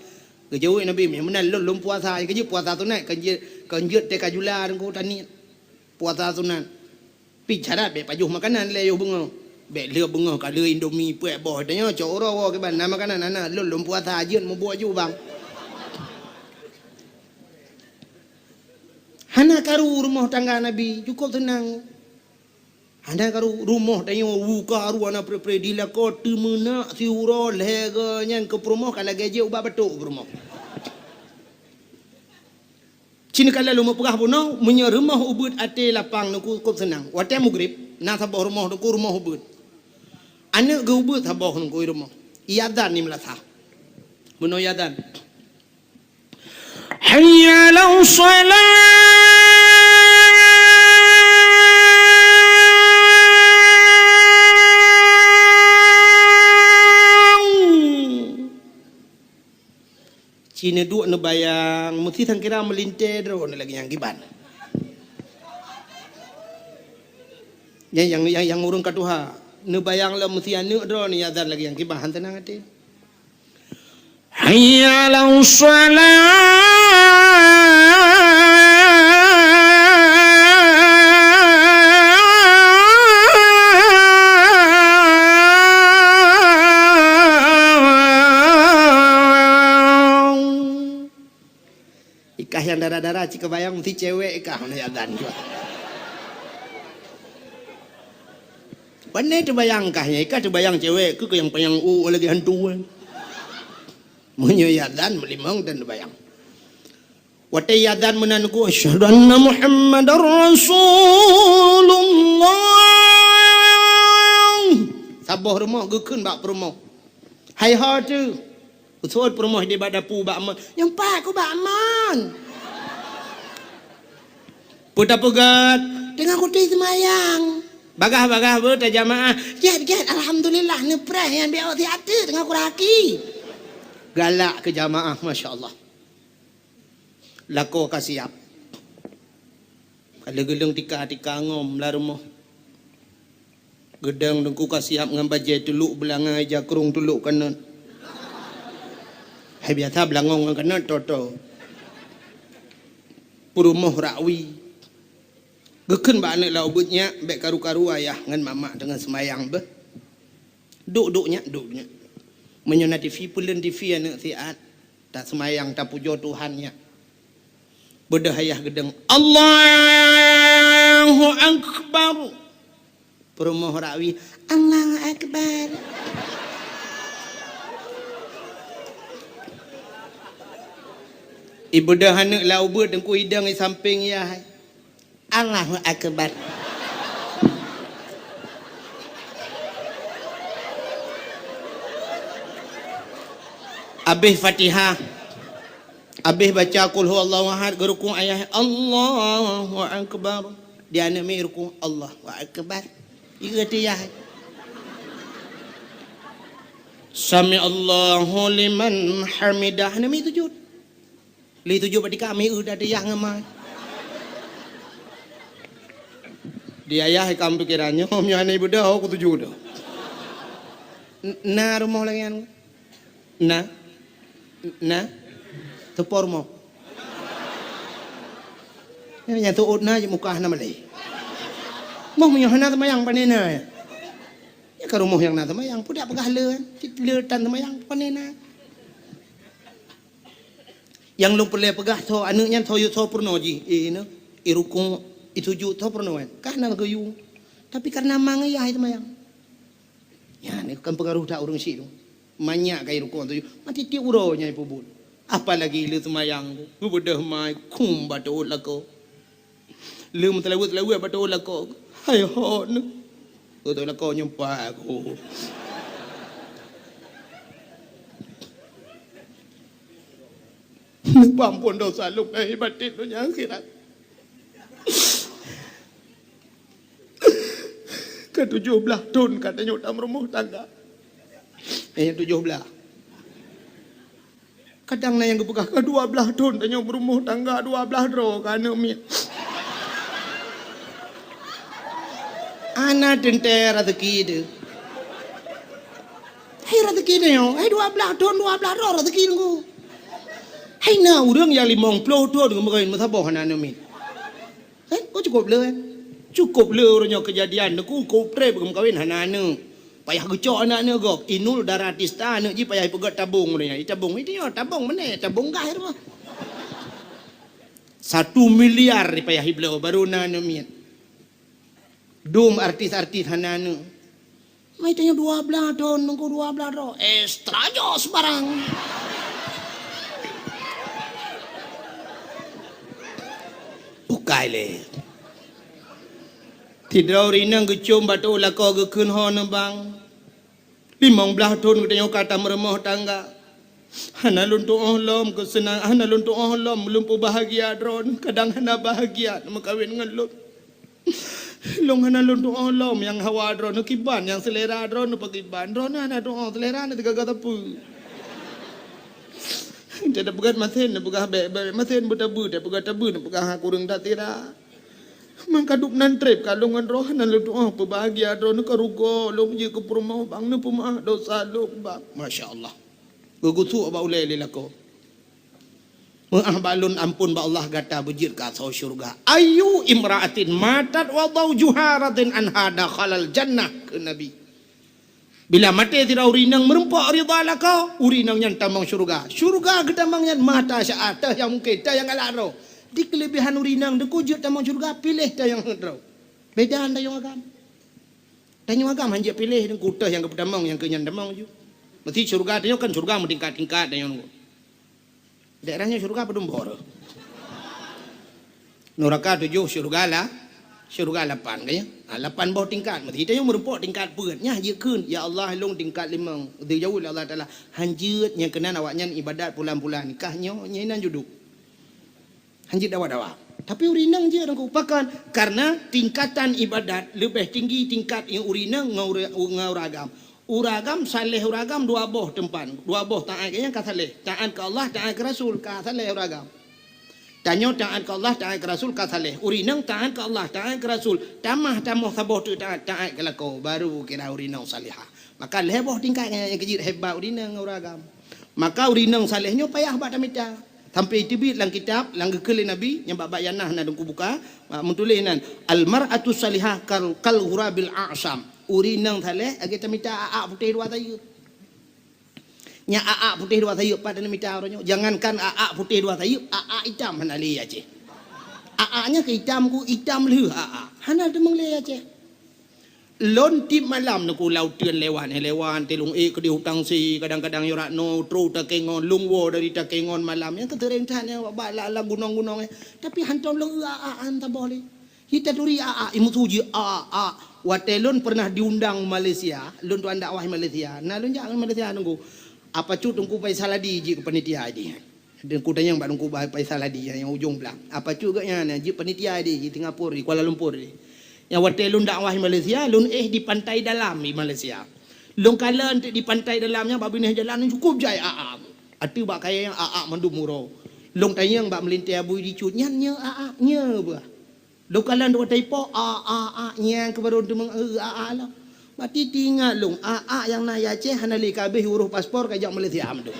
Geujaweueb Nabi, "Meunan lôn, lôn puasa." Geujeueb puasa sunat, kon jeuet, kon jeuet teuka jula teungku taniet. Puasa sunat. Pi syarat bèk pajoh makanan lé yoh beungoh. Bèk lheueh beungoh ka lheueh Indomie peuet boh, tanyoe cok uroe woe kiban, "Na makanan?" "Hana, lôn, lôn puasa, jeuet mubuet ju, bang." Hana karu rumoh tangga Nabi, cukôp seunang. Hana karu rumoh tanyoe, u karu hana pre-pre, dilakoe teumeunak siuroe lhèe goe nyan keu peurumoh ka lagèe jeuet ubat batuk peurumoh. Cit neukalon lôn peugah bunoe, meunyoe rumoh ubeuet até lapang teungku cukôp seunang. Watèe mugrib, na saboh rumoh teungku rumoh ubeuet. Aneuk geuh ubeuet saboh teungku i rumoh. Iazan di meulasah. Bunoe iazan. Hayya 'alas shalah. Cit neuduek neubayang, meusti sangkira meulintèe droeneuh lagèe nyang kiban. Nyang, nyang, nyang, nyang ureueng ka tuha, neubayang lom meusti aneuk droeneuh iazan lagèe nyang kiban, han seunang até. Hayya 'alas shalah. Ikah nyang dara-dara cit kabayang meusti cewek kah hana azan jua. Pane teubayang kah nyan, ikah teubayang cewek keuh nyang panyang u lagèe hantu. Meunyoe azan meulimong dan teubayang. Watèe azan meunan ku, "Asyhadu anna Muhammadar Rasulullah." Saboh rumoh geukheun bak peurumoh. Hai ho teuh. Usôt peurumoh di bak dapu bak mon. Nyang pat ku bak mon. Peue tapeugöt? Teungoh kutem seumayang. Bagaih-bagaih beuh tajamaah. Gèt, gèt, alhamdulillah, neupreh nyang biôh siat teuk teungoh kuraki. Galak keu jamaah, masya Allah. Lakoe ka siap. Ka lheueh geuleueng tika-tika ngom lam rumoh. Geudong teungku ka siap ngon bajèe tulok beulangai, jakrong tulok kanot. Hai biasa beulangong ngon kanot, toto. Peurumoh rakwi. Geukheun bak aneuk lam ubeut, "Nyak, bèk karu-karu ayah ngon mamak teungoh seumayang beuh. Duek-duek nyak, duek nyak. Meunyoe na T V, peuleuen T V aneuk siat. Taseumayang, tapujoe Tuhan nyak." Beudôh ayah geudong, "Allahu Akbar." Peurumoh rakwi, "Allahu Akbar." Ibeudôh aneuk lam ubeut teungku idong i sampéng yah. "Allahu Akbar." Abéh Fatihah. Abéh baca Qul huwallahu ahad, geurukuk ayah, "Allahu Akbar." Di aneuk miet rukuk, "Allahu Akbar." Ieu ateueh. "Sami'allahu liman hamidah." Aneuk miet sujud. Lé sujud bak tika, miet ateueh ngon mai. Di ayah ikam pikiran nyoe, meunyoe hana ibeudôh, ku sujud. N-, na rumoh lagèe nyan? Na? Na? Teupo rumoh. Nyang teuôt na, mukah na malèe. Moh meunyoe hana seumayang, pane na. Ya ka rumoh nyang na seumayang, peue dak peugah le, cit le tan seumayang, pane na. Nyang lôn peureulèe peugah, soe aneuk nyan, soe yue, soe peurunoe jih, eh, na, i rukuk, i sujud, soe peurunoe nyan. Ka na geuyue. Tapi kareuna ma ngon yah seumayang. Nyan kan peungaroh that ureueng syiek tu. Manyak ka i rukuk tu, mati tiep uroe nyan ipeubuet. Apalagi le seumayang, geubeudôh mai, khum bak teuôt lakoe. Le meuseulaweuet-seulaweuet bak teuôt lakoe. Hai hot neuh. Bak teuôt lakoe nyoe pat ku. Neupeuamphon desya lôn lahé batén donya akhirat. Ka tujoh blaih thon ka tanyoe tameurumoh tangga. Eh, tujoh blaih. Kadang na nyang geupeugah, "Ka dua blaih thon tanyoe meurumoh tangga, dua blaih droe ka aneuk miet." Hana teuntèe raseuki teuh. Hai raseuki nyoe, hai dua blaih thon, dua blaih droe raseuki teungku. Hai na ureueng nyang limong ploh thon geumeukawen meusaboh hana aneuk miet. Eh, oh, cukup le, eh? Cukup le uroe nyoe keujadian, neuku, ku trép geumeukawen hana aneuk. Payah geucok aneuk-aneuk gob. Inul Daratista aneuk jih payah ipeugöt tabong uroe nyoe. Itabong, itu nyoe, tabong meunan, tabong gas itu mah. Satu miliar payah ibloe, baru na aneuk miet. Dum artis-artis hana aneuk. Mai tanyoe dua blaih thon, nunggu dua blaih droe. Extra jos barang. Bukai lé. Sidroe ureueng inong geucom bak teuôt lakoe geukheun ho neubang. Limong blaih thon geutanyoe ka tameurumoh tangga. Hana lôn tu'oh lom keuseunang, hana lôn tu'oh lom lôn peubahgia droeneuh, kadang hana bahgia neumeukawen ngon lôn. Lôn hana lôn tu'oh lom nyang hawa droeneuh kiban, nyang seulera droeneuh pakiban. Droeneuh hana tu'oh, seulera neuh teugaga sapeue. Teupeugah masen neupeugah bèk, bèk masen beutabeu, teupeugah tabeu neupeugah kureueng that sira. Mangkadub nan trép ka lôn ngon droeneuh hana lôn tu'oh peubahgia droeneuh ka rugoe lôn jeuet keu peurumoh bang neupeumeu'ah dosa lôn bang. Masya Allah. Geugusok bak ulée lé lakoe. Meu'ah bak lôn amphon bak Allah gata beujeuet keu asoe syeuruga. Ayyu imra'atin matat wa zawjuha radin anha dakhalal jannah, kheun Nabi. Bila maté sidroe ureueng inong meureumpok ridha lakoe, ureueng inong nyan tamong syeuruga. Syeuruga geutamong nyan mata syaat, teuh nyang mungken, teuh nyang galak droe. Di keuleubehan ureueng inong teungku jeuet tamong syeuruga, piléh teuh nyang heuet droe. Beda tanyoe agam. Tanyoe agam han jeuet piléh teungku, teuh nyang geupeutamong nyang keu nyan tamong ju. Meusti syeuruga tanyoe kan syeuruga meutingkat-tingkat tanyoe teungku. Daerah nyoe syeuruga padum boh? Nuraka tujoh, syeuruga la-, syeuruga lapan, kan ya? Ha, lapan boh tingkat. Meusti tanyoe meureumpok tingkat peuet. Nyan jeuet kheun, "Ya Allah, lôn tingkat limong." Geujaweueb lé Allah Taala, "Han jeuet, nyang keunan awaknyan ibadat pulan-pulan." Kah nyoe, nyan inan juduk. Han jeuet dawa-dawa. Tapi ureueng inong jeuet teungku. Pakon? Karena tingkatan ibadat leubeh tinggi tingkat ureueng inong ngon ureueng, ngon ureueng agam. Ureueng agam saleh ureueng agam dua boh teumpat, dua boh taát, nyang ka saleh. Taát keu Allah, taát keu Rasul, ka saleh ureueng agam. Tanyoe taát keu Allah, taát keu Rasul, ka saleh. Ureueng inong taát keu Allah, taát keu Rasul, tamah tamoh saboh teuk taát, taát keu lakoe, baru kira ureueng inong salihah. Maka lhée boh tingkat nyang keu jeuet hebat ureueng inong ngon ureueng agam. Maka ureueng inong saleh nyoe payah bak tamita. Sampai teubiet lam kitab, lam geukheun lé Nabi, nyang bak-bak Yanah na teungku buka, meutuléh nan, "Al mar'atu salihah kal, kal ghurabil a'sam." Ureueng inong saleh lagée tamita aak putéh dua sayeuep. Nyan aak putéh dua sayeuep pat tamita uroe nyoe. Jangankan aak putéh dua sayeuep, aak itam hana lé Aceh. Aak nyan keu itam ku, itam lheueh aak. Hana teumeung lé Aceh. Lôn tiep malam neuk u laôt teun lewat, eh, lewat, teuh lôn ék keudeh u Tangsi, kadang-kadang yue rak noe, trok Takengon, lôn woe dari Takengon malam. Nyang keuteureng that nyang bak, bak lam, lam gunong-gunong, eh. Tapi hantom lôn eu aak-aak han saboh lé. Hita turi aak-aak, imeusu jih aak-aak. Watée lôn pernah diundang Malaysia, lôn tuan dakwah Malaysia. Na lôn jak Malaysia teungku. Apa cu teungku Faisal Hadi jih keu panitia jih. Teungku tanyong bak Teungku Ba-, Faisal Hadi nyang ujong blang. Apa cu geuh nyan, jeuet panitia di, di Singapura, di Kuala Lumpur di. Nyang watée lôn dakwah di Malaysia, lôn éh di Pantai Dalam di Malaysia. Lôn kalon teuk di Pantai Dalam nyan bak binéh jalan cukôp jai aak-aak. Ateueh bak kayée nyan aak-aak mandum uroe. Lôn tanyong bak meulintée abu di cut, "Nyan nyoe aak-aak, nyoe bah?" Lôn kalon dua taipo, a, a, a, nyang keubaron teumeung, e, a, a, lah. Mati teuingat lôn, a, a, nyang na i Aceh hana lé ka abéh urôh paspor ka jak Malaysia meunan.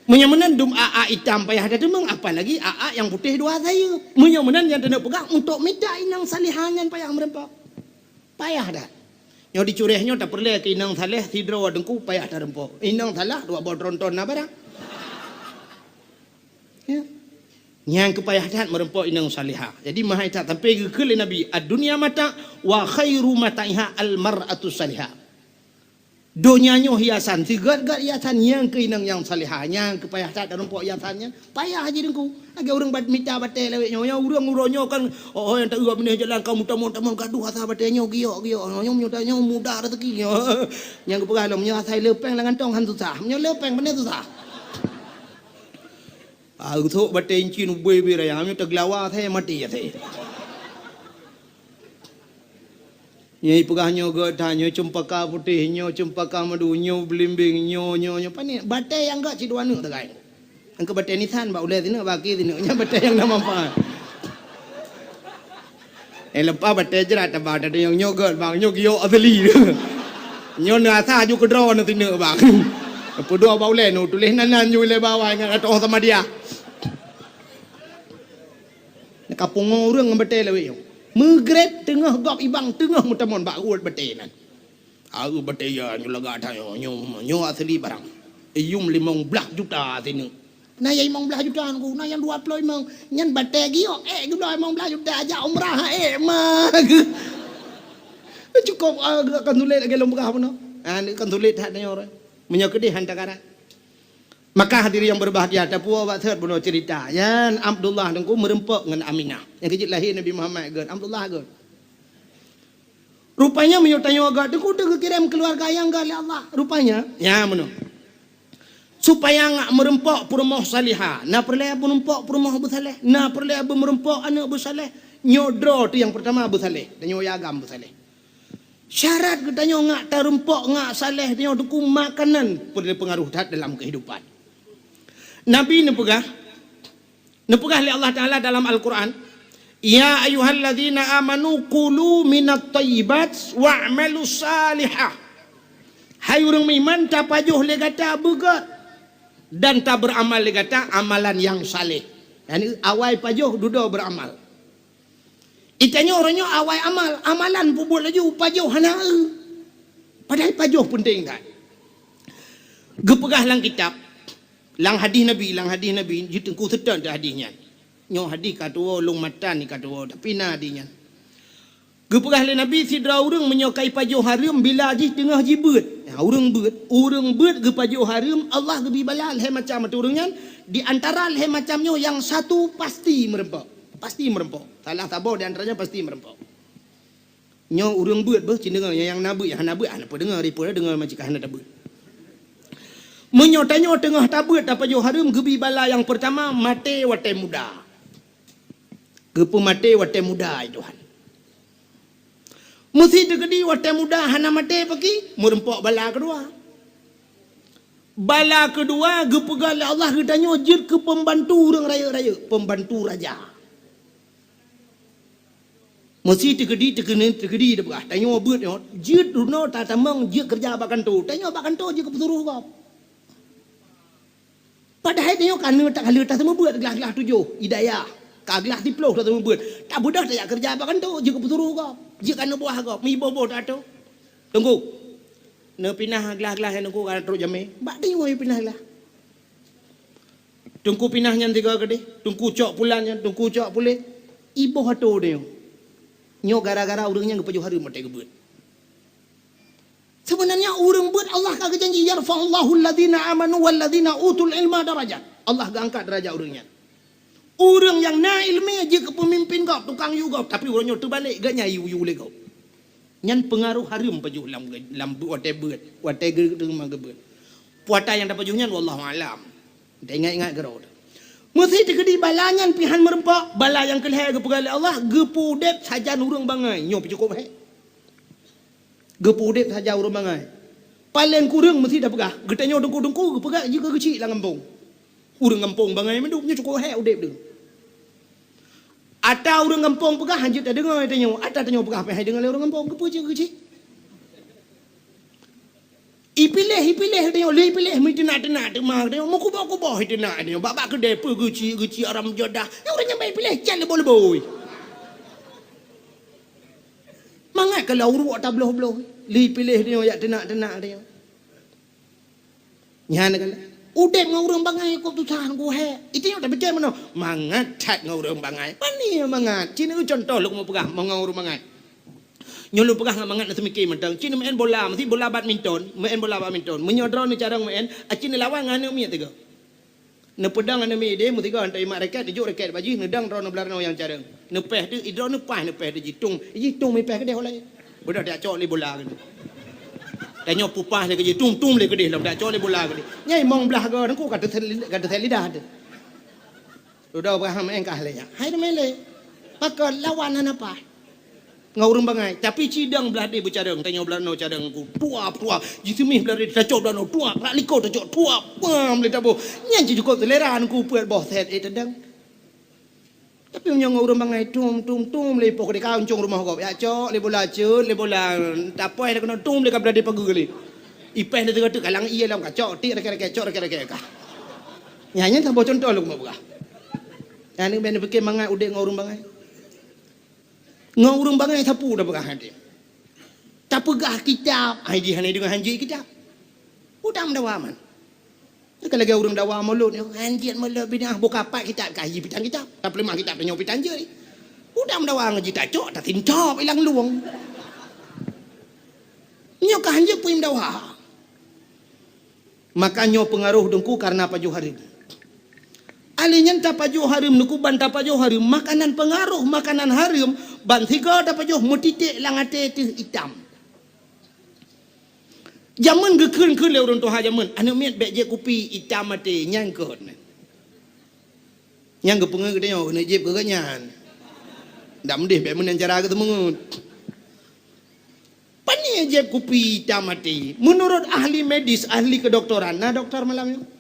Meunyoe meunan dum a, a, itam payah tateumeung, apalagi a, a, nyang putéh dua sayeup. Meunyoe meunan nyang taneuk peugah, untuk mita inong salihah nyan payah meureumpok. Payah that. Nyoe di Curéh nyoe tapeureulée keu inong saleh sidroe teungku payah tareumpok. Inong salah dua boh tronton na barang. Ya. Nyang keu payah that meureumpok inong salihah. Jadi, meuhai that sampai geukheun lé Nabi, "Ad-dunya mata' wa khairu mata'iha al-mar'atus salihah." Donya nyoe hiasan, sigét-gét hiasan nyang keu inong nyang salihah, nyang keu payah that tareumpok hiasan nyan. Payah jih teungku. Lagée ureuëng bat-, mita batée lawét nyoe, nyoe ureuëng uroe nyoe kan, oh, oh, nyang taeu binéh jalan ka meutamong-tamong gadoh asa batée nyoe giok-giok. Nyoe, nyoe, nyoe mudah rezeki nyoe. Nyang geupeugah lom, nyoe asai leupeng lam gantong han susah. Nyoe leupeng beuna susah. Ah, usok batée incin ubé-ubé raya, nyoe teuglawa asai mati asai. Nyoe peugah nyoe gét that, nyoe ceumpaka putéh, nyoe ceumpaka madu, nyoe beulimbeng, nyoe, nyoe, nyoe. Pane batée nyang gét cit dua neuk tagai. Nyang keu batée nisan bak ulée sineuk, bak akhé sineuk, nyan batée nyang na manfaat. Eh, leupah batée jrat taba, teudeungoe nyoe gét bang, nyoe giok asli. Nyoe na asa aju keudroe na sineuk bang. Peuduek bak ulée nu tuléh nan, nan nyoe lé bawai ngon atoh sama dia. Ka pungo ureuëng ngon batée lawét nyoe. Meugreb teungoh gob ibang teungoh meutamong bak rot batée nan. Aeu batée ya nyoe lagak that nyoe, nyoe, nyoe asli barang. Iyum limong blaih juta sineuk. Na nyang limong blaih juta ngon ku, na nyang dua ploh limong. Nyan batée giok, eh, geubloe limong blaih juta jak umrah, eh, ma. Cukôp, ah, kan sulet lagée lôn peugah bunoe. Ah, kan sulet that nyoe. Meunyoe keudeh han takarat. Maka hadirin yang berbahagia, tapuwoe bak seuet bunoe cerita. Nyan Abdullah teungku meureumpok ngon Aminah. Nyang keu jeuet lahé Nabi Muhammad gét, Abdullah gét. Rupanya meunyoe tanyoe agak teungku teu geukirém keuluwarga nyang gét lé Allah. Rupanya, nya meunoe. Supaya ngak meureumpok peurumoh salihah, na peureulée meureumpok peurumoh beusaleh, na peureulée beumeureumpok aneuëk beusaleh. Nyoe droe teuh nyang peurtama beusaleh, tanyoe agam beusaleh. Syarat geutanyoe ngak tareumpok, ngak saleh tanyoe teungku makanan peureulée peungaruh that dalam keuhidupan. Nabi neupeugah, neupeugah lé Allah Taala dalam Al-Quran, "Ya ayyuhalladzina amanu kulu minat thayyibat wa'malu salihah." Hai ureuëng meuiman, tapajoh lé gata beugét dan taberamal lé gata amalan nyang saleh. Yani awai pajoh, dudoe beuramal. Itanyoe uroe nyoe awai amal, amalan peubuet laju, pajoh hana eu. Padahai pajoh peunteng that. Geupeugah lam kitab, lam hadih Nabi, lam hadih Nabi, jiteungku seutôt hadih nyan. Nyoe hadih ka tuwoe, lôn matan ka tuwoe, tapi na hadih nyan. Geupeugah lé Nabi, sidroe ureuëng meunyoe ka ipajoh hareuem bila jih teungoh jibeuet. Ya, ureuëng beuet, ureuëng beuet geupajoh hareuem, Allah geubri bala lhée macam ateueh ureuëng nyan, di antara lhée macam nyoe nyang satu pasti meureumpok. Pasti meureumpok. Salah saboh di antaranya pasti meureumpok. Nyoe ureuëng beuet beuh, cit deungoe, nyang na beuet, nyang hana beuet, hana peudeungoe, ripeue deungoe macam hana tabeuet. Meunyoe tanyoe teungoh tabeuet tapajoh hareuem, geubri bala nyang peurtama, maté watée muda. Geupeumaté watée muda, ya Tuhan. Meusi teukeudi watée muda hana maté paki, meureumpok bala keudua. Bala keudua geupeugah lé Allah geutanyoe jeuet keu peumbantu ureuëng rayeuk-rayeuk, peumbantu raja. Meusi teukeudi, teukeudi, teukeudi teupeugah, tanyoe beuet nyoe, jeuet runoe tatamong jeuet keureuja bak kantô. Tanyoe bak kantô jeuet keu peusuroh gob. Padahai tanyoe ka lheueh ta-, ka lheueh taseumeubeuet glah-glah tujoh, hidayah. Ka glah siplôh taseumeubeuet. Tabeudôh tajak keureuja bak kantô, jeuet keu peusuroh gob, jeuet keu aneuk buah gob, meuiboh-boh teuatoe. Teungku, neupinah glah-glah nyan Teungku ka trok jamé. Bak tanyoe pinah glah. Teungku pinah nyan tiga keudeh, Teungku cok pulan nyan, Teungku cok puléh. Iboh ateueh tanyoe. Nyoe gara-gara ureuëng nyan geupajoh hareuem watée geubeuet. Sebenarnya ureuëng beuet Allah ka geujanji, "Yarfa'ullahu alladzina amanu walladzina utul ilma darajat." Allah geuangkat darajat ureuëng nyan. Ureuëng nyang na iéleumé jeuet keu peumimpin gob, tukang yue gob, tapi uroe nyoe teubalek, geuhnyan yue-yue lé gob. Nyan peungaroh hareuem pajoh lam, lam beuet, watée beuet, watée geu-, teuma geubeuet. Puata nyang tapajoh nyan wallahu alam. Taingat-ingat keudroe. Meusi teukeudi bala nyan pih han meureumpok, bala nyang keulhée geupeugah lé Allah, geupeu udeb sajan ureuëng bangai. Nyoe pih cukôp hék. Geupeu udeb sajan ureuëng bangai. Paleng kureueng meusi tapeugah, geutanyoe Teungku-teungku geupeugah jih keu geuchik lam gampông. Ureuëng gampông bangai mandum, nyoe cukôp hék udeb deuh. Ata ureuëng gampông peugah han jeuet tadeungoe tanyoe, ata tanyoe peugah pih han deungoe lé ureuëng gampông, keupeue cit geuchik? Ipiléh, ipiléh tanyoe, lé ipiléh meuteunak-teunak teuma tanyoe, meukuboh-kuboh iteunak tanyoe, bak-bak keudée peue geuchik-geuchik haram jadah. Nyoe ureuëng nyang bak ipiléh cen leuboi-leuboi. Mangat ka lheueh uruek tabloh-bloh, lé ipiléh tanyoe jak teunak-teunak tanyoe. Nyan kan. Udeb ngon ureuëng bangai kok susah ngon hék. Itu nyang tapike meunoe. Mangat that ngon ureuëng bangai. Pani mangat. Cina contoh lôn mau peugah ngon ureuëng bangai. Nyoe lôn peugah ngon mangat na seumike mantong. Cina main bola, meusi bola badminton, main bola badminton. Meunyoe droeneuh carông main, a cina lawan ngon aneuk miet tiga. Neupeudong aneuk miet ideh, meusigoe hantom imat raket, dijok raket bak jih, neudong droeneuh blah noe nyang carông. Neupeh teuh, idroeneuh paih neupeh teuh jitung. Jitung mipeh keudeh ulai. Beudôh dak cok lé bola keudeh. Tanyoe pupah lé keudeh, tum-tum lé keudeh lom dak cok lé bola keudeh. Nyai mong blah goe teungku ka teusel, ka teusel lidah teuh. Dudoe beuham engkah lé nyan. Hai teumé lé. Pakon lawan hana paih. Ngon ureuëng bangai, tapi cidong blah deh beucarông, tanyoe blah noe carông ku. Tuap-tuap, jiseumih blah deh tacok blah noe, tuap, rak likot tacok, tuap, pam lé taboh. Nyan cit cukôp selera ku peuet boh set eh tadang. Tapi meunyoe ngon ureuëng bangai tum tum tum lé ipoh keudeh ka uncong rumoh gob, jak cok lé bola ceuet lé bola tapoh lé keunoe tum lé ka blah deh pageue lé. Ipeh lé teuka teuk kalang ié lom ka cok tik raket-raket cok raket-raket ka. Nyan nyan saboh contoh lôn keuneuk peugah. Nyan bèk neupike mangat udeb ngon ureuëng bangai. Ngon ureuëng bangai sapeue tapeugah hadeh. Tapeugah kitab, ai jih hana deungoe hanjeuet kitab. Udang meudawa man. Ka lagée ureuëng dawa mulod nyoe, hanjeuet mulod bidah buka pat kitab ka jih pitang kitab. Tapeuleumah kitab tanyoe pitang jeuet. Udang meudawa ngon jih tacok, tasintop ilang luwong. Nyoe ka hanjeuet peue meudawa. Maka nyoe peungaroh teungku kareuna pajoh hareuem. Alèh nyan tapajoh hareuem, neukuban tapajoh hareuem, makanan peungaroh makanan hareuem, ban sigoe tapajoh meutiték lam até teuh itam. Jameun geukheun-kheun lé ureuëng tuha jameun, aneuk miet bèk jieb kupi itam até, nyan keuh. Nyang geupeungeut geutanyoe keuneuk jieb keu geuhnyan. Dak meudeh bèk meunan cara geuteumeungeut. Pane jieb kupi itam até? Meunurot ahli medis, ahli kedokteran, na doktor malam nyoe?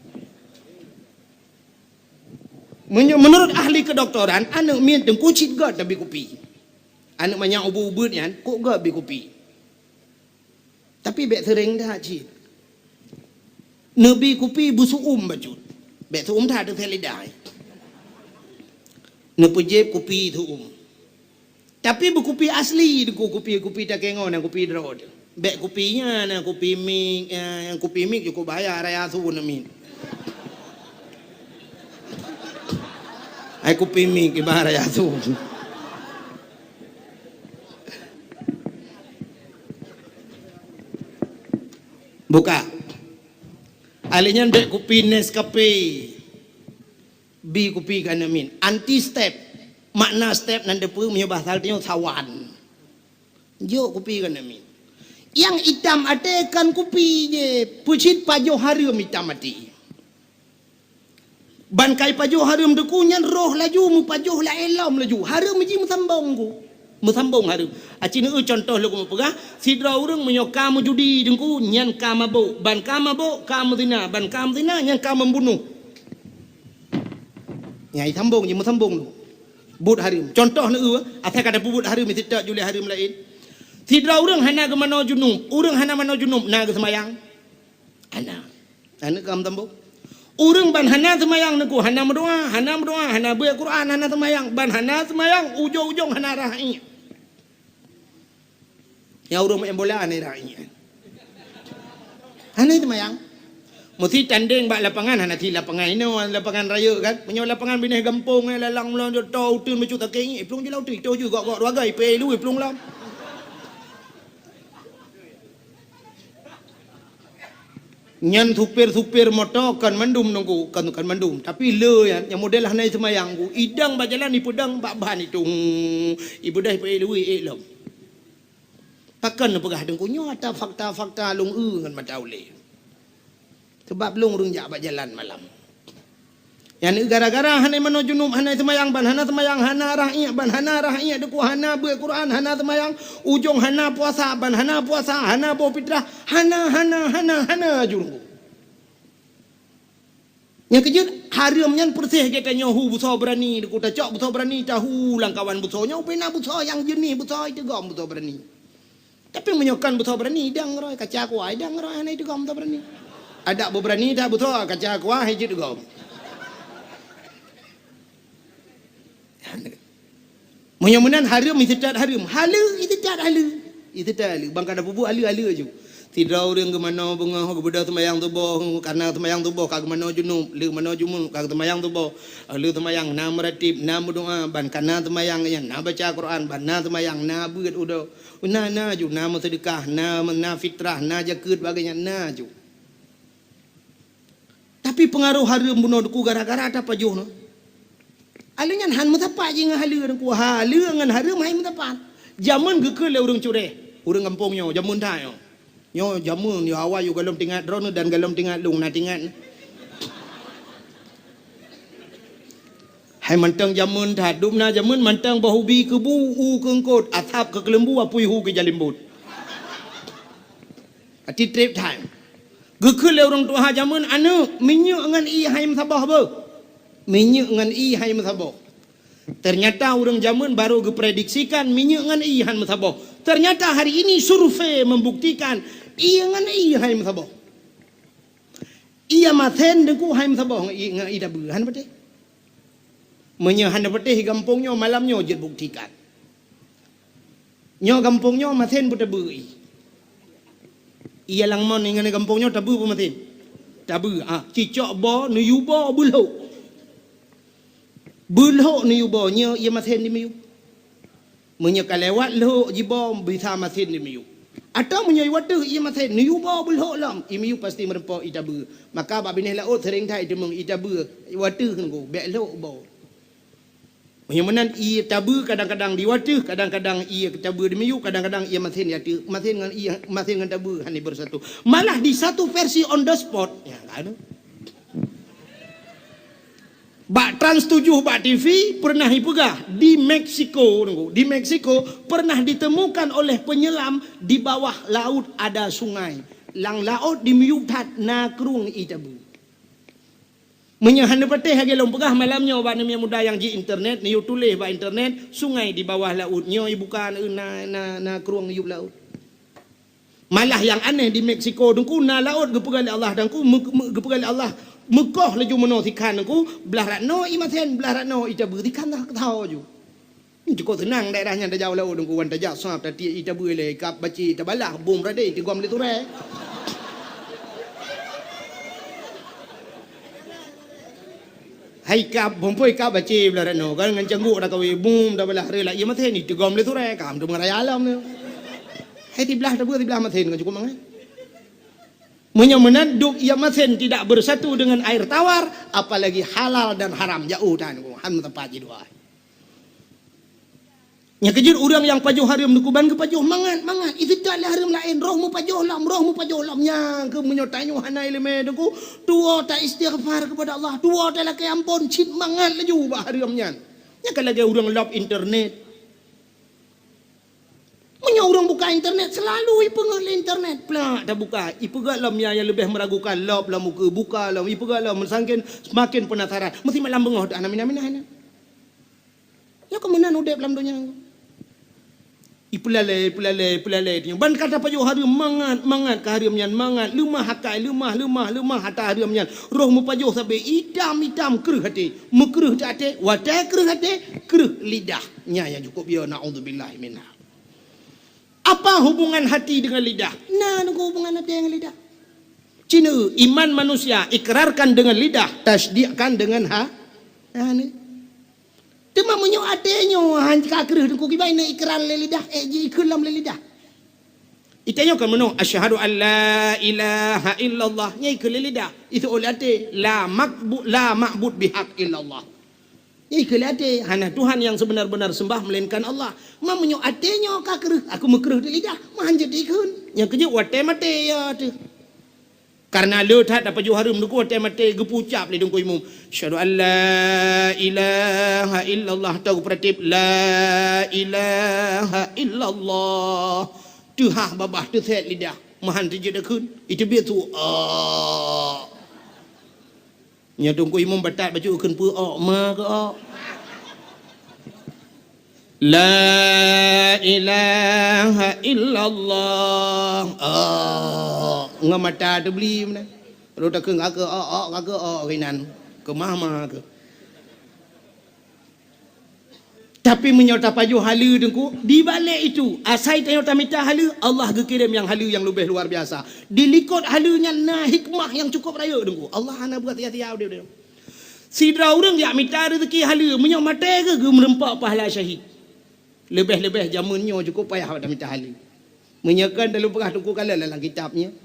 Meunyo-, meunurot ahli kedokteran, aneuk miet teungku cit göt tabi kupi. Aneuk manyak ubeut-ubeut nyan, kok göt bi kupi. Tapi bèk seuréng that cit. Neubi kupi beusu'um bacut. Bèk su'um that, teuseuet lidah. Neupeujieb kupi su'um. Tapi beukupi asli, deungon kupi-kupi takée ngon, nyang kupi droe teuh. Bèk kupi nyan, nyang kupi mic, eh, nyang kupi mic cukôp bahaya, raya su na mic. Hai kupi mic, ibarat raya su. Buka. Alèh nyan bèk kupi Nescafe. Bi kupi keu aneuk miet. Anti step. Makna step nan teupeue meunyoe bahasa tanyoe sawan. Jok kupi keu aneuk miet. Nyang itam até kon kupi jih, peucit pajoh hareuem itam até. Ban kai pajoh hareuem teuku nyan roh laju meupajoh laén lom laju. Hareuem jih meusambong ku. Meusambong hareuem. Aci neueu contoh lôn peugah, sidroe ureueng meunyoe ka meujudi teungku, nyan ka mabök. Ban ka mabök, ka meuzina. Ban ka meuzina, nyan ka membunuh. Nyang sambong jih meusambong tu. Buet hareuem. Contoh neueu, asai ka tapeubuet hareuem, meusitak juli hareuem laén. Sidroe ureueng hana geumanoe junub, ureueng hana manoe junub, na geuseumayang? Hana. Aneuk ka meusambong. Ureueng ban hana seumayang neuku, hana meudoa, hana meudoa, hana beuet Quran, hana seumayang, ban hana seumayang, ujong-ujong hana rhah iék. Nyang ureueng main bola hana rhah iék. Hana seumayang. Meusti tandeng bak lapangan, hana sit lapangan inoe, lapangan rayeuk kan. Meunyoe lapangan binéh gampông, eh, lalang meulon jeuet to uteuen bacut takée iék, iplueng jih lam uteuen, itoh jih gok-gok dua gay, ipée lé iplueng lom. Nyan supir-supir moto kon mandum nunggu, kon, kon mandum. Tapi le nyan, nyang model hana seumayang ku, idong bak jalan ipeudong bak ban itu. Hmm, ibeudôh ipeue luwih ék lom. Pakon neupeugah teungku nyoe ata fakta-fakta lôn eu ngon mata ulée. Sebab lôn ureueng jak bak jalan malam. Nyan gara-gara hana manoe junub, hana seumayang, ban hana seumayang, hana rhah iék, ban hana rhah iék, teungku hana beuet Quran, hana seumayang, ujong hana puasa, ban hana puasa, hana boh fitrah, hana, hana, hana, hana jurung. Nyang keujeuet, hareuem nyan peureséh geutanyoe hu beusoe beurani, teungku tacok beusoe beurani, tahu lam kawan beusoe nyoe, bina beusoe nyang jeunih beusoe, iteugom beusoe beurani. Tapi meunyoe kon beusoe beurani, idong roe, kaca kuah, idong roe, hana iteugom beusoe beurani. Adak beubeurani that beusoe, kaca kuah, hana jeuet gom. Meunyoe meunan hareuem, iseutôt hareuem. Haleue, iseutôt haleue. Iseutôt haleue. Ban ka tapeubuet haleue-haleue ju. Sidroe ureueng geumanoe beungoh, geubeudôh seumayang suboh, kareuna seumayang suboh ka geumanoe junub, le manoe junub ka seumayang suboh. Le seumayang na meuratib, na meudoa, ban ka na seumayang nyan, na baca Quran, ban na seumayang, na beuet udoe. Na, na ju, na meuseudeukah, na, na fitrah, na jakeuet, bagaih nyan, na ju. Tapi peungaroh hareuem bunoe teungku gara-gara tapajoh nyoe. Haleue nyan han meusapat jih ngon haleue teungku. Haleue ngon hareuem han meusapat. Jameun geukheun lé ureueng cureh, ureueng gampông nyoe, jameun that nyoe. Nyoe jameun, nyoe awai yôh gohlom teuingat droeneuh dan gohlom teuingat lôn, na teuingat. Hai mantong jameun that, dum na jameun mantong boh ubi keubu u keu eungkôt, asab keu keuleumbu, apui hu keu jalimbot. Ati trép that. Geukheun lé ureueng tuha jameun, "Aneuk, minyeuk ngon ié han meusaboh beuh. Minyeuk ngon ié han meusaboh." Ternyata ureueng jameun baru geuprediksikan minyeuk ngon ié han meusaboh. Ternyata hari ini survei membuktikan ié ngon ié han meusaboh. Ié masen teungku han meusaboh ngon ié, ngon ié tabeue, han patéh. Meunyoe hana patéh gampông nyoe, malam nyoe jeuet buktikan. Nyoe gampông nyoe masen beutabeue ié. Ié lam mon ngon gampông nyoe tabeue peu masen? Tabeue, ah, cicok boh, neuyue boh, beulhok. Beulhok neuyue boh, nyoe ié masen dimiyueb. Meunyoe ka lewat lhok jiboh, bisa masen dimiyueb. Atawa meunyoe ié wateuh ié masen, neuyue boh beulhok lom, ié miyueb pasti meurumpok ié tabeue. Maka bak binéh laôt seuréng that iteumeung ié tabeue, ié wateuh nunggu, bèk lhok boh. Meunyoe meunan ié tabeue kadang-kadang di wateuh, kadang-kadang ié tabeue dimiyueb, kadang-kadang ié masen di ateueh, masen ngon ié, masen ngon tabeue hana beusatu. Malah di satu versi on the spot. Ya, kan? Bak Trans tujuh bak T V pernah ipeugah di Meksiko, di Meksiko pernah ditemukan oleh penyelam di bawah laut ada sungai. Lam laôt dimiyueb that na krueng ié tabeue. Meunyoe hana patéh lagèe lôn peugah malam nyoe bak aneuk muda nyang ji internet, neuyue tuléh bak internet, sungai di bawah laut, nyoe ibuka na, na, na krueng yueb laôt. Malah nyang aneh di Meksiko Teungku, na laôt geupeugah lé Allah Teungku, meu-, meu-, geupeugah lé Allah, meukoh laju meunoe sikhan Teungku, blah rot noe ié masen, blah rot noe ié tabeue, sikhan dah keutho ju. Cukôp seunang daerah nyan tajak u laôt Teungku, wan tajak sab, tatiek ié tabeue ilèe, kab bacé tabalah, bom radé, tigom lé surée. Hai kab, bom poi kab bacé blah rot noe, kan ngon cangguk dah kawé, bom tabalah, reulah ié masen, tigom lé surée, kam tu meuraya alam tu. Hai siblah tabeue, siblah masen, kan cukôp mangat. Meunyoe meunan dum ié masen tidak bersatu dengan air tawar, apalagi halal dan haram, jauh tan, han meuteumpat jidua. Nyang keujeuet ureuëng nyang pajoh hareuem Teungku ban geupajoh mangat-mangat. Iseutôt lé hareuem laén, roh meupajoh lom, roh meupajoh lom. Nyang keuh meunyoe tanyoe hana iéleumé Teungku, tuwoe ta istighfar keupada Allah, tuwoe ta lakée amphon, cit mangat laju bak hareuem nyan. Nyang ka lagée ureuëng lop internet. Meunyoe ureuëng buka internet, seulalu ipeungét lé internet. Plak tabuka, ipeugét lom nyang, nyang leubeh meuragukan, lop lom ukeue, buka lom, ipeugét lom meusangken, seumaken peunasaran. Meusi malam beungoh teuh hana minah-minah nyan. Nyoe keuh meunan udeb lam donya. Ipeulalée, ipeulalée, ipeulalée. Ban ka tapajoh hareuem mangat, mangat ka hareuem nyan, mangat. Leumah akai, leumah, leumah, leumah ata hareuem nyan. Roh meupajoh sabe itam-itam kreueh até. Meukreueh teuh até, watée kreueh até, kreueh lidah. Nyan nyang cukôp yo, naudzubillah minha. Apa hubungan hati dengan lidah? Na Teungku hubungan até ngon lidah. Cina, iman manusia ikrarkan dengan lidah, tasdikkan dengan ha-, hana. Teuma meunyoe até nyoe han ka kreueh Teungku, kiban na ikrar lé lidah, ék ji ikheun lom lé lidah. Itanyoe kan meunoe, "Asyhadu an la ilaha illallah." Nyan ikheun lé lidah. Iseuôt lé até, "La makbu-, la ma'bud bihaq illallah." Nyan ikheun lé até, "Hana Tuhan yang sebenar-benar sembah melainkan Allah." Ma meunyoe até nyoe ka kreueh, aku meukreueh di lidah, ma han jeuet ikheun. Nyang keujeuet watée maté ya teuh. Karena le that tapajoh hareuem Teungku, watée maté geupeucap lé Teungku Imum, "Asyhadu an la ilaha illallah," atau geupeuratib, "La ilaha illallah." Teuhah babah, teusét lidah, ma han teujeuet takheun, iteubiet su, "Ah." Nyoe Teungku Imum batat bacut kheun peue ok ma keu ok. La ilaha illallah. Ok. Ngon mata teubli meunan. Lôn takheun ka keu ok, ok, ka keu ok, ok, inan. Keumah ma keu. Tapi meunyoe tapajoh haleue Teungku, di balek itu, asai tanyoe tamita haleue, Allah geukirém nyang haleue nyang leubeh luar biasa. Di likot haleue nyan na hikmah nyang cukup rayeuk Teungku. Allah hana buat sia-sia udeb tanyoe. Sidroe ureuëng jak mita reuzeki haleue, meunyoe maté geuh geumeureumpok pahala syahid. Leubeh-leubeh jameun nyoe cukup payah bak tamita haleue. Meunyoe kan dalam peugah Teungku kalon lam kitab nyan.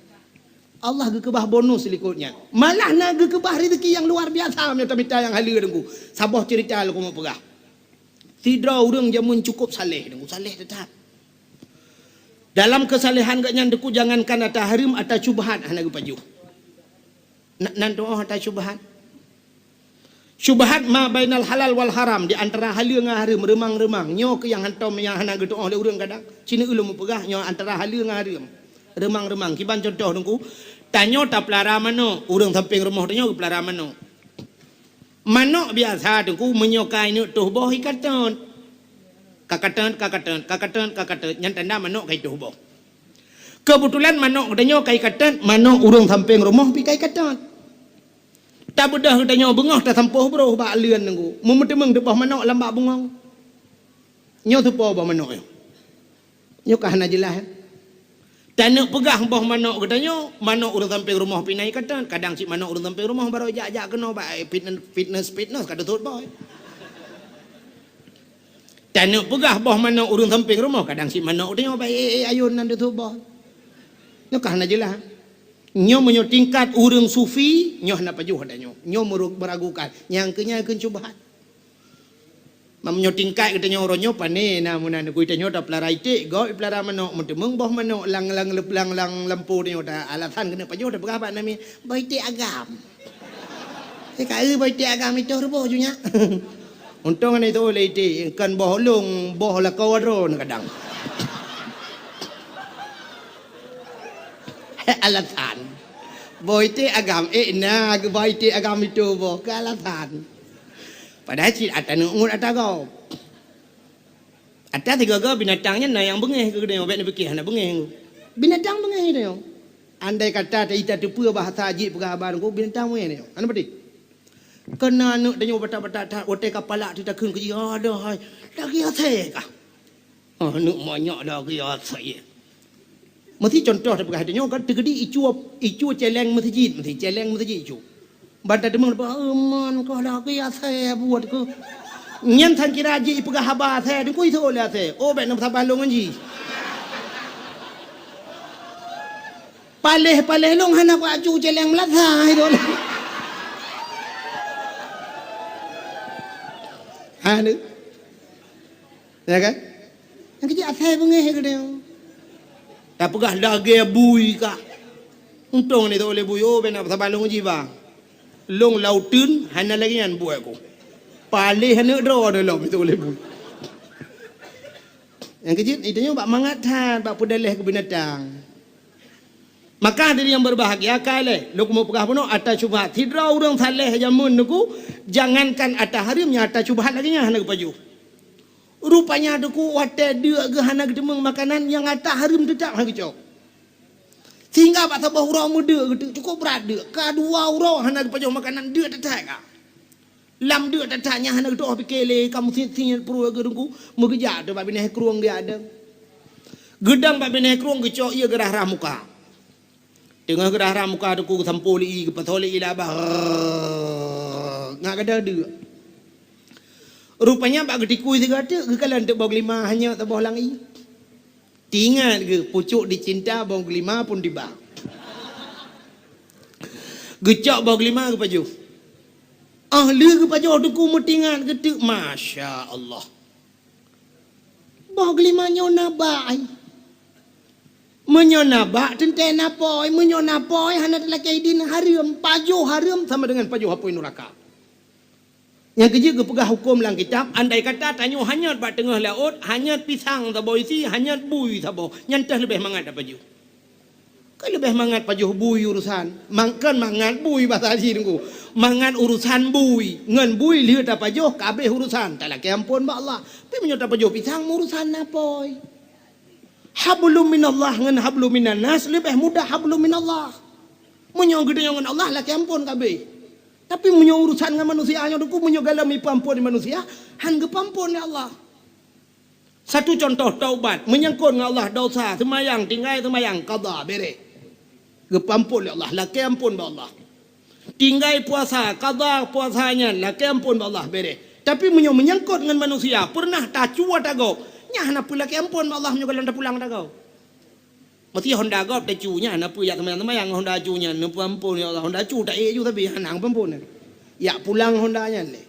Allah geukeubah bonus likot nyan. Malah na geukeubah rezeki nyang luar biasa meunyoe tamita nyang haleue Teungku. Saboh cerita lôn keuneuk peugah. Sidroe ureuëng jameun cukup saleh Teungku, saleh teutap. Dalam keusalehan geuh nyan Teungku jangankan ata hareuem, ata syubhat hana geupajoh. Na-, nan tuoh ata syubhat. Syubhat ma bainal halal wal haram, di antara haleue ngon hareuem, reumang-reumang. Nyoe keuh nyang hantom nyang hana geutuoh lé ureuëng kadang. Cina ulôn meupeugah nyoe antara haleue ngon hareuem. Reumang-reumang. Kiban contoh Teungku, tanyoe tapeulara manok, ureuëng sampéng rumoh tanyoe geupeulara manok. Manok biasa Teungku meunyoe ka ineuk toh boh ikatot. Kakatot, kakatot, kakatot, kakatot, nyan tanda manok ka itoh boh. Keubeutulan manok geutanyoe ka ikatot, manok ureuëng sampéng rumoh pi ka ikatot. Tabeudôh geutanyoe beungoh tasampôh broh bak leuen Teungku. Meuteumèe teuboh manok lam bak bungong. Nyoe teupo boh manok nyoe. Nyoe ka hana jeulaih. Taneuk peugah boh manok geutanyoe, manok ureuëng sampéng rumoh pi na ikatot, kadang cit manok ureuëng sampéng rumoh barô jak-jak keunoe bak, eh, fitness, fitness, fitness ka teutot boh. Taneuk peugah boh manok ureuëng sampéng rumoh, kadang cit manok geutanyoe bak, eh, eh, ayôn nan teutot boh. Nyoe ka hana jeulaih. Nyoe meunyoe tingkat ureuëng sufi, nyoe hana pajoh geutanyoe. Nyoe meuragukan. Nyang keu nyan kheun syubhat. Meunyoe tingkat geutanyoe uroe nyoe pane na meunan geutanyoe tapeulara iték, gob ipeulara manok, meuteumèe boh manok lam, lam, lam, lam lampôh tanyoe ta alasan keuneuk pajoh tapeugah bak namiet, boh iték agam. Teuka eu boh iték agam itoh ruboh ju nyak. Untông hana itoh lé iték, kon boh lôn, boh lakoe droe kadang. Alasan. Boh iték agam, eh na geuboh iték agam itoh boh, keu alasan. Padahai cit ata neuk ngut ata gob. Ata sigoe-goe binatang nyan na nyang beungéh keu geutanyoe, bék neupike hana beungéh. Binatang beungéh tanyoe. Andai kata ta-, tateupeue bahasa jih peugah haba nyoe, binatang beungéh tanyoe. Hana peudeh. Keunan aneuk tanyoe batat-batat that, watée ka palak teutakheun keu jih, "Aduh hai, lagée asée kah?" Aneuk manyak lagée asée. Meusi contoh tapeugah tanyoe kan, teukeudi icue, icue céléng meuseujid, meusi céléng meuseujid icue. Ban tadeungoe, "Bah, euman kah lagée asée buet keuh." Nyan sang kira jih ipeugah haba asée, teungku iseuôt lé asée. Oh, bék na meusaban lôn ngon jih. Paléh-paléh lôn hana kuacu céléng meulasa itu. Hana. Ya kan? Nyang keuh jih asée beungéh geutanyoe. Tapeugah lagée bui kah. Untông ni tak boleh bui, oh, bék na meusaban lôn ngon jih, bang. Lôn lauteun hana lagée nyan buet ku. Paléh aneuk droe lom itu boleh bui. Nyang keuh jih, tanyoe bak mangat that, bak peudaleh keu binatang. Maka hadirin yang berbahagia, ka lheueh lôn keuneuk peugah bunoe ata syubhat. Sidroe ureuëng saleh jameun teungku, jangankan ata hareuem, nyang ata syubhat lagée nyan hana geupajoh. Rupanya teungku watée deuk geuh hana geuteumeung makanan, nyang ata hareuem teutap hana geucok. Sehingga bak saboh uroe meudeuk geuteuk, cukup brat deuk. Ka dua uroe hana geupajoh makanan, deuk that-that ka. Lam deuk that-that nyan hana geutoh pike lé, ka meusit-sit pruet geuh teungku, meugeujak teuk bak binéh krueng geujak dong. Geudong bak binéh krueng geucok ié geurah-rah muka. Teungoh geurah-rah muka teungku geusampoe lé ié, geupasoe lé ié lam babah. Rrrr, ngat gadôh deuk. Rupanya bak geutikui sigoe teuk geukalon teuk boh geulima hanyot saboh lam ié. Teuingat geuh, pucuk dicinta boh geulima pun tiba. Geucok boh geulima geupajoh. Ah, lheueh geupajoh teungku meuteuingat geuh teuk, masya Allah. Boh geulima nyoe na bak ai. Meunyoe na bak teuntée na pôi, meunyoe na pôi hana teulakée idin hareuem, pajoh hareuem sama dengan pajoh apui nuraka. Nyang keuh jih geupeugah huköm lam kitab, andai kata tanyoe hanyot bak teungoh laôt, hanyot pisang saboh isi, hanyot bui saboh, nyan teuh leubeh mangat tapajoh. Ka leubeh mangat pajoh bui urusan. Mang-, kon mangat bui basa jih teungku. Mangat urusan bui. Ngon bui lheueh tapajoh, ka habéh urusan. Talakée amphon bak Allah. Tapi meunyoe tapajoh pisang, urusan na pôi. Hablum minallah ngon hablum minannas leubeh mudah hablum minallah. Meunyoe geutanyoe ngon Allah, lakée amphon ka habéh. Tapi meunyoe urusan ngon manusia nyoe teungku, meunyoe gohlom ipeuamphon lé manusia, han geupeuamphon lé Allah. Satu contoh taubat, menyangkut ngon Allah dosa, seumayang, tinggai seumayang, qadha, bereh. Geupeuamphon lé Allah, lakée amphon bak Allah. Tinggai puasa, qadha puasa nyan, lakée amphon bak Allah, bereh. Tapi meunyoe menyangkut ngon manusia, peureunah tacu ata gob, nyan hana peue lakée amphon bak Allah meunyoe gohlom tapulang ata gob. Meusti honda gob tacu nyan, hana peue jak seumayang-seumayang honda cu nyan, neupeuamphon, ya Allah, honda cu taék ju sabe, hana geupeuamphon. Jak pulang honda nyan lé.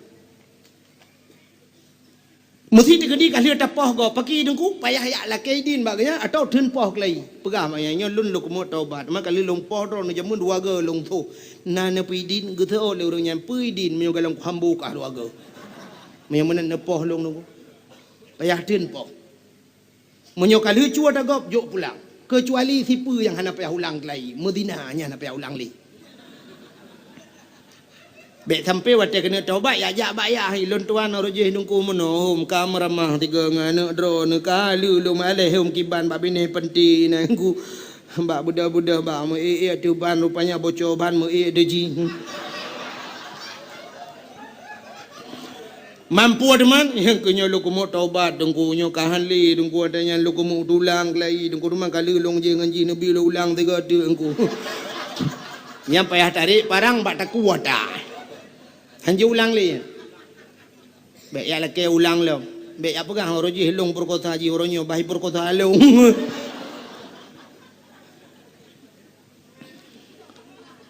Meusti teukeudi ka lheueh tapoh gob, pakri teungku, payah jak lakée idin bak geuhnyan atawa theun poh keulayi. Peugah bak geuhnyan, "Nyoe lôn lôn keumeung taubat, teuma ka lheueh lôn poh droeneuh jameun dua goe lôn soh. Na neupeu idin?" Geuseuôt lé ureuëng nyan, "Peue idin meunyoe gohlom kuhambo kah dua goe? Meunyoe meunan neupoh lôn teungku." Payah theun poh. Meunyoe ka lheueh cu ata gob, jok pulang. Keucuali sipeue nyang hana payah ulang keulayi, meuzina nyan hana payah ulang lé. Bék sampoe watée keuneuk taubat, jak-jak bak yah, "Lôn tuan, uroe jih teungku meunoe hom ka meuramah tiga ngon aneuk droeneuh, ka lheueh lôn meualeh hom kiban bak binéh panti nyan ku, bak beudôh-beudôh bak meu-ék-ék ateueh ban, rupanya bocor ban meu-ék deuji." Mampu teuma, nyang keu nyoe lôn keumeung taubat, teungku, nyoe ka han lé, teungku, watée nyan lôn keumeung tulang keulayi, teungku, teuma ka lheueh lôn jih ngon jih neubi lôn ulang sigoe teuk, teungku. Nyan payah tarek parang bak takue ata. Han jiulang lé. Bék jak lakée ulang lom. Bék jak peugah, "Uroe jih lôn peurekosa jih, uroe nyoe bah peurekosa lôn."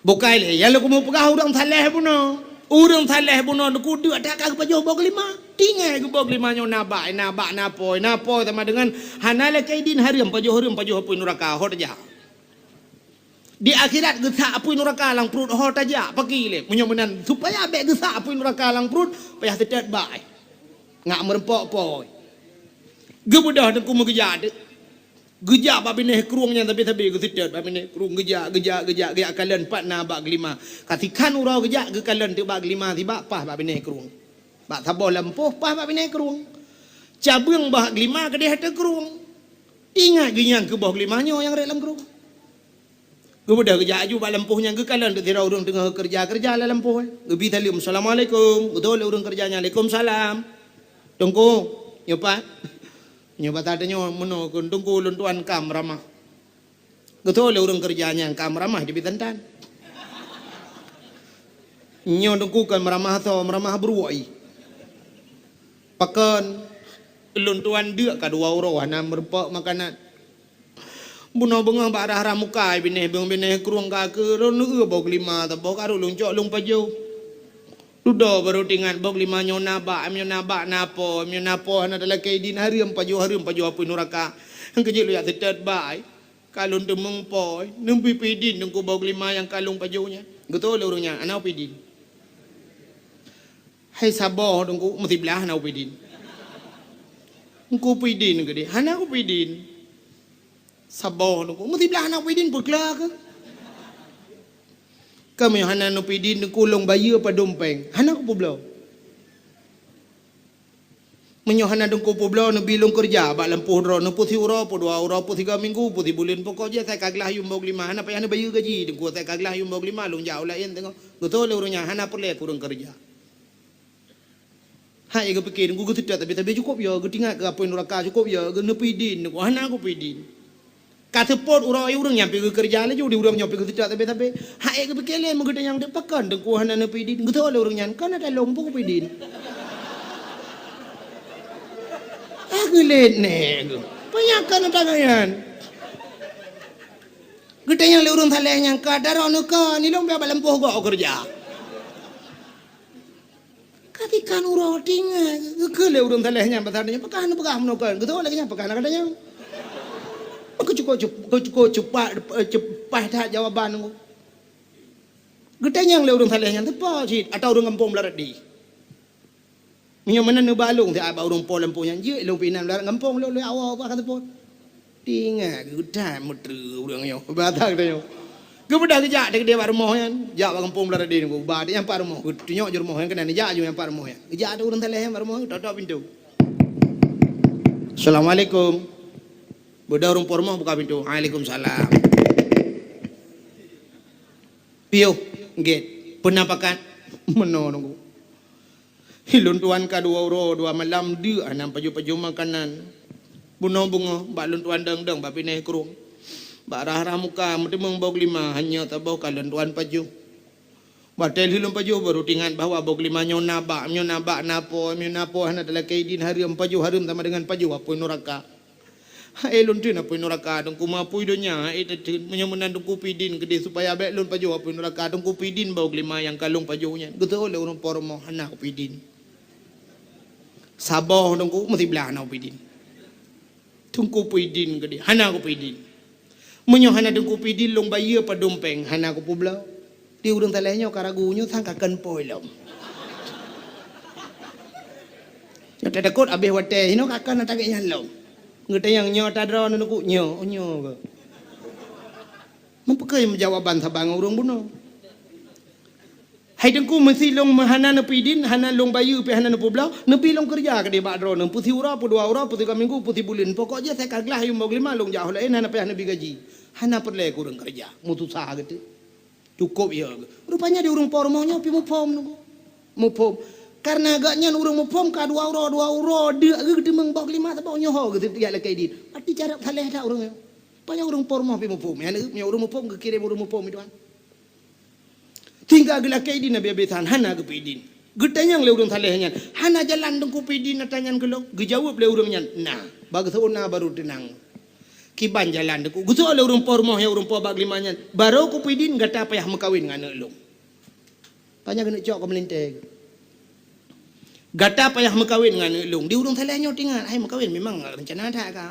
Bukai lé, nyang lôn keumeung peugah ureuëng saleh bunoe. Ureuëng saleh bunoe teungku deuk that ka geupajoh boh geulima. Tinggai geuboh geulima nyoe na bak, na bak, na pôi, na pôi sama dengan hana lakée idin hareuem, pajoh hareuem, pajoh apui nuraka, ho tajak. Di akhirat geusak apui nuraka lam pruet, ho tajak, pakri lé. Meunyoe meunan, supaya bék geusak apui nuraka lam pruet, payah seutôt bak. Ngat meureumpok pôi. Geubeudôh teungku meugeujak teuk. Geujak bak binéh krueng nyan sabe-sabe geuseutôt bak binéh krueng, geujak, geujak, geujak, geujak kalon pat na bak geulima. Ka sikhan uroe geujak geukalon teuk bak geulima sibak paih bak binéh krueng. Bak saboh lampôh paih bak binéh krueng. Cabeueng bak geulima keudeh ateueh krueng. Ingat geuh nyang keu boh geulima nyoe nyang rhot lam krueng. Geubeudôh geujak aju bak lampôh nyan, geukalon teuk sidroe ureuëng teungoh keureuja-keureuja lam lampôh. Geubi saleuem, "Assalamualaikum." Geutôh lé ureuëng keureuja nyan, "Waalaikumsalam." "Teungku, nyoe pat?" "Nyoe pat tanyoe meunoe kheun, Teungku, lôn tuan ka meuramah." Geutôh lé ureuëng keureuja nyan, "Ka meuramah di bitantan." "Nyoe Teungku kon meuramah asoe, meuramah bruek." "Pakon?" "Lôn tuan deuk ka dua uroe hana meurumpok makanan. Bunoe beungoh bak rhah-rhah muka binéh, beung binéh krueng ka keu lôn eu boh geulima saboh, ka rhot lôn cok lôn pajoh. Dudoe barô teuingat boh geulima nyoe na bak, nyoe na bak na po, nyoe na po hana talakée idin, hareuem pajoh, hareuem pajoh apui nuraka. Keujeuet lôn jak seutôt bak, ka lôn teumeung po, neubi pih idin Teungku boh geulima nyang ka lôn pajoh nyan." Geutôh lé ureuëng nyan, "Hana upih idin." "Hai saboh Teungku, meusiblah hana upih idin." "Teungku pih idin keudeh?" "Hana kupih idin." "Saboh Teungku, meusiblah hana upih idin, peukla keuh." "Ka meunyoe hana neupih idin Teungku, lôn bayeue padum péng, hana kupeubloe." "Meunyoe hana Teungku peubloe, neubi lôn keureuja bak lampôh droeneuh, peu siuroe, peu dua uroe, peu sigoe minggu, peu sibuleuen, pokok jih asai ka glah yuem boh geulima, hana payah neubayeue gaji Teungku, asai ka glah yuem boh geulima, lôn jak u laén teungoh." Geutôh lé ureuëng nyan, "Hana peureulée keu ureuëng keureuja." Hai geupike Teungku, geuseutôt sabe-sabe, cukôp yo, geuteuingat keu apui nuraka, cukôp yo, geuneupih idin Teungku, hana kupih idin. Ka seupôt uroe ureuëng nyan pih geukeureuja laju, di ureuëng nyoe pih geuseutôt sabe-sabe. Hai geupike lé meugeutanyong teuk, "Pakon Teungku hana neupih idin?" Geutôh lé ureuëng nyan, "Kon ata lôn peue kupih idin." Ah, geulet nèk geuh. Peue nyang kon ata geuh nyan? Geutanyong lé ureuëng saleh nyan, "Ka droeneuh kon, ilôn bak lampôh gob keureuja." Ka tikan uroe teuingat, geukheun lé ureuëng saleh nyan pasal nyan, "Pakon hana peugah meunoe kon?" Geutôh lagée nyan, "Pakon hana gata nyang?" Maka cukup, cukup, cukup cepat, cepat that jawaban tu. Geutanyong lé ureuëng saleh nyan, "Teupeue cit, ata ureuëng gampông Beularadi?" Meunyoe meunan neuba lôn siat bak ureuëng po lampôh nyan, jeuet lôn pih inan Beularadi gampông lôn, lôn awai bak ka seupôt. Teuingat geuh that meutreue ureuëng nyoe, basa geutanyoe. Geubeudôh geujak teukeudeh bak rumoh nyan, jak bak gampông Beularadi nyoe, ba nyang pat rumoh, geutunyok jih rumoh nyan keunan, jak jih nyang pat rumoh nyan. Geujak ateueh ureuëng saleh nyan bak rumoh, tok-tok pintoe. "Assalamualaikum." Beudôh ureuëng po rumoh buka pintoe, "Waalaikumsalam." "Piôh gét, peue na pakat?" "Meunoe Teungku. Hi lôn tuan ka dua uroe dua malam deuk hana pajoh-pajoh makanan. Bunoe beungoh bak lôn tuan dong-dong bak binéh krueng. Bak rhah-rhah muka meuteumeung boh geulima, hanya saboh ka lôn tuan pajoh. Watée lheueh lôn pajoh barô teuingat bahwa boh geulima nyoe na bak, nyoe na bak na po, nyoe na po hana talakée idin, hareuem pajoh, hareuem sama deungon pajoh apui nuraka. Hai lôn teun apui nuraka, Teungku, meuapui donya, hai tateun. Meunyoe meunan Teungku pih idin keudeh supaya bék lôn pajoh apui nuraka, Teungku pih idin boh geulima nyang ka lôn pajoh nyan." Geutôh lé ureuëng po rumoh, "Hana kupih idin." "Saboh Teungku, meusiblah hana kupih idin." "Teungku pih idin keudeh?" "Hana kupih idin." "Meunyoe hana Teungku pih idin, lôn bayeue padum péng, hana kupeubloe." Di ureuëng saleh nyoe ka ragu, nyoe sang ka kon po lom. Nyoe tatakot abéh watée, inoe ka kon ata gét nyan lom. Geutanyong, "Nyoe ata droeneuh Teungku?" "Nyoe." "Oh, nyoe keuh." Meupeukeue jawaban saban ngon ureuëng bunoe. "Hai Teungku, meusé lôn hana neupih idin, hana lôn bayeue pih hana neupeubloe, neubi lôn keureuja keudeh bak droeneuh, peu siuroe, peu dua uroe, peu sigoe minggu, peu sibuleuen. Pokok jih asai ka glah yuem boh geulima, lôn jak u laén, hana payah neubi gaji. Hana peureulée keu ureuëng keureuja." Meususah geutanyoe. Cukup ya. Rupanya di ureuëng po rumoh nyoe pih muphom Teungku. Muphom. Karena gobnyan ureuëng muphom ka dua uroe, dua uroe deuk geuh geuteumeung boh geulima saboh nyoe ho geuh tiep lakée idin. Pati carab saleh that ureuëng nyoe. Rupanya ureuëng po rumoh pih muphom. Nyan meunyoe ureuëng muphom geukirém ureuëng muphom itu kan. Sehingga geulakée idin habéh-habésan, hana geupih idin. Geutanyong lé ureuëng saleh nyan, "Hana jalan Teungku pih idin ata nyan keu lôn?" Geujaweueb lé ureuëng nyan, "Na." Bak geuseuôt na barô teunang. "Kiban jalan Teungku?" Geuseuôt lé ureuëng po rumoh nyang ureuëng po bak geulima nyan, "Barô kupih idin, gata payah meukawen ngon aneuëk lôn." Panyang keuneuk cok keu meulintée. "Gata payah meukawen ngon aneuëk lôn." Di ureuëng saleh nyoe teuingat, "Hai meukawen memang reuncana that ka."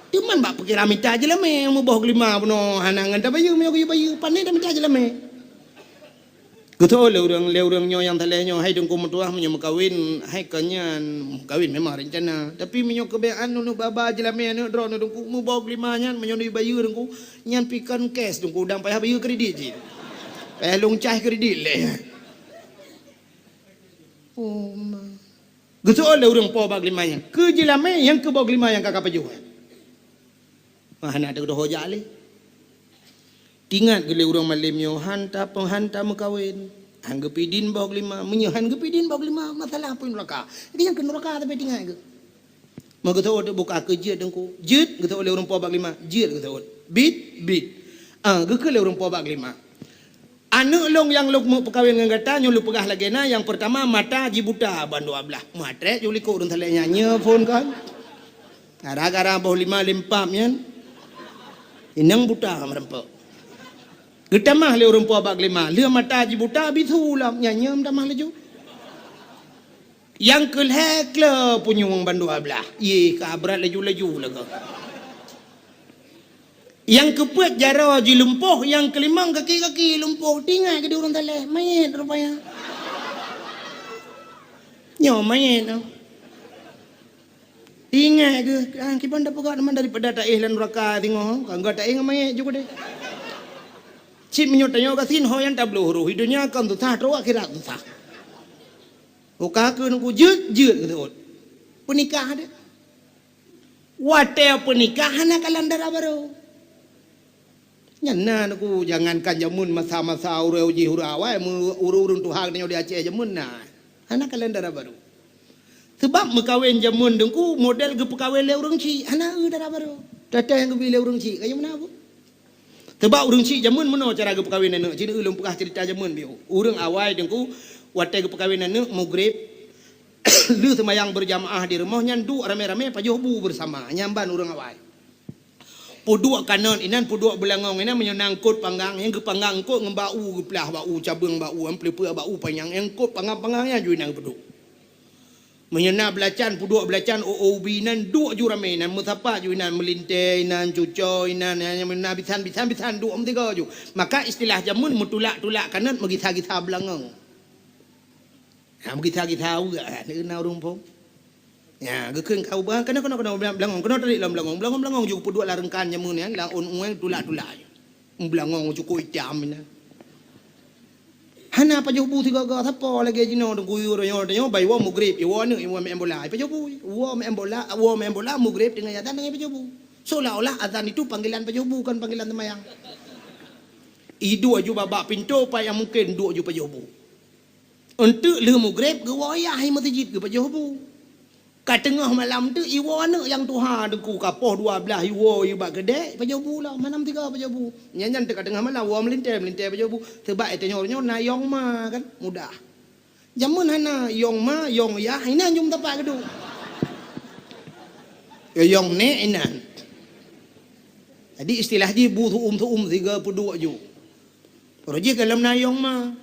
Teuma bak pikiran mita jeulamé, muboh geulima bunoe hana ngon tabayeue, meunyoe geuyue bayeue, pane tamita jeulamé. Geutôh lé ureuëng, lé ureuëng nyoe nyang saleh nyoe, "Hai Teungku meutuah, meunyoe meukawen, hai kon nyan meukawen memang reuncana. Tapi meunyoe keubiasaan neuneuk ba-ba jeulamé aneuëk droeneuh Teungku, muboh geulima nyan meunyoe neubayeue Teungku, nyan pih kon cash Teungku, dang payah bayeue kredit cit. Payah lôn cah kredit lé." Oh ma. Geuseuôt lé ureuëng po bak glima nyan. Keu jeulamé nyang keu boh glima nyang ka ka pajoh nyan. Mah hana teudoho jak lé. Tingat geuh lé ureuëng malém nyoe han ta-, han tameukawen. Han geupidin boh glima. Meunyoe han geupidin boh glima, masalah peue neuraka. Jadi nyang keu neuraka tapi tingat geuh. Meugeuseuôt buka keu jeuet teungku. Jeuet geuseuôt lé ureuëng po bak glima. Jeuet geuseuôt. Bit, bit. Ah, geukheun lé ureuëng po bak glima. Aneuëk lôn nyang lôn meupeukawen ngon gata nyoe lôn peugah lagée na, nyang peurtama mata jibuta ban dua blaih. Matrek ju likot ureuëng saleh nyan nyoe phon kan. Gara-gara boh lima limpap nyan. Inong buta meureumpok. Geutamah lé ureuëng po bak glima, lheueh mata jibuta bisu lom nyan nyoe meutamah laju. Nyang keu lhée kle punyueng ban dua blaih. Yeh, ka brat laju-laju lagoe. Nyang keupeuet jaroe jilumpoh, nyang keulimong kaki-kaki lumpoh. Tingat geuh di ureuëng saleh, manyét rupanya. Nyoe manyét nyoe. Ingat geuh, ah, kiban tapeugah teuma daripada taéh lam neuraka singoh, ka enggak taéh ngon manyét ju keudeh. Cit meunyoe tanyoe gasien ho nyang tabloe roh, di donya kon susah, troh akhirat susah. Uka keu nungku jeuet, jeuet geuseuôt. Peunikah deh. Watée peunikah hana kalon dara barô. Nyan na nungku, jangankan jameun masa-masa ureuëng jih ureuëng awai, meu-, ureuëng-ureuëng tuha geutanyoe di Aceh jameun na. Hana kalon dara barô. Seubab meukawen jameun teungku model geupeukawen lé ureuëng chik, hana eu dara barô. Teuh-teuh nyang geubi lé ureuëng chik, kayém na bu. Teubak ureuëng chik jameun meunoe cara geupeukawen aneuëk. Cit ulôn peugah ceurita jameun biôh. Ureuëng awai teungku, watée geupeukawen aneuëk mugreb, lheueh seumayang beurjamaah di rumoh nyan duek ramé-ramé pajoh bu beusama. Nyan ban ureuëng awai. Peuduek kanot inan, peuduek beulangong inan, meunyoe na eungkot panggang, nyang geupanggang eungkot ngon bak u, geuplah bak u, cabeueng bak u, peuleupeue bak u panyang, nyang eungkot panggang-panggang nyan ju inan geupeuduek. Meunyoe na beulacan, peuduek beulacan, o-o ubi inan, duek ju ramé inan, meusapat ju inan, meulintée inan, cucoe inan, nyan, nyan, na bisan, bisan, bisan, duek meusigoe ju. Maka istilah jameun meutulak-tulak kanot, meugisa-gisa beulangong. Ha, meugisa-gisa uak, ha, na ureuëng phon. Ya, geukheun ka ubah, keunoe, keunoe, keunoe, beulangong, keunoe tarik lom beulangong, beulangong, beulangong ju geupeuduek lam reungkan jameun nyan, lam ôn ueng, tulak-tulak ju. Beulangong cukôp itam inan. Hana pajoh bu sigoe-goe, sapo lagée jinoe teungku yue tanyoe, tanyoe bai woe mugreb, iwoe aneuëk, iwoe meu'en bola, ipajoh bu, iwoe meu'en bola, iwoe meu'en bola, mugreb teungoh azan, teungoh ipajoh bu. Seolah-olah azan itu panggilan pajoh bu, kon panggilan seumayang. Iduek ju bak-bak pintoe, pat nyang mungken duek ju pajoh bu. Eunteuk lheueh mugreb, geuwoe yah i meuseujid geupajoh bu. Ka teungoh malam teuk iwoe aneuëk nyang tuha teungku, ka poh dua blaih iwoe i bak keudée, pajoh bu lom, manam tiga pajoh bu. Nyan, nyan teuka teungoh malam, woe meulintée, meulintée pajoh bu. Seubab tanyoe nyoe na yong ma kan, mudah. Jameun hana yong ma, yong yah, inan ju meusapat geuduek. Yong nék inan. Jadi istilah jih bu su'um-su'um sigoe peuduek ju. Roh jih gohlom na yong ma.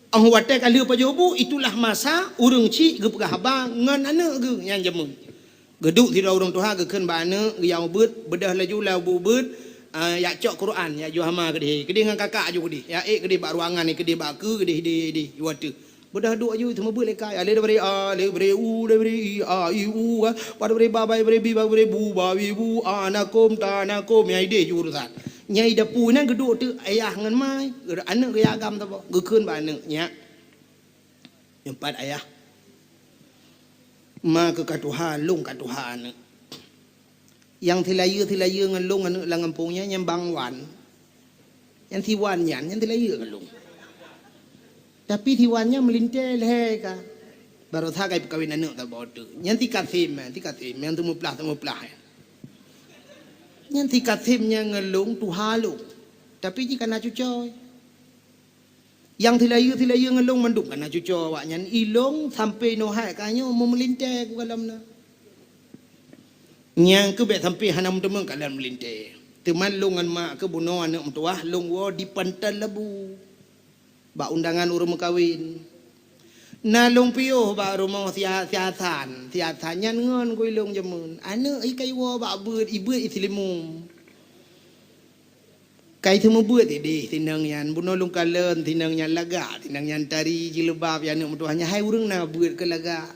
Óh watée ka lheueh pajoh bu, itulah masa ureuëng chik geupeugah haba ngon aneuëk geuh nyang jameun. Geuduek sidroe ureuëng tuha geukheun bak aneuëk, geuyue beuet, beudôh laju lam bu beuet, ah, jak cok Quran, jak ju hama keudeh, keudeh ngon kakak ju keudeh, jak ék keudeh bak ruangan, keudeh bak keue, keudeh, keudeh, keudeh, ju ateueh. Beudôh duek ju, teuma beuet lé kai, ah, lé daripada A, lé daripada U, lé daripada I, A, I, U, kan. Ba daripada ba, ba daripada bi, ba daripada bu, ba, bi, bu, a, na, kum, ta, na, kum, nyang ideh ju urusan. Nyang i dapu nyan geuduek teuk ayah ngon ma, aneuëk geuya agam saboh, geukheun bak aneuëk, "Nyak, nyoe pat ayah. Ma keuh ka tuha, lôn ka tuha aneuëk. Nyang silayeue-silayeue ngon lôn aneuëk lam gampông nyan, nyan Bang Wan. Nyang si Wan nyan, nyan silayeue ngon lôn. Tapi si Wan nyan meulintée lhée ka. Baroesa ka ipeukawen aneuëk saboh teuk. Nyan si Kasem, si Kasem, nyang teumeuplah-teumeuplah nyan. Nyan si Kasem nyan ngon lôn tuha lôn. Tapi jih ka na cucoe. Nyang silayeue-silayeue ngon lôn mandum ka na cucoe awaknyan. I lôn sampoe nyoe hai ka nyoe meumeulintée kukalon na. Nyang keuh bék sampoe hana meuteumé kalon meulintée. Teuma lôn ngon mak keuh bunoe aneuëk meutuwah lôn woe di Pantai Labu. Bak undangan ureuëng meukawen. Na lôn piôh bak rumoh si, si Hasan. Si Hasan nyan ngon keu i lôn jameun. Aneuëk i ka iwoe bak beuet, i beuet i Seulimeum. Ka i seumeubeuet ideh sinong nyan, bunoe lôn kalon sinong nyan lagak, sinong nyan tari jilbab, ya aneuëk meutuwah nyan hai ureuëng na beuet keu lagak.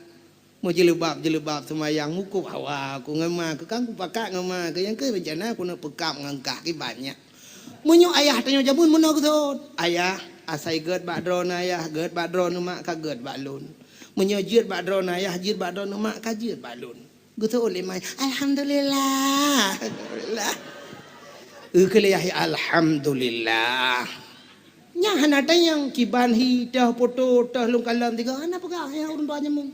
Meujeulbab-jeulbab seumayang, mukub hawa keu ngon ma keuh, kan kupakat ngon ma keuh, nyang keuh reuncana keuneuk peukab ngon kah kiban nyan. Meunyoe ayah tanyoe jameun meunoe geuseuôt, "Ayah, asai gét bak droeneuh ayah, gét bak droeneuh mak, ka gét bak lôn." Meunyoe jeuet bak droeneuh ayah, jeuet bak droeneuh mak, ka jeuet bak lôn. Geuseuôt lé mai, "Alhamdulillah." Alhamdulillah. Geukheun lé yah, "Alhamdulillah." Nyan hana tanyong kiban hi, toh poto, toh lôn kalon tiga, hana peugah, ya ureueng tuha jameun.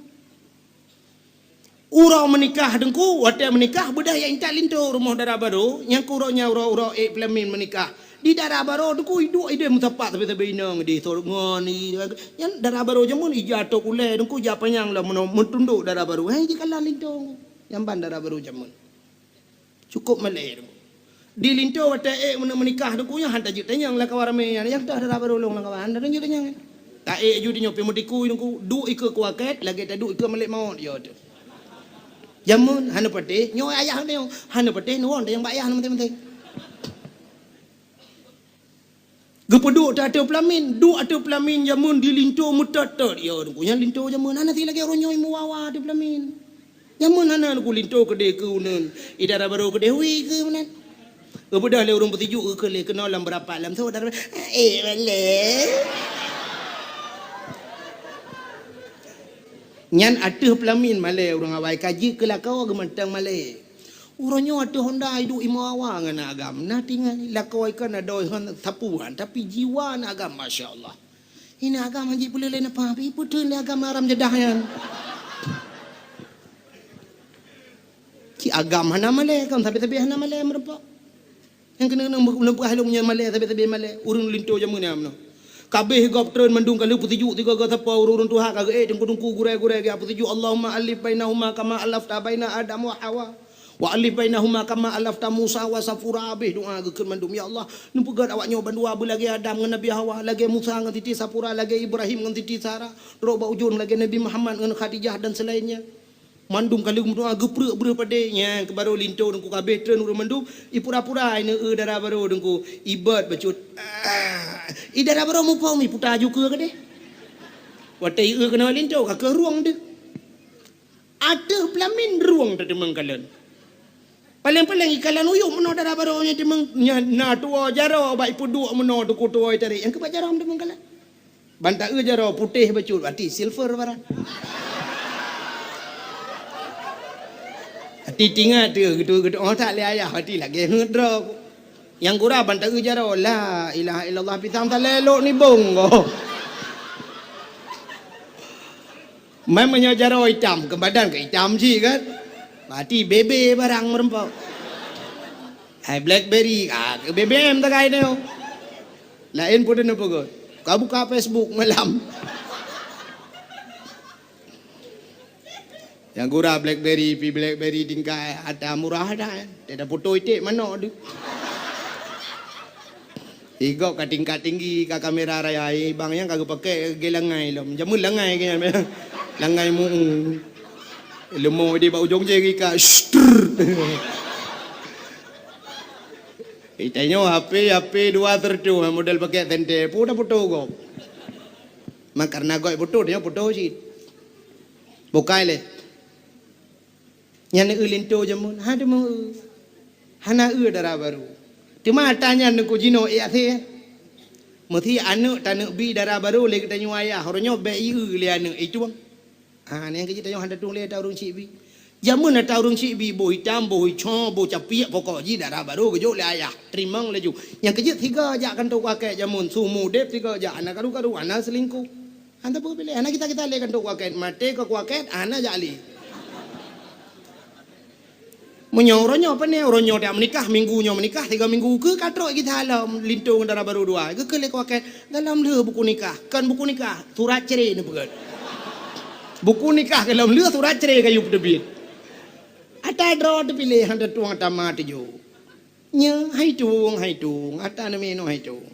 Uroe meunikah teungku, watée meunikah beudah jak intat linto rumoh dara barô, nyang keu uroe nyan uroe-uroe ék peulamin meunikah. Di dara barô teungku iduek ideh meusapat sabe-sabe inong di sor ngon i, nyan dara barô jameun ija tok ulée teungku ija panyang lom meuno-, meutundok dara barô. Hai jikalon linto. Nyang ban dara barô jameun. Cukôp malée teungku. Di linto watée ék meuneu-, meunikah teungku nyan han tajeuet tanyong lam kawan ramé nyan, nyang toh dara barô lôn lam kawan, han tajeuet tanyong. Ta ék ju di nyoe pih meutikui teungku, duek ikeue kuakét lagée taduek ikeue malaikat maut yo teuh. Jameun hana patéh, nyoe ayah nyoe hana patéh nuwon tanyong bak ayah na maté-maté. Geupeuduek teuh ateueh peulamin, duek ateueh peulamin jameun di linto meutot-tot. Ya, teungku, nyan linto jameun hana si lagée uroe nyoe meuwawa ateueh peulamin. Jameun hana teungku linto keudeh keu uneun, i dara barô keudeh hui keu meunan. Geubeudôh lé ureueng peusijuek geukheun lé keunoe lam beurapat lam sot dara barô. Eh, malée. Nyan ateueh peulamin malée ureueng awai ka jeuet keu lakoe geumantong malée. Uroe nyoe ateueh honda iduek imoe awa ngon na agam. Na tinggai lakoe kan adoe hon sapuan, tapi jiwa na agam, masya Allah. Ina agam hanjeuet peuleueh lé neupah, pi peuteun lé agam haram jadah nyan. Cit agam hana malée, kan sabe-sabe hana malée meurumpok. Nyang keuneuk-keuneuk meu-, meupeugah lôn nyan malée, sabe-sabe malée, ureueng linto jameun nyan meunoe. Kabeh gob treun mandum ka lheueh peusijuek sigoe-goe sapo ureueng-ureueng tuha ka geuék teungku-teungku gurée-gurée geuék peusijuek, Allahumma allif bainahuma kama allafta baina Adam wa Hawa. Wa allif bainahuma kama allafta Musa wa Safura, abeh doa geukheun mandum, "Ya Allah, neupeugét awak nyoe bandua beulagée Adam ngon Nabi Hawa, lagée Musa ngon Siti Safura, lagée Ibrahim ngon Siti Sara, trok bak ujong lagée Nabi Muhammad ngon Khadijah dan selainnya." Mandum ka lheueh meudoa geupreuek breueh padé, nyan keuh barô linto teungku kabeh treun ureueng mandum, ipura-pura ineuk eu dara barô teungku, ibot bacut. Ah, i dara barô muphom iputa ju keue keudeh. Watée ieu keunoe linto ka keuh rueng deuh. Ateueh peulamin rueng tateumeung kalon. Paleng-paleng ikalon uyueb meunoe dara barô nyan teumeung, nyan na tuwoe jaroe bak ipeuduek meunoe teungku tuwoe itarek, nyang keuh bak jaroe teumeung kalon. Ban taeu jaroe putéh bacut, berarti silver barang. Ati tingat teuh geutu-geutu oh tak lé ayah, ati lagée heuet droe. Nyang gura ban taeu jaroe, la ilaha illallah pisang talé lok nibong ko. Meunyoe jaroe itam, keu badan ka itam cit kan. Berarti bebe barang meureumpok. Hai BlackBerry, ah, keu B B M tagai nyoe. Laén peue neupeugah. Ka buka Facebook malam. Nyang gura BlackBerry, pi BlackBerry tingkai ata murah dah. Tidak foto iték manok tu. Igok ka tingkat tinggi, ka kamera raya, eh, bang nyang ka geupakai lagée langai lom. Jameun langai ke nyan, langai mu. Leumo di bak ujong jih ka. Itanyoe H P, H P dua tertu model pakai senter, pun dah foto gop. Mak karena gop foto, dia foto cit. Bukai lé. Nyan eu linto jameun, ha teumeung eu. Hana eu dara barô. Teuma ata nyan neukujinoe ék asée. Meusi aneuëk taneuk bi dara barô lé geutanyoe ayah, uroe nyoe bék ieu lé aneuëk itueng. Ha, nyang keuh jih tanyoe hana tueng lé ata ureuëng syiek bi. Jameun ata ureuëng syiek bi boh itam, boh ico, boh capiek, pokok jih dara barô geujok lé ayah. Teurimong laju. Nyang keuh jih sigoe jak kantô kuakét jameun, su mudeb sigoe jak, hana karu-karu, hana seulingkoh. Hana peue piléh, hana kita-kita lé kantô kuakét, maté ka kuakét, hana jak lé. Meunyoe uroe nyoe pane, uroe nyoe dak meunikah, minggu nyoe meunikah, tiga minggu keu ka trok gita lom linto ngon dara barô dua. Geukheun lé kuakét, golom lheueh buku nikah, kon buku nikah, surat cerai neupeugét. Buku nikah golom lheueh surat cerai kayue peuteubiet. Ata droe teupiléh hana tueng ata ma teujoh. Nyoe hai tueng, hai tueng, ata neuminoe hai tueng.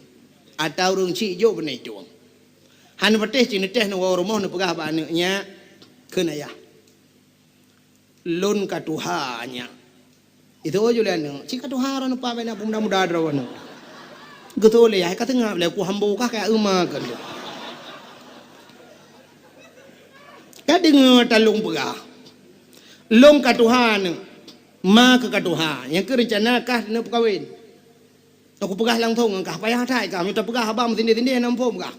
Ata ureuëng syiek jok beunai tueng. Hana patéh cit neutéh neuwoe rumoh neupeugah bak aneuëk nyak kheun ayah. Lôn ka tuha nyak. Itu ju lé aneuëk, cit ka tuha droeneuh pa bak na peumuda-muda droeneuh. Geutôi lé yah ka teungab lé ku hambo kah ka euma keu lôn. Ka deungoe talông peugah. Lôn ka tuha aneuëk, ma keu ka tuha, nyang keu reuncana kah neupeukawen. Aku peugah langsong ngon kah, payah that kah, mita peugah haba meusindeh-sindeh na muphom kah.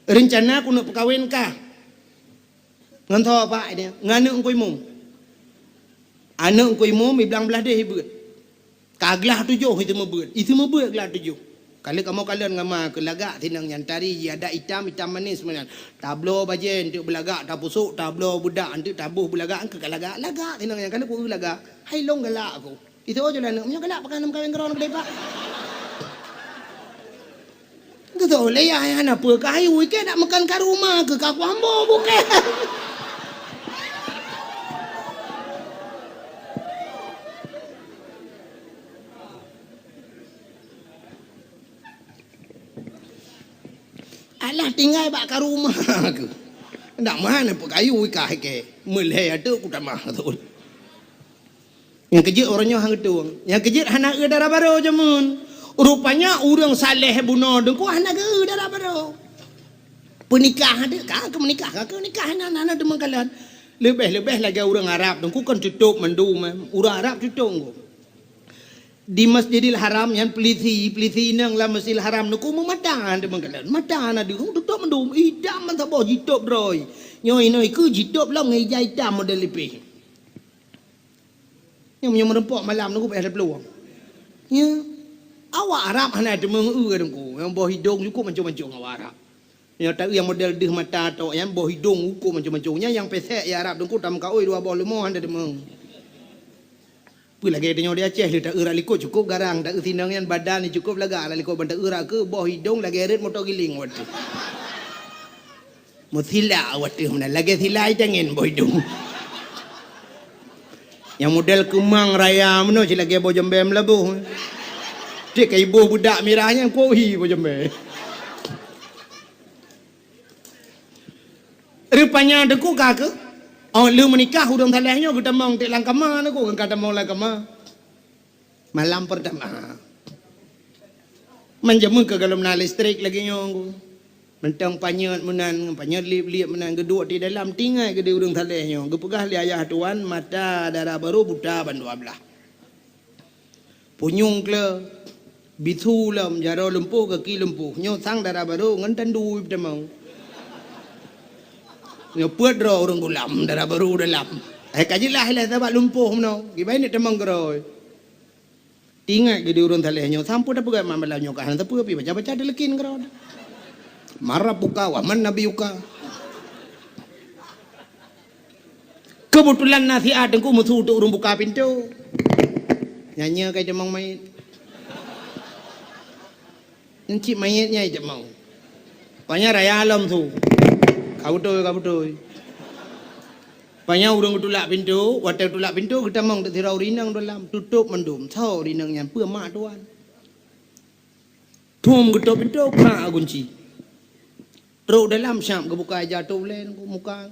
Reuncana ku neupeukawen kah. Ngon soe pak dia? Ngon aneuk Teungku Imum. Aneuk Teungku Imum i blang blaih deh i beuet. Ka glah tujoh i teumeubeut. I teumeubeut glah tujoh. Ka lheueh kamoe kalon ngon ma keu lagak sinong nyan tari ji adat itam, itam manis meunan. Tabloe bajée eunteuk beulagak, tapusok, tabloe beudak eunteuk taboh beulagak, keu ka lagak, lagak sinong nyan ka lheueh ku lagak. Hai lôn galak ku. Itu aja lah aneuk, meunyoe galak pakai nam kawin keudroe na beudebak. Geutôh lé yah hana peue ka hayu, ikei nak meukan ka rumoh keu ka kuambo bukée. Alah tinggai bak ka rumoh keu. Nak meuhan peue kayu ikah ikei. Meulhée ateueh ku tamah tu. Nyang keujeuet uroe nyoe han geutueng. Nyang keujeuet hana eu dara barô jameun. Rupanya ureuëng saleh bunoe deungku hana geu dara barô. Peunikah deuh ka keu meunikah, ka keu nikah hana, hana deungon kalon. Leubeh-leubeh lagée ureuëng Arab deungku kan tutôp mandum, eh. Ureuëng Arab tutôp deungku. Di Masjidil Haram nyan pelisi, pelisi inong lam Masjidil Haram deungku meumata deungon kalon. Mata hana deuh tutôp mandum, idam mantong boh jitôp droe. Nyoe inoe ikeue jitôp lom ngon ija itam model lipeh. Nyang meunyoe meureumpok malam nunggu payah taplueng. Ya. Awak Arab hana teumeung eu deungku. Nyang boh idong cukôp mancong-mancong awak Arab. Nyoe taeu nyang model deuh mata tok nyan boh idong cukôp mancong-mancong. Nyan nyang pesek ya Arab deungku tameukaôi dua boh leumo hana teumeung. Peue lagée tanyoe di Aceh lé taeu rak likot cukôp garang, taeu sinong nyan badan cukôp lagak rak likot ban taeu rak keu boh idong lagée rot moto giling watée. Meusilak watée meunan lagée silai tangen boh idong. Nyang model keumang raya meunoe si lagée boh jembée meulaboh. Cit ka iboh budak mirah nyan kuohi boh jembée. Rupanya deungku ka keu, oh lheueh meunikah ureuëng saleh nyoe geutamong teuk lam kama deungku, ka tamong lam kama. Malam pertama. Manjameu keu galom na listrik lagée nyoe ku. Mantong panyöt meunan, panyöt liep-liep meunan geuduek di dalam tinggai geude ureuëng saleh nyoe. Geupeugah lé ayah tuan mata dara barô buta ban dua blaih. Punyueng kle, bisu lom, jaroe lumpoh, gaki lumpoh. Nyoe sang dara barô ngon tandu tamong. Nyoe peuet droe ureuëng gulam dara barô dalam. Hai ka jeulaih lé sabab lumpoh meunoe. Kiban ni tamong keudroe. Ingat geude ureuëng saleh nyoe sampoe tapeugah mak malam nyoe ka hana sapeue pi baca-baca deuleukin keudroe. Mara buka wa man nabi uka. Keubeutulan na siat deungku meusu teuk ureuëng buka pintoe. Nyan nyoe ka itamong manyét. Encik manyét nyan itamong. Panya raya lom su. Ka beutôi, ka beutôi. Panya ureuëng geutulak pintoe, watée geutulak pintoe geutamong teuk sidroe ureuëng inong dalam, tutôp mandum. Soe ureuëng inong nyan peue mak tuan. Thom geutôp pintoe, krak gunci. Trok dalam siap geubuka ija tôb lé deungku muka.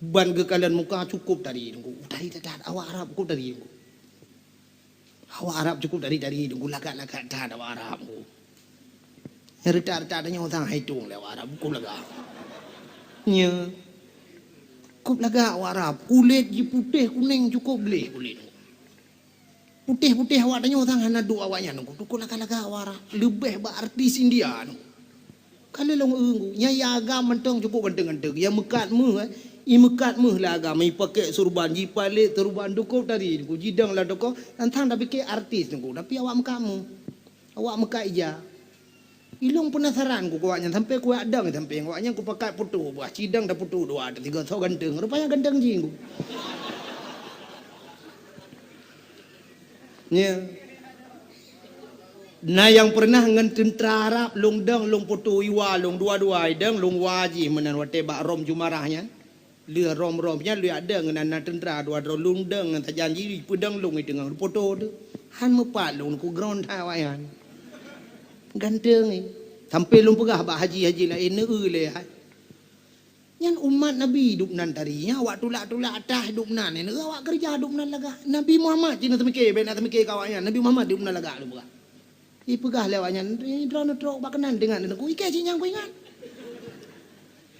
Ban geukalon muka cukôp tari deungku. Tari that-that awak Arab cukôp tari deungku. Awak Arab cukôp tari-tari deungku lagak-lagak that awak Arab deungku. Nyang reutak-reutak tanyoe sang hai tueng lé awak Arab cukôp lagak. Nya. Cukôp lagak awak Arab. Kulét jih putéh kuneng cukôp gleh kulét. Putéh-putéh awak tanyoe sang hana duek awaknyan deungku. Cukôp lagak-lagak awak Arab. Leubeh bak artis India deungku. Ka lheueh lôn eu, nyan ya agam mantong cukôp ganteng-ganteng. Ya meukat méuh, eh. I meukat méuh lé agam, i pakèk surban, jipalét surban, cukôp tari, ku jidong lam toko, nyan sang tapike artis deungku, tapi awak meukat méuh. Awak meukat ija. Ilôn peunasaran ku keu awaknyan, sampai kuyak dong sampai awaknyan kupakat foto, bah cidong tafoto dua, tiga, soe ganteng. Rupanya ganteng jih ku. Nya. Na nyang peureunah ngon teuntra Arab, lôn dong, lôn foto iwa lôn dua-dua idong, lôn wa jih meunan watée bak Rom Jumarah nyan. Lheueh Rom-Rom nyan lheueh adong ngon na teuntra dua droe lôn dong ngon sajan jih peudong lôn i teungoh foto teuh. Han meupat lôn ku ground that awaknyan. Ganteng eh. Sampai lôn peugah bak haji-haji laén neu lé hai. Nyan umat Nabi dubnan tari, nyan awak tulak-tulak atah dubnan, nyan awak keureuja dubnan lagak. Nabi Muhammad cit na teumike, bèk na teumike keu awaknyan, Nabi Muhammad dubnan lagak lôn peugah. Ipeugah lé awaknyan, "Droeneuh trok bak keunan deungon Teungku, ikei cit nyang kuingat."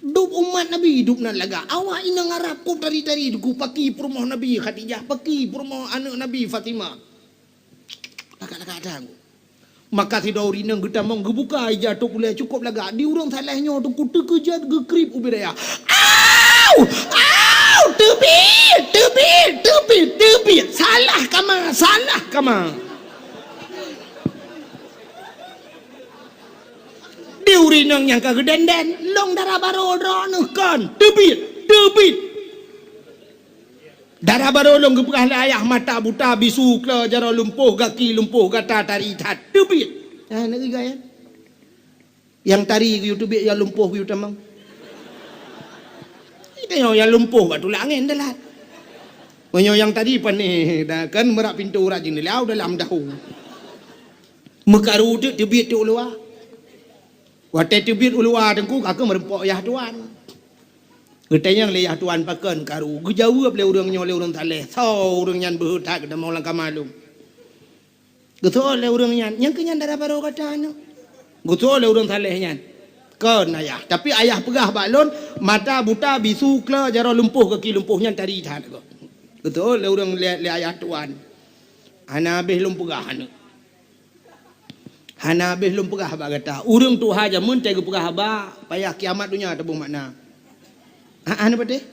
Dub umat Nabi dubnan lagak. Awak inong Arab cukôp tari-tari deungku, paki peurumoh Nabi Khadijah, paki peurumoh aneuk Nabi Fatimah. Lagak-lagak that. Maka sidroe ureueng inong geutamong geubuka ija tôb ulèe cukôp lagak. Di ureueng saleh nyoe teungku teukeujot geukrieb ubit raya. Ah! Au! Au! Teubiet! Teubiet! Teubiet! Teubiet! Salah kama! Salah kama! Di ureueng inong nyang ka geudenden, lôn dara barô droeneuh kon. Teubiet! Teubiet! Dara barô lôn geupeugah lé ayah, mata buta, bisu, klo, jaroe lumpoh, gaki lumpoh, gata tari that. Teubiet! Nah, nyan geuh nyan. Nyang tari geuyue teubiet, nyang lumpoh geuyue tamong. Tanyoe nyang lumpoh bak tulak angén dalat. Meunyoe nyang tari panéh, dah kan meurak pintoe urat jeundela u dalam dahu. Meukaru teuk teubiet teuk u luwa. Watée teubiet u luwa teungku, ka keuh meureumpok yah tuan. Geutanyong lé yah tuan pakon karu. Geujaweueb lé ureueng nyoe lé ureueng saleh. Soe ureueng nyan beuhe that geutamong lam kama lôn. Geuseuôt lé ureueng nyan, nyang keu nyan dara barô gata nyoe. Geuseuôt lé ureueng saleh nyan, kon ayah. Tapi ayah peugah bak lôn, mata buta, bisu, klo, jaroe lumpoh, gaki lumpoh, nyan tari that kon. Geuseuôt lé ureueng lé, lé ayah tuan. Hana habéh lôn peugah aneuk. Hana habéh lôn peugah bak gata. Ureueng tuha jameun teuh geupeugah haba, payah kiamat donya taboh makna. Ha, hana patéh?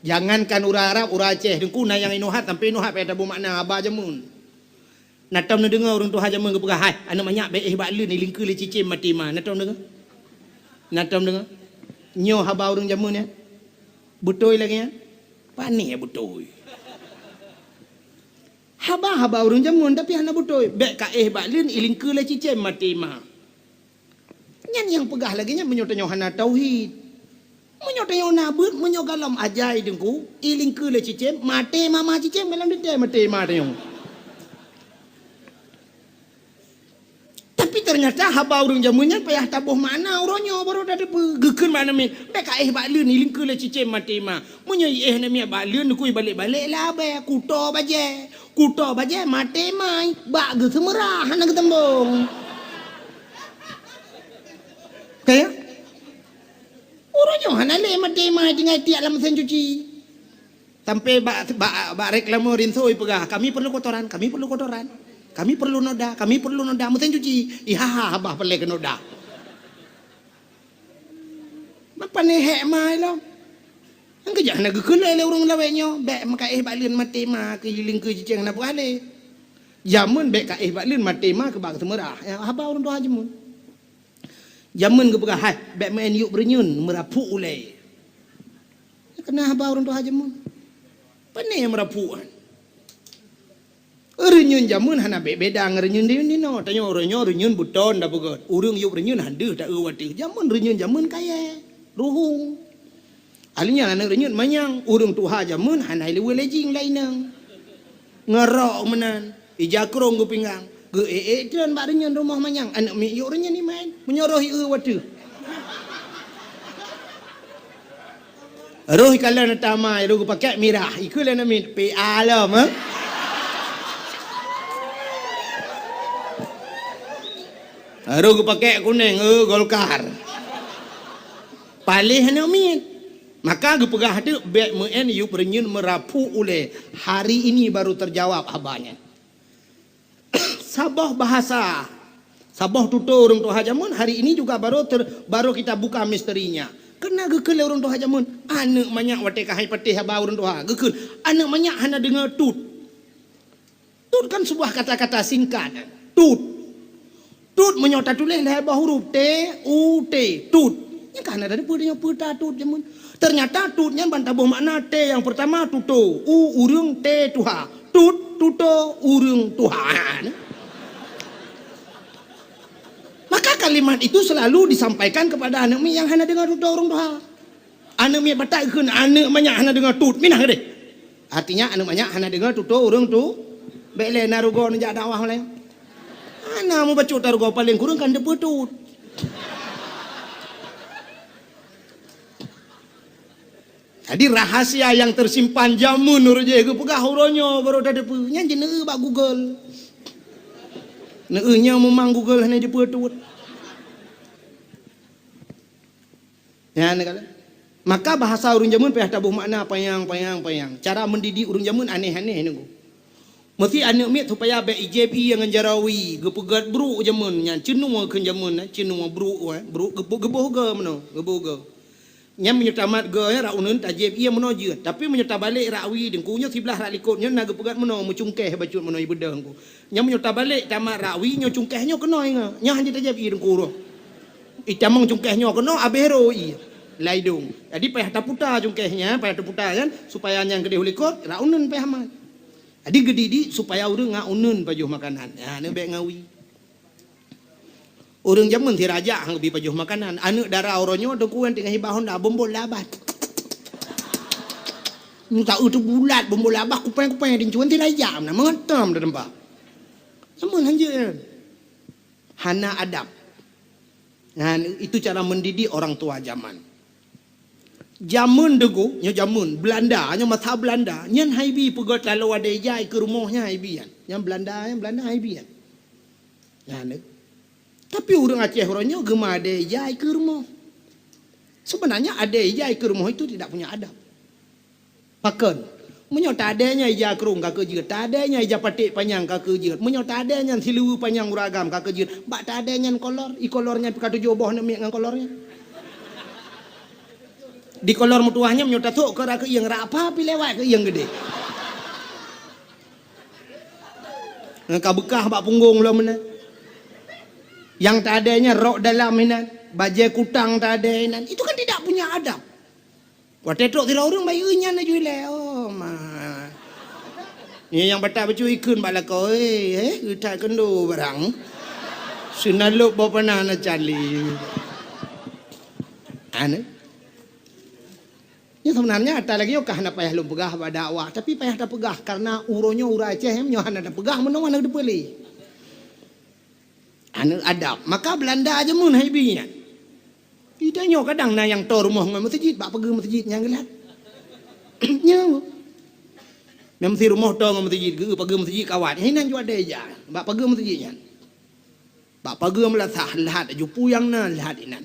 Jangankan ureueng Arab, ureueng Aceh, teungku na nyang inoe hat sampai inoe hat payah taboh makna haba jameun. Na tom neudeungoe ureueng tuha jameun geupeugah, "Hai, aneuk manyak, bèk éh bak leuen, ilingkeue lé cicém maté ma." Na tom deungoe? Na tom deungoe? Nyoe haba ureueng jameun nyan. Beutôi lagèe nyan? Panéh beutôi. Haba-haba ureueng jameun, tapi hana beutôi. "Bèk ka éh bak leuen, ilingkeue lé cicém maté ma." Nyan nyang peugah lagèe nyan meunyoe tanyoe hana tauhid. Meunyoe tanyoe na beuet, meunyoe gohlom ajai teungku, ilingkeue lé cicém, maté ma ma cicém, gohlom teuntèe maté ma tanyoe. Tapi teunyata haba ureueng jameun nyan payah taboh makna uroe nyoe baru tateupeue. Geukheun bak aneuk miet, "Bèk ka éh bak leuen, ilingkeue lé cicém maté ma." Meunyoe iéh aneuk miet bak leuen, neukui balek-balek lé abèe, kuto bajèe. Kuto bajèe maté ma, bak geuseumeurah hana geuteumbong. Ka ya? Uroe nyoe hana lé maté ma tinggai tiak lam mesin cuci. Sampai bak, bak, bak reklame rinso ipeugah, "Kami perlu kotoran, kami perlu kotoran. Kami perlu noda, kami perlu noda." Mesin cuci, ihaha babah peureulèe keu noda. Meupané hék ma ilom. Nyang keujak hana geukheun lé ureueng lawét nyoe, "Bèk meuka éh bak leuen maté ma keu ilingkeue cicém hana peureulèe." Jameun bèk ka éh bak leuen maté ma keu bak seumeurah. Ya, haba ureueng tuha jameun. Jameun geupeugah, "Hai, bèk meu'en yup reunyeun meurapuk ulèe." Keunan haba ureueng tuha jameun. Pané meurapuk nyan? Reunyeun jameun hana beda ngon reunyeun di, di noe. Tanyoe uroe nyoe reunyeun beuton tapeugöt. Ureueng yup reunyeun han deuh ta-eu watèe. Jameun reunyeun jameun kayèe, ruhueng. Akhirnya aneuk reunyeun manyang, ureueng tuha jameun hana ilèe lé jing lam inong. Ngon rok meunan, ija krông geupinggang. Geu-ék-ék treun bak reunyeun rumoh manyang, aneuk miet yup reunyeun iman. Meunyoe roh i eu watèe. Roh ikalon ata ma, roh geupakèk mirah, ikheun lé aneuk miet, "P A lom, eh?" Roh geupakèk kunèng, "Eh, Golkar." Paléh aneuk miet. Maka geupeugah teuk, "Bèk meu'en yup reunyeun meurapuk ulèe." Hari ini baru terjawab haba nyan. Saboh bahasa, saboh tutoe ureueng tuha jameun hari ini juga baru ter-, baru kita buka misterinya. Keunan geukheun lé ureueng tuha jameun, aneuk manyak watèe ka hai patéh haba ureueng tuha, geukheun, aneuk manyak hana deungoe tut. Tut kan sebuah kata-kata singkat. Tut. Tut meunyoe tatuléh lhèe boh huruf, T, U, T. Tut. Nyan ka hana tateupeue tanyoe peue ta tut jameun. Ternyata tut nyan ban taboh makna, T nyang peurtama tutoe, U ureueng, T tuha. Tut, tutoe, ureueng tuha. Maka kalimat itu selalu disampaikan kepada aneuk miet nyang hana deungoe tutoe ureueng tuha. Aneuk miet batat geukheun, aneuk manyak hana deungoe tut, minah keudeh. Artinya aneuk manyak hana deungoe tutoe ureueng tu, bèk lé na rugoe neujak dakwah laén. Hana mubacut ta rugoe, paleng kureueng kan teupeue tut. Jadi rahasia nyang teusimpan jameun ureueng jih geupeugah uroe nyoe baru tateupeue. Nyan jeuet neueu bak Google. Neueu nyoe meumang Google hana jiteupeue tut. Nyan kala. Maka bahasa ureueng jameun payah taboh makna panyang, panyang, panyang. Cara mendidik ureueng jameun aneh-aneh nunggu. Meusti aneuk miet supaya bèk ijép ie ngon jaroe wie, geupeugöt brôk jameun nyan, ceunua kheun jameun, eh, ceunua brôk, eh, brôk geuboh, geuboh goe meunoe, geuboh goe. Nyan meunyoe tamat goe rak uneuen tajieb ié meunoe jeuet. Tapi meunyoe tabalek rak wie Teungku, nyoe siblah rak likot nyoe na geupeugah meunoe, meucungkeh bacut meunoe ibeudôh Teungku. Nyan meunyoe tabalek tamat rak wie nyoe cungkeh nyoe keunoe ingat. Nyoe hana tajieb ié Teungku roh. Itamong cungkeh nyoe keunoe abéh ro ié. Laidong. Jadi payah taputa cungkeh nyan, payah taputa kan, supaya nyang keudeh u likot rak uneuen payah mat. Jadi geudidik supaya ureuëng ngat uneuen pajoh makanan. Ha, neuh bék ngawi. Ureuëng jameun sirajak han geubi pajoh makanan. Aneuëk dara uroe nyoe Teungku nyan teungoh hibah honda bombol labah. Minta eu teubulat bombol labah kupeng-kupeng di cuan sirajak na meutam da tempat. Jameun hanjeuet nyan. Hana adab. Nah, itu cara mendidik orang tua zaman. Jameun Teungku, nyoe jameun Belanda, nyoe masa Belanda, nyan haibi peugöt taloe adé ija ikeue rumoh nyan haibi nyan. Nyan Belanda, nyan Belanda haibi nyan. Nyan. Tapi ureuëng Aceh uroe nyoe geuma adé ija ikeue rumoh. Sebenarnya adé ija ikeue rumoh itu tidak punya adab. Pakon? Meunyoe tadé nyan ija krong ka keu jeuet, tadé nyan ija paték panyang ka keu jeuet, meunyoe tadé nyan siluweue panyang ureuëng agam ka keu jeuet, bak tadé nyan kolor, ikolor nyan pih ka tujoh boh neuk miet ngon kolor nyan. Di kolor meutuwah nyan meunyoe tasok keu rak keuieng, rak apa pih lewat keuieng geudeh. Ka beukah bak punggong lom meunan. Nyang tadé nyan rok dalam inan, bajée kutang tadé inan. Itu kan tidak punya adab. Watée trok sidroe ureuëng bayeue nyan laju ilée, oh ma. Nyan nyang batat bacut ikheun bak lakoe, eh, eh, geutat keundo barang. Seunalop boh panah na cali. Aneh. Nyan sebenarnya ata lagée nyoe ka hana payah lôn peugah bak dakwah, tapi payah tapeugah karena uroe nyoe ureuëng Aceh nyoe hana tapeugah meunoe hana teupeue lé. Aneuëk adab. Maka Belanda jameun hai bi nyan. Di tanyoe kadang na nyang toe rumoh ngon meuseujid, bak pageue meuseujid nyang geulat. Nyoe. Nyang meusi rumoh toe ngon meuseujid, geu pageue meuseujid kawat. Hinan jua daya bak pageue meuseujid nyan. Bak pageue meulasah, lahat laju puyang na lahat inan.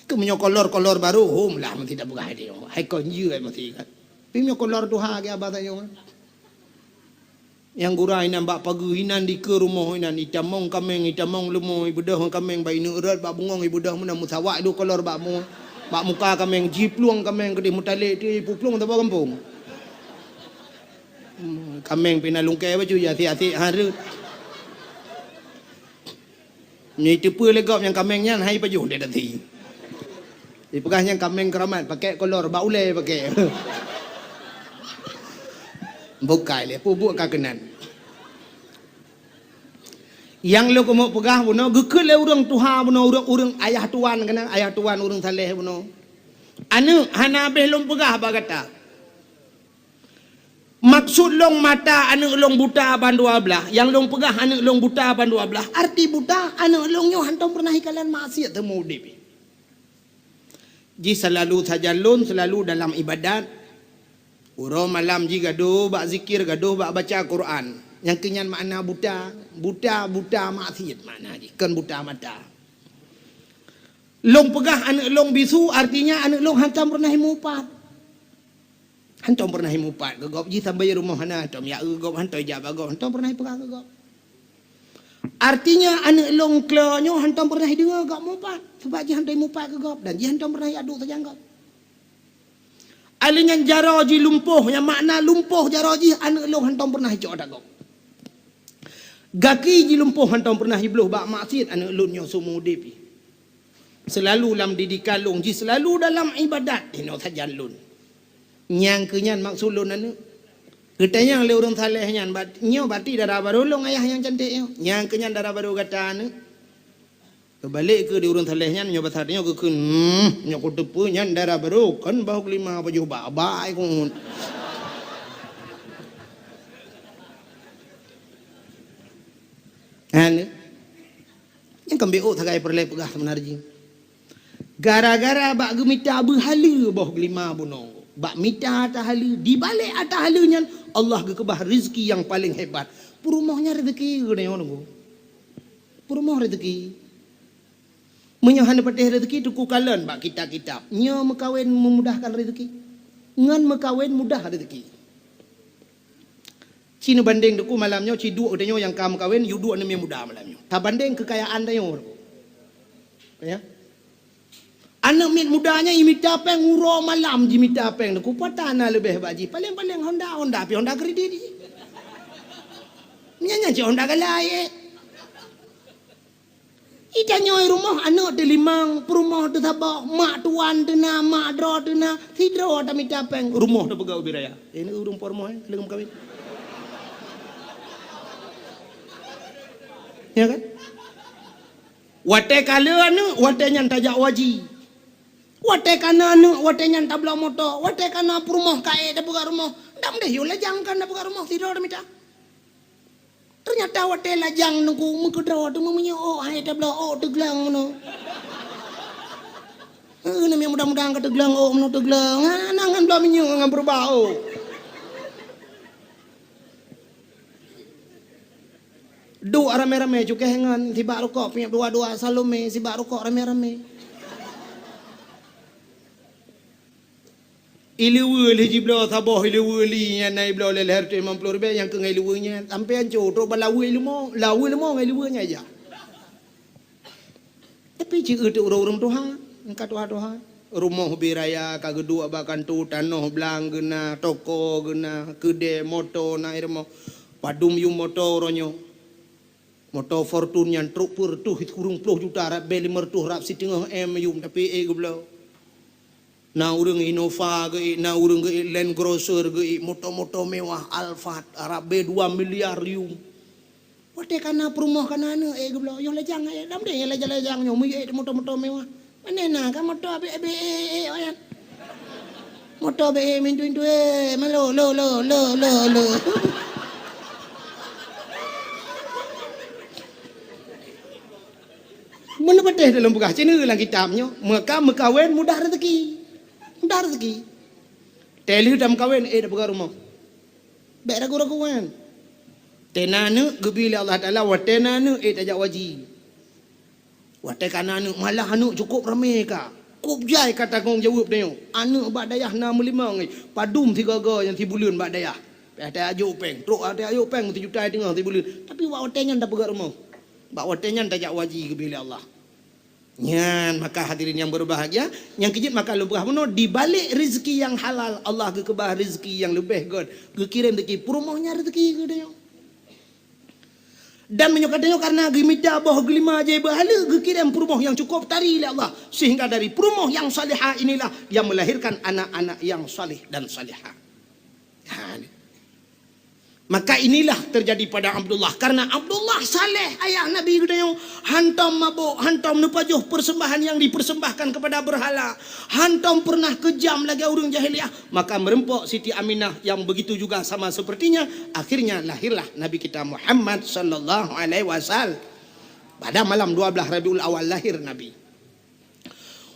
Keu meunyoe kolor-kolor barô, hom lah meusi tapeugah lé nyoe. Hai kon jeuet meusi kan. Tapi meunyoe kolor tuha geu abah tanyoe. Nyang gura inan bak pageue inan dikeue rumoh inan, itamong kaméng, itamong leumo, ibeudôh ngon kaméng bak ineuk rot, bak bungong ibeudôh meunan, meusawak dua kolor bak mu-, bak muka kaméng, jiplueng kaméng keudeh meutalek ti, ipuplueng saboh gampông. Hmm, kaméng pih na lungkée bacut, ya asék-asék hareuet. Nyoe iteupeue lé gob nyang kaméng nyan hai pajoh dek dati. Ipeugah nyang kaméng keuramat, pakék kolor, bak ulée pakék. Bukai lé, peue buet ka keunan. Nyang lôn keumeuk peugah bunoe, geukheun lé ureuëng tuha bunoe, ureuëng-ureuëng ayah tuan keunan, ayah tuan ureuëng saleh bunoe. Aneuëk, hana habéh lôn peugah bak gata. Maksud lôn mata aneuëk lôn buta ban dua blaih, nyang lôn peugah aneuëk lôn buta ban dua blaih, arti buta aneuëk lôn nyoe hantom peureunah ikalon maksiat teuma udeb. Jih seulalu sajan lôn, seulalu dalam ibadat. Uroe malam jih gadôh bak zikir, gadôh bak baca Quran. Nyang keu nyan makna buta, buta, buta maksiat makna jih, kon buta mata. Lôn peugah aneuëk lôn bisu, artinya aneuëk lôn hantom peureunah imupat. Hantom peureunah imupat keu gob, jih sambai rumoh hana, hantom ya eu gob, hantom ijak bak gob, hantom peureunah ipeugah keu gob. Artinya aneuëk lôn klo nyoe hantom peureunah ideungoe gob mupat, sabab jih hantom imupat keu gob dan jih hantom peureunah iadu sajan gob. Alèh nyan jaroe jih lumpoh, nyang makna lumpoh jaroe jih aneuëk lôn hantom peureunah icok ata gob. Gaki jih lumpoh hantom peureunah ibloh bak maksiat aneuëk lôn nyoe seumeu udeb jih. Seulalu lam didikan lôn jih, seulalu dalam ibadat inoe sajan lôn. Nyang keu nyan maksud lôn aneuëk. Geutanyong lé ureuëng saleh nyan, bat-, nyoe bati dara barô lôn ayah nyang cantik nyoe. Nyang keu nyan dara barô gata aneuëk. Keubalek keu di ureuëng saleh nyan, nyoe basa tanyoe geukheun, hmm, nyoe kuteupeue nyan dara barô, kon bahu keulima pajoh bak, bak ai keuhun. Aneuëk. Nyang keumbeuôt sagai peureulée peugah seumeunar jih. Gara-gara bak geumita beuhaleue boh geulima bunoe, bak mita ata haleue, dibalek ata haleue nyan Allah geukeubah rezeki nyang paleng hebat. Peurumoh nyan rezeki geuneuk nunggu. Peurumoh rezeki. Meunyoe hana patéh rezeki, teuku kalon bak kitab-kitab. Nyoe meukawen memudahkan rezeki. Ngon meukawen mudah rezeki. Ci neubandeng teuku malam nyoe, ci duek tanyoe nyang ka meukawen, yue duek neumie muda malam nyoe. Tabandeng keukayaan tanyoe. Ya. Aneuk miet muda nyan imita péng uroe malam jimita péng, Teungku, pat na leubeh bak jih. Paleng-paleng Honda, Honda pih Honda kredit jih. Nyan, nyan cit Honda galai, eh. Itanyoe rumoh aneuk teulimong, peurumoh teusaboh, mak tuan teuna, mak droe teuna, sidroe tamita péng, rumoh tapeugah ubé raya. Eh, ni ureueng po rumoh, eh, leueng meukawen. Ya kan? Watée ka le aneuk, watée nyan tajak haji. Watée ka na aneuk, watée nyan tabloe moto, watée ka na peurumoh ka ék tapeugah rumoh. Dam deh yôh lajang kan tapeugah rumoh, sidroe tamita. Teunyata watée lajang Teungku meukeudroe teuma meunyoe ôk hai tabloe ôk teugleueng meunoe. Heuh, namiet muda-muda ka teugleueng ôk meunoe teugleueng. Ha, na ngon bloe minyeuk ngon peureubah ôk. Duek ramé-ramé cukéh ngon sibak rukok, piep dua-dua Salome sibak rukok ramé-ramé. Ileue lheueh jibloe saboh ileue li nyan na ibloe lé lhèe reutôh limong ploh ribèe nyang keu ngon ileue nyan. Sampoe ancô trok bak laweue leumo, laweue leumo ngon ileue nyan ijak. Tapi ci eu teuk ureueng-ureueng tuha, ka tuha-tuha. Rumoh ubé raya ka geuduek bak kantô, tanoh blang geuna, toko geuna, keudè, moto na i rumoh. Padum yum moto uroe nyoe. Moto Fortuner nyan trok peuet reutôh sikureueng ploh juta, rab bèe limong reutôh rab siteungoh M yum, tapi ék geubloe. Na ureueng Innova geuék, na ureueng geuék Land Cruiser geuék, moto-moto mewah Alphard, rab bèe dua miliar yum. Watèe ka na peurumoh ka na aneuk ék geubloe, yoh lajang ék, lam deh lajang-lajang nyoe meuék moto-moto mewah. Pane na ka moto abéh-abéh ék, ék, ék, nyan. Moto bék ék meuintu-intu ék, malo, lo, lo, lo, lo, lo. Meunan patéh dalam peugah, ci na lam kitab nyoe, meuka meukawen mudah rezeki. Mudah rezeki. Teuh lheueh tameukawen, ék tapeugah rumoh. Bék ragu-ragu kan. Teuh na aneuk geubri lé Allah Taala, watèe na aneuk ék tajak haji. Watèe ka na aneuk, malah aneuk cukôp ramé ka. Kôp jai ka tanggông jaweueb tanyoe. Aneuk bak dayah na meulimong, padum sigoe-goe nyang sibuleuen bak dayah. Payah tajak jok péng, trok tajak jok péng sijuta teungoh sibuleuen. Tapi bak watèe nyan tapeugah rumoh. Bak watèe nyan tajak haji geubri lé Allah. Nyan maka hadirin yang berbahagia, nyang keujeuet maka lôn peugah bunoe, di balek rezeki nyang halal, Allah geukeubah rezeki nyang leubeh göt, geukirém rezeki peurumoh nyan rezeki geutanyoe. Dan meunyoe ka tanyoe karena geumita boh geulima jai beuhala, geukirém peurumoh nyang cukôp tari lé Allah, sehingga dari peurumoh nyang salihah inilah yang melahirkan anak-anak yang saleh dan salihah. Ha, ni. Maka inilah terjadi pada Abdullah. Karena Abdullah saleh ayah Nabi geutanyoe, hantom mabök, hantom neupajoh persembahan yang dipersembahkan kepada berhala, hantom pernah kejam lagèe ureueng jahiliyah, maka meureumpok Siti Aminah yang begitu juga sama sepertinya, akhirnya lahirlah Nabi kita Muhammad sallallahu alaihi wasallam. Pada malam dua belas Rabiul Awal lahir Nabi.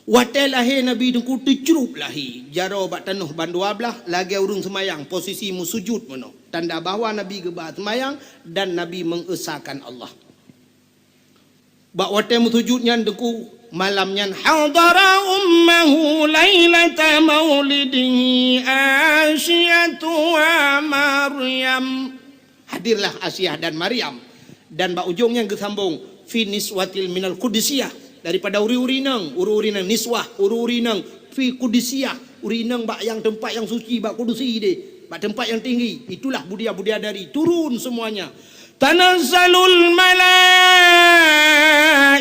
Watèe lahé Nabi Teungku teucrup lahé, jaroe bak tanoh ban dua blaih, lagèe ureueng seumayang, posisi meusujut meunoe. Tanda bahwa Nabi geuba seumayang dan Nabi mengesahkan Allah. Bak watèe meusujut nyan Teungku, malam nyan, "Hadara ummahu lailata maulidihi Asiyatu wa Maryam." Hadirlah Asiah dan Maryam. Dan bak ujong nyan geusambong, "Fi niswatil minal qudusiyah." Daripada ureueng-ureueng inong, ureueng-ureueng inong niswah, ureueng-ureueng inong fi qudusiyah, ureueng inong bak nyang teumpat nyang suci, bak kudusi deh, bak teumpat nyang tinggi. Itulah budia-budia dari turun semuanya. "Tanazzalul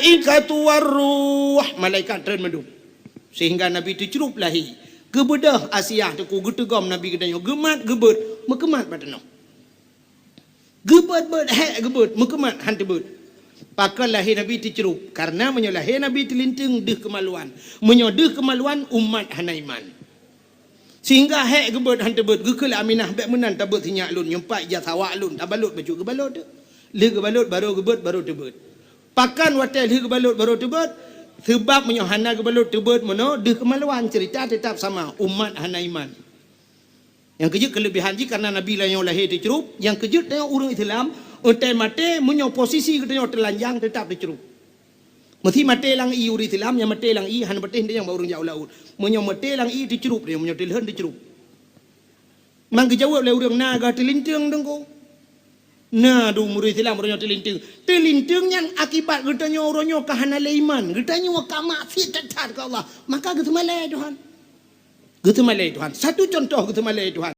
malaikatu war ruh." Malaikat treun mandum. Sehingga Nabi teucrup lahé. Geubeudôh Asiah Teungku, geuteugom Nabi geutanyoe, geumat geubeuet, meukeumat bak tanoh. Geubeuet-beuet, hék geubeuet, meukeumat han teubeuet. Pakon lahé Nabi teucrup? Karena meunyoe lahé Nabi teulinteung deuh keumaluan. Meunyoe deuh keumaluan, umat hana iman. Sehingga hék geubeuet han teubeuet, geukheun lé Aminah, "Bék meunan tabeuet sinyak lôn, nyoe pat ija sawak lôn, tabalot bacut geubalot teuh." Lheueh geubalot, barô geubeuet, barô teubeuet. Pakon watèe lheueh geubalot, barô teubeuet? Seubab meunyoe hana geubalot teubeuet meunoe, deuh keumaluan, cerita tetap sama, umat hana iman. Nyang keujeuet keuleubehan jih karena Nabi lagèe nyoe lahé teucrup, nyang keujeuet tanyoe ureueng Islam, watèe maté meunyoe posisi geutanyoe teulanjang teutap teucrup. Meusé maté lam ié ureueng Islam, nyang maté lam ié hana patéh nyang bak ureueng jak u laôt. Meunyoe maté lam ié teucrup, meunyoe teulheueh teucrup. Mang geujaweueb lé ureueng na geuh teulinteung Teungku. Na dum ureuëng Islam uroe nyoe teulinteung. Teulinteung nyan akibat geutanyoe uroe nyoe ka hana lé iman. Geutanyoe ka maksiat that-that keu Allah. Maka geuseumalée Tuhan. Geuseumalée Tuhan. Satu contoh geuseumalée Tuhan.